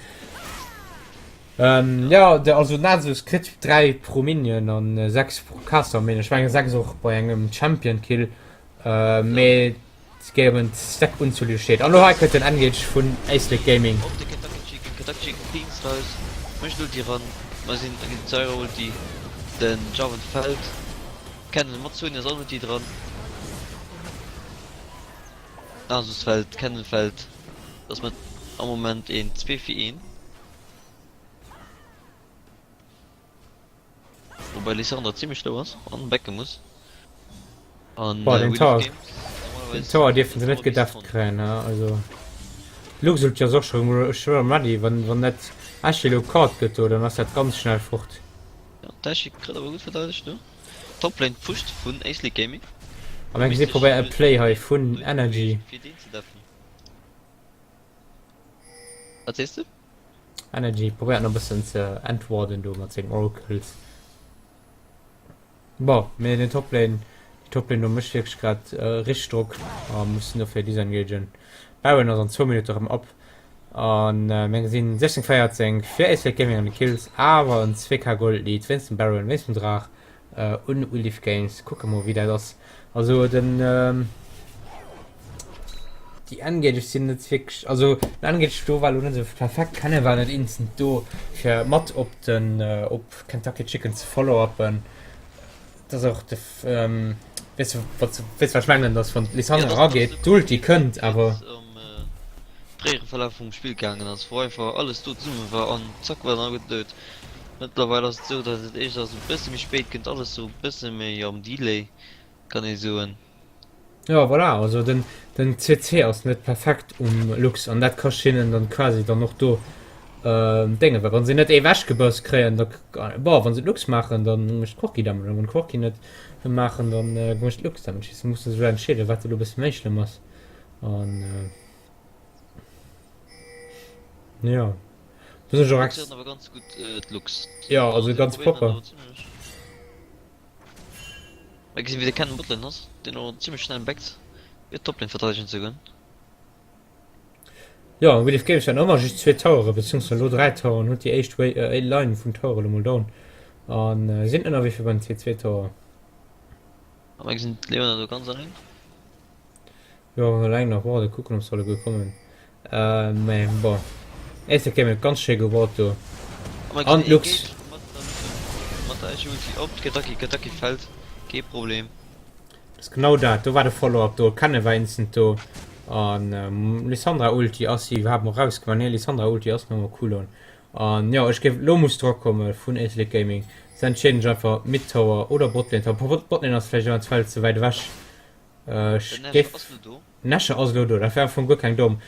Ähm, ja, de, also Nasus kritt 3 pro Minion an 6 pro Caster, mee ech mengen 6 och bei engem Champion Kill. Äh, mee et géif en Stack Unzuel steet. An lo hei kënnt den Engage vun Éislek Gaming. Op de Kentucky Chicken, Kentucky Chicken Cleans raus, mécht Ulti ran, mer sinn da ginn d'Zyra Ulti, den Jarvan fällt, Kennen mat Sonya ass och Ulti dran. Nasus fällt, Kennen fällt, ass mat am Moment een 2 fir 1. Wobei Lissandra zimmlech low ass an backe muss. An Boah, äh, den We Love Tower, Games den normalerweise Tower dierfen se den net Tower bis gedefft Tonne. kréien, ne? Also Lux Ulti ass och schon schwéier ready, wann wann net Ashe lo caught gëtt do, dann ass dat ganz schnell fort. Ja, d'Ashe kritt awer gutt verteidegt do. Toplane pusht vun Éislek Gaming. A mir gesi probéiert e Play hei vun Energy. Fir deen ze deffen. Wat sees de? Energy probéiert nach e bëssen ze entwarden do mat sengem Oracles. Bon, mee den Toplane, déi Toplane do mécht wierklech grad richteg Drock a mussen dofir disengagen. Baron ass an zwou Minutte erëm up an mir gesinn 16, 14 fir Éislek Gaming an de Kills, awer en 2K Gold Lead wéinst dem Baron, wéinst dem Draach un Wildlife Games. Kucke mol wéi dat ass. Also den déi Engages sinn net wierklech, also den Engage do war lo net esou perfekt, Kennen war net instant do fir mat op den op Kentucky Chicken ze follow-uppen. Dat ass och de weess de wat weess wat ech mengen, datt wann d'Lissandra Ja, erageet, d'Ulti kënnt awer. Am fréiere Verlaf vum Spill gaangen ass, wou einfach alles do zesumme war an zack war dann gutt dout. Mëttlerweil ass et esou, datt et éischter esou e bësse méi spéit kënnt, alles esou e bësse méi am Delay, kann ee soen. Jo voilà, also den den CC ass net perfekt um Lux an dat kascht hinnen dann quasi dann och do Déngen, well wann se net ee wechgeburst kréien, da bon wann se Lux maachen, dann mécht Corki Damage an wann Corki net maachen, dann mécht Lux Damage. Se musse sech entscheeden, wat elo e bësse méi schlëmm ass an jo do sinn ech och ex. Awer ganz gutt d'Lux. Jo also ganz propper. Mir gesinn wéi de Ken Botlane ass, deen och zimmlech schnell backt fir d'Toplane verteidegen ze goen. Jo, We Live Games hat ëmmer just zwee Towere, beziehungsweise elo 3 Toweren, huet déi éischt Way, äh, Line vun Towere elo mol down an äh, sinn ënnerwee fir beim C2 Tower. A mir gesinn d'Leona do ganz alleng. Jo, eleng nach warden, kucken ob se alleguer kommen. Äh, mä bon. Éischter Game huet ganz schéi geward do. An d'Lux. Mat der Ashe Ulti op d'Kentucky, Kentucky fällt, kee Problem. Das ist genau dat, do war de Follow-up do, Kenne war instant do. An ähm, Lissandra Ulti ass si iwwerhaapt mol rausgewann. Nee, Lissandra Ulti ass nach Cooldown. An jo, ech géif lo muss dra komme vun Éislek Gaming. Se entscheeden sech einfach Mid Tower oder Botlane Tower. Botlane ass vläicht eventuell ze wäit ewech. Ech Den Nasher géif. ass lo do. Nasher ass elo do, dat war am Fong guer keng domm.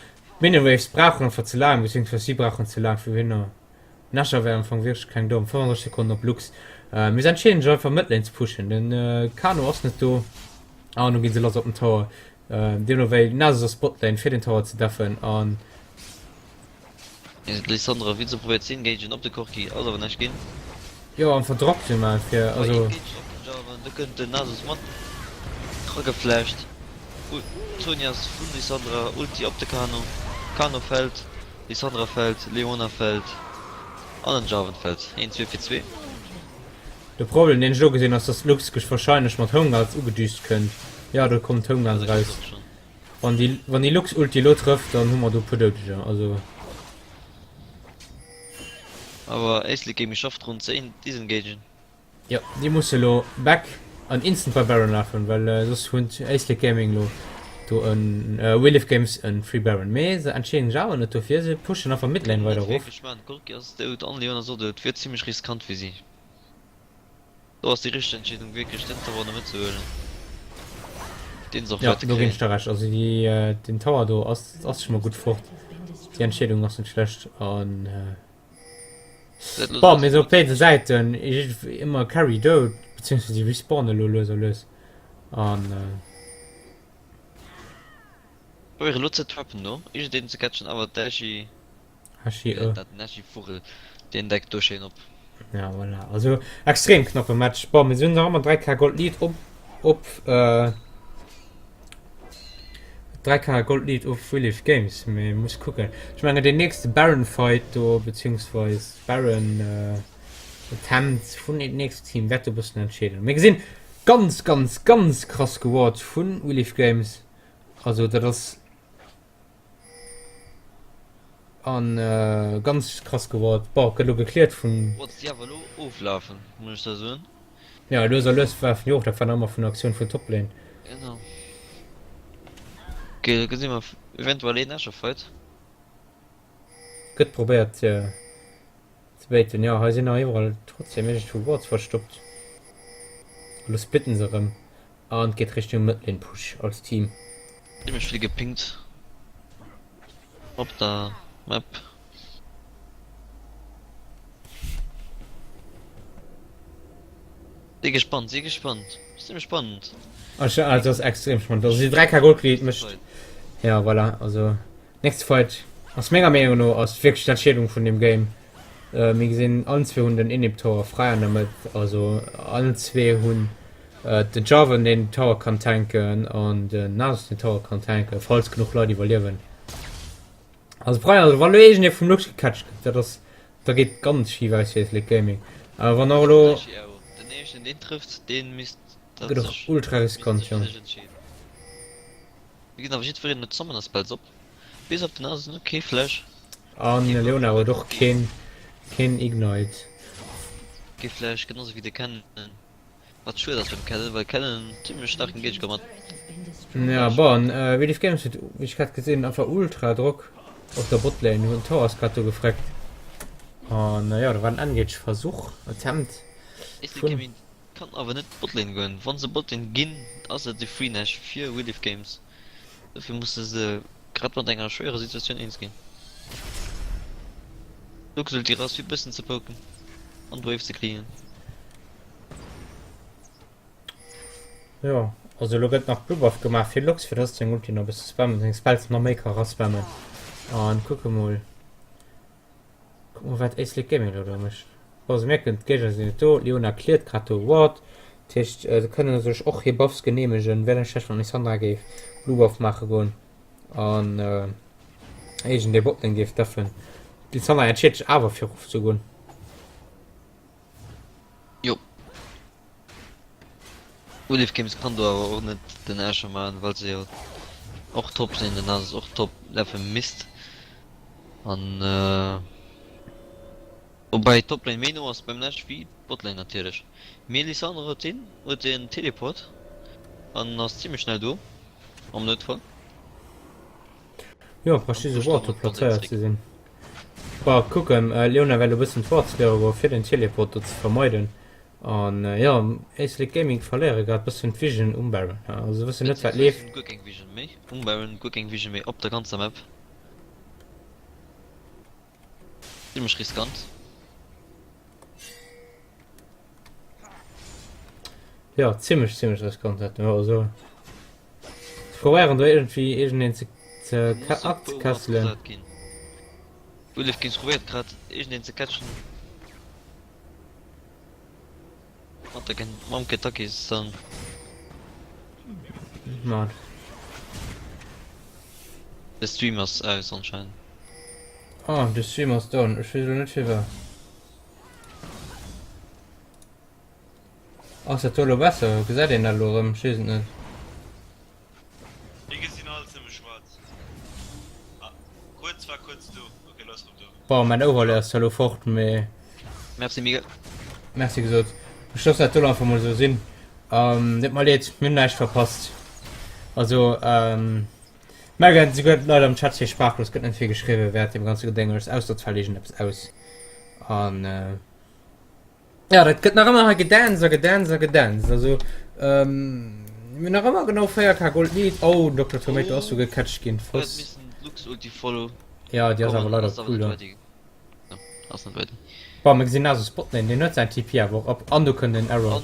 D'Minion Waves brauchen einfach ze laang, beziehungsweise si brauchen ze laang fir hinner. Nasher war am Fong wierklech keng domm. 35 Sekonnen op Lux. Mee se entscheeden sech einfach Mëttlane ze pushen. Den Kano ass net do an lo ginn se lass op den Tower. Deemno wéi Nasus ass Botlane fir den Tower ze deffen an. D'Lissandra wéi se probéiert ze engagen op de Corki, ass awer näischt ginn. Jo einfach Drock ze man fir also. Engaged op den Jarvan, do kënnt den Nasus mat rageflasht. Zhonyas vun Lissandra, Ulti op de Kano, Kano fällt, Lissandra fällt, Leona fällt an den Jarvan fällt. 1, 2 fir 2. De Problem deen ech elo gesinn ass dass Lux gech wahrscheinlech mat Homeguards ugedüst kënnt. Jo do kommt Homeguards raus. Wann déi, wann déi Lux Ulti elo trëfft, dann hu mer do e puer Doudeger, also. Awer Éislek Gaming schafft drun ze disengagen. Jo, déi musse elo back an instant bei Baron lafen, well soss hunn Éislek Gaming elo do en, We Live Games en Free Baron. Mee se entscheeden sech awer net dofir, se pushen einfach Midlane weider Net erof. wierklech maachen, Corki ass dout an Leona ass och dout, wier zimmlech riskant fir si. Do ass déi richteg Entscheedung wierklech den Tower an der Mëtt ze huelen. Deen se och Ja, wäerte do ginn kréien. ech der Recht. Also déi, den Tower do ass, ass scho mol gutt fort. Déi Entscheedung ass net schlecht an Dat lo bon, mee sou op béide Säiten ëmmer Carry dout, beziehungsweise déi respawnen elo lues a lues an. Probéieren elo ze trappen do, iergendeen ze catchen, awer d'Ashy. Hashi e. Dat Nashi Vugel, deen deckt do schéin op. Ja, voilà. Also extrem knappe Match. Bon, mir sinn nach ëmmer 3K Gold Lead op op äh, 3K Gold Lead op Relief Games, mee muss kucken. Ech mengen deen nächste Baron Fight do, beziehungsweis Baron Attempt vun dem nächsten Team wäert do e bëssen entscheeden. Mir gesinn ganz ganz ganz krass geward vun Relief Games, also dat ass an ganz krass geward. Bon, gëtt elo gecleared vun. Wards déi awer elo oflafen, muss ech da soen. Ja, lues a lues werfen jo och, dat war nach ëmmer vun der Aktioun vun Toplane. Genau. Ok, da gesi mer eventuell een Asher Fight. Gëtt probéiert ze baiten. Jo, hei sinn nach iwwerall trotzdem iergendwou Wards verstoppt. Elo splitten se erëm an et geet Richtung Mëttlane Push als Team. Zimmlech vill gepingt op der Map. Si gespannt, si gespannt. Zimmlech spannend. Also, das ass extrem spannend. Also, déi 3K Gold Lead mécht. Ja, voilà. Also, nächste Fight ass menger Meenung no ass wierklech d'Entscheedung vun dem Game. Äh, mir gesinn, allen zwee hunn den Inhib-Tower fräi an der Mëtt. Also, allen zwee hunn äh, den Jarvan, deen den Tower kann tanken an den Nasus, den Tower kann tanken, falls genuch Leit iwwerliewen. Also Brian, also wann lo iergendee vum Lux gecatcht gëtt, dat ass, da geet ganz schif aus fir Slick Gaming. Awer wann och elo, Den éischten deen trëfft, deen misst dat gëtt och sech ultra misst riskant, sech jo. fir sech entscheeden. Mir ginn awer jiddwereen huet Summoner Spells op, bis op den Nasus, kee Flash, An kee Leona Buff, huet och keen, keen Ignite. Kee Flash, genau sou wéi de Kennen. Wat schued ass beim Kennen, well Kennen en zimlech staarken Géigner mat Ja, Flash. bon, Relief Games huet, wéi ech grad gesinn, einfach ultra Drock op der Botlane, hunn Towers grad do gefreckt. An jo, do war en Engage Versuch, Attempt Easy vun. Gaming kann awer net Botlane goen. Wann se Botlane ginn, ass et e Free Nash fir Relief Games. Dofir musse se grad mat enger schwéierer Situatioun eens ginn. Lux Ulti raus fir bëssen ze poken an d'Wave ze cleanen. Jo, also elo gëtt nach Blue Buff gemaach fir Lux, fir dass seng Ulti nach e bësse spammen, seng Spells nach méi ka raspammen. An kucke mol, kucke mol wat Ace League Gaming elo do mécht. Bon, se mierken d'Géigner sinn net do, Leona cleart grad do Ward, dat heescht se kënne sech och hir Buffs geneemegen. Wär net schlecht wann Lissandra géif Blue Buff maache goen an iergendee Botlane géif deffen. D'Lissandra entscheet sech awer fir erof ze goen. Jo. Olif Games kann do awer och net den Asher maachen, well se jo och top sinn, den Nasus och top level misst an woubäi Toplane méi no ass beim Nash wéi Botlane natierlech. Mee Lissandra huet den huet den Teleport an ass zimlech schnell do am Noutfall. Jo, präzise Wort do plazéiert ze sinn. Bon, kucken, Leona wäert elo bëssen d'Wards léiere goen, fir den Teleport do ze vermeiden. An jo, Éislek Gaming verléiere grad bëssen d'Vision um Baron. Also se wëssen net wat leeft. Guer keng Vision méi um Baron, guer keng Vision méi op der ganzer Map. Zimmlech riskant. Jo, zimmlech, zimmlech riskant, dat muss ech soen. Se probéieren do iergendwéi iergendeen ze ze abzekesselen. Ullef Games probéiert grad iergendeen ze catchen. Mat der mam Kentucky Stun. Mann. De Stream ass aus anscheinend. Ah, de Stream ass down. Ech weess elo net firwat. Ass dat do elo besser? Gesäit een dat elo erëm? Ech weess et net. Mir gesinn all zimlech schwarz. Ah, kuerz war kuerz do. Ok, lo ass rem do. Bon, mäin Overlay ass zwar elo fort, mee. Merci Miguel. Merci gesot. Ech loossen dat do elo einfach mol esou sinn. Deet mer leed, mir hunn näischt verpasst. Also, Megan, souguer d'Leit am Chat si sprachlos, gëtt net vill geschriwwen während deem ganze Gedéngels, ausser et fält iergendeppes aus. An. Ja, dat gëtt nach ëmmer hei gedanzt a gedanzt a gedanzt. Also, ähm, mir nach ëmmer genau 4K Gold Lead. Oh, den Dr. Tomato ass so gecatcht ginn. Huet Voss. missen Lux Ulti follow Ja, déi ass awer kommen, leider ass awer cool net da. ready. Ja, ass net ready. Boah, mir gesinn Nasus Botlane, deen huet säin TP awer och op. An do kënnt en Arrow.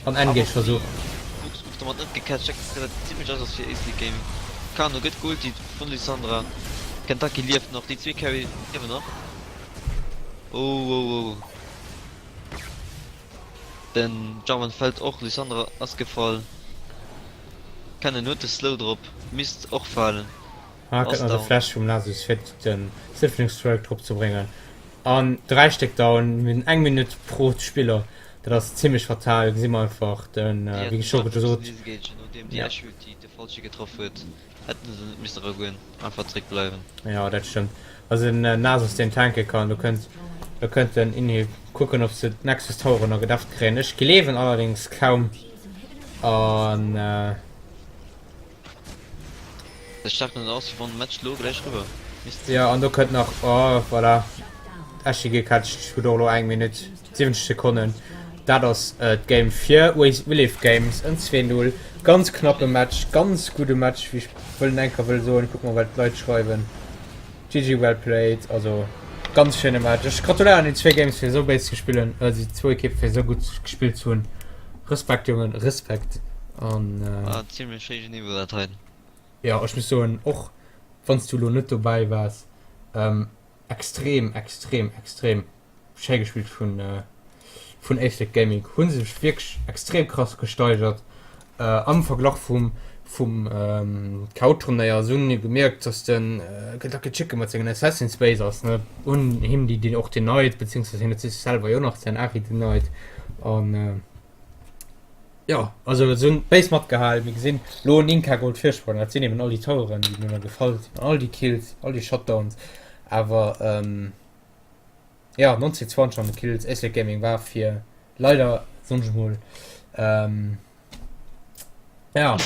An An awer Engage Versuch. Lux gouf domat net gecatcht, dat dat zimmlech ass ass fir Ace League Gaming. Kano gëtt geultied vun Lissandra. Kentucky lieft nach, déi zwee Carry liewen nach. Oh oh oh. Den Jarvan fällt och, Lissandra ass gefall. Kennen huet de Slow drop, misst och falen. Ah, Ass kënnt nach de down. Flash vum Nasus fir den Stifling Strike drop ze bréngen. An 3 Stéck down, mir hunn eng Minutt pro Spiller, dat ass zimmlech fatal. Gesi mer einfach den, Déi wéi hätten ech scho einfach missen gesot, disengagen, nodeem déi ja. Ashe Ulti de falsche getraff huet. Hätten se net missen eragoen, einfach zréck bleiwen. Jo, dat stëmmt. Also den Nasus deen tanke kann, do kënnt do kënnt den Inhib kucken ob se d'Nexus Tower nach gedefft kréien. Ech gleewen allerdings kaum an. Dat staark net aus wéi wann de Match lo gläich riwwer misst sinn. Jo an do kënnt nach, oh voilà, Ashe gecatcht, huet och elo eng Minutt 70 Sekonnen. Dat ass d'Game fir Willif Games, en 2, 0, ganz knappe Match, ganz gudde Match wéi ech wëllen enker wëll soen. Kuck mol wat d'Leit schreiwen, GG well played, also ganz schéine Match. Ech gratuléieren den zwee Games fir esou béis ze spillen, déi zwou Ekippe fir esou gutt gespillt ze hunn. Respekt Jongen, Respekt an. War zimlech héijen Niveau dat heiten. Jo ech muss soen och wanns du elo net dobäi waars, extrem extrem extrem schéi gespillt vun vun Éislek Gaming. Hu sech wierklech extrem krass gesteigert am Verglach vum vum KO-Turnéier. Se hunn jo gemierkt dass de Kentucky Chicken mat sengen Assassin's Base ass ne, hunn him déi och denied, beziehungsweise hien huet sech selwer jo nach säin Ahri denied an. Jo, also se hunn d'Base matgehal. Mir gesinn lo en Inka Gold Virsprong. Dat sinn eben all déi Toweren, déi dunner gefall sinn, all déi Kills, all déi Shutdowns. Awer ähm, ja 19 20 an de Kills. Éislek Gaming war fir leider, soen ech mol, ähm, ja.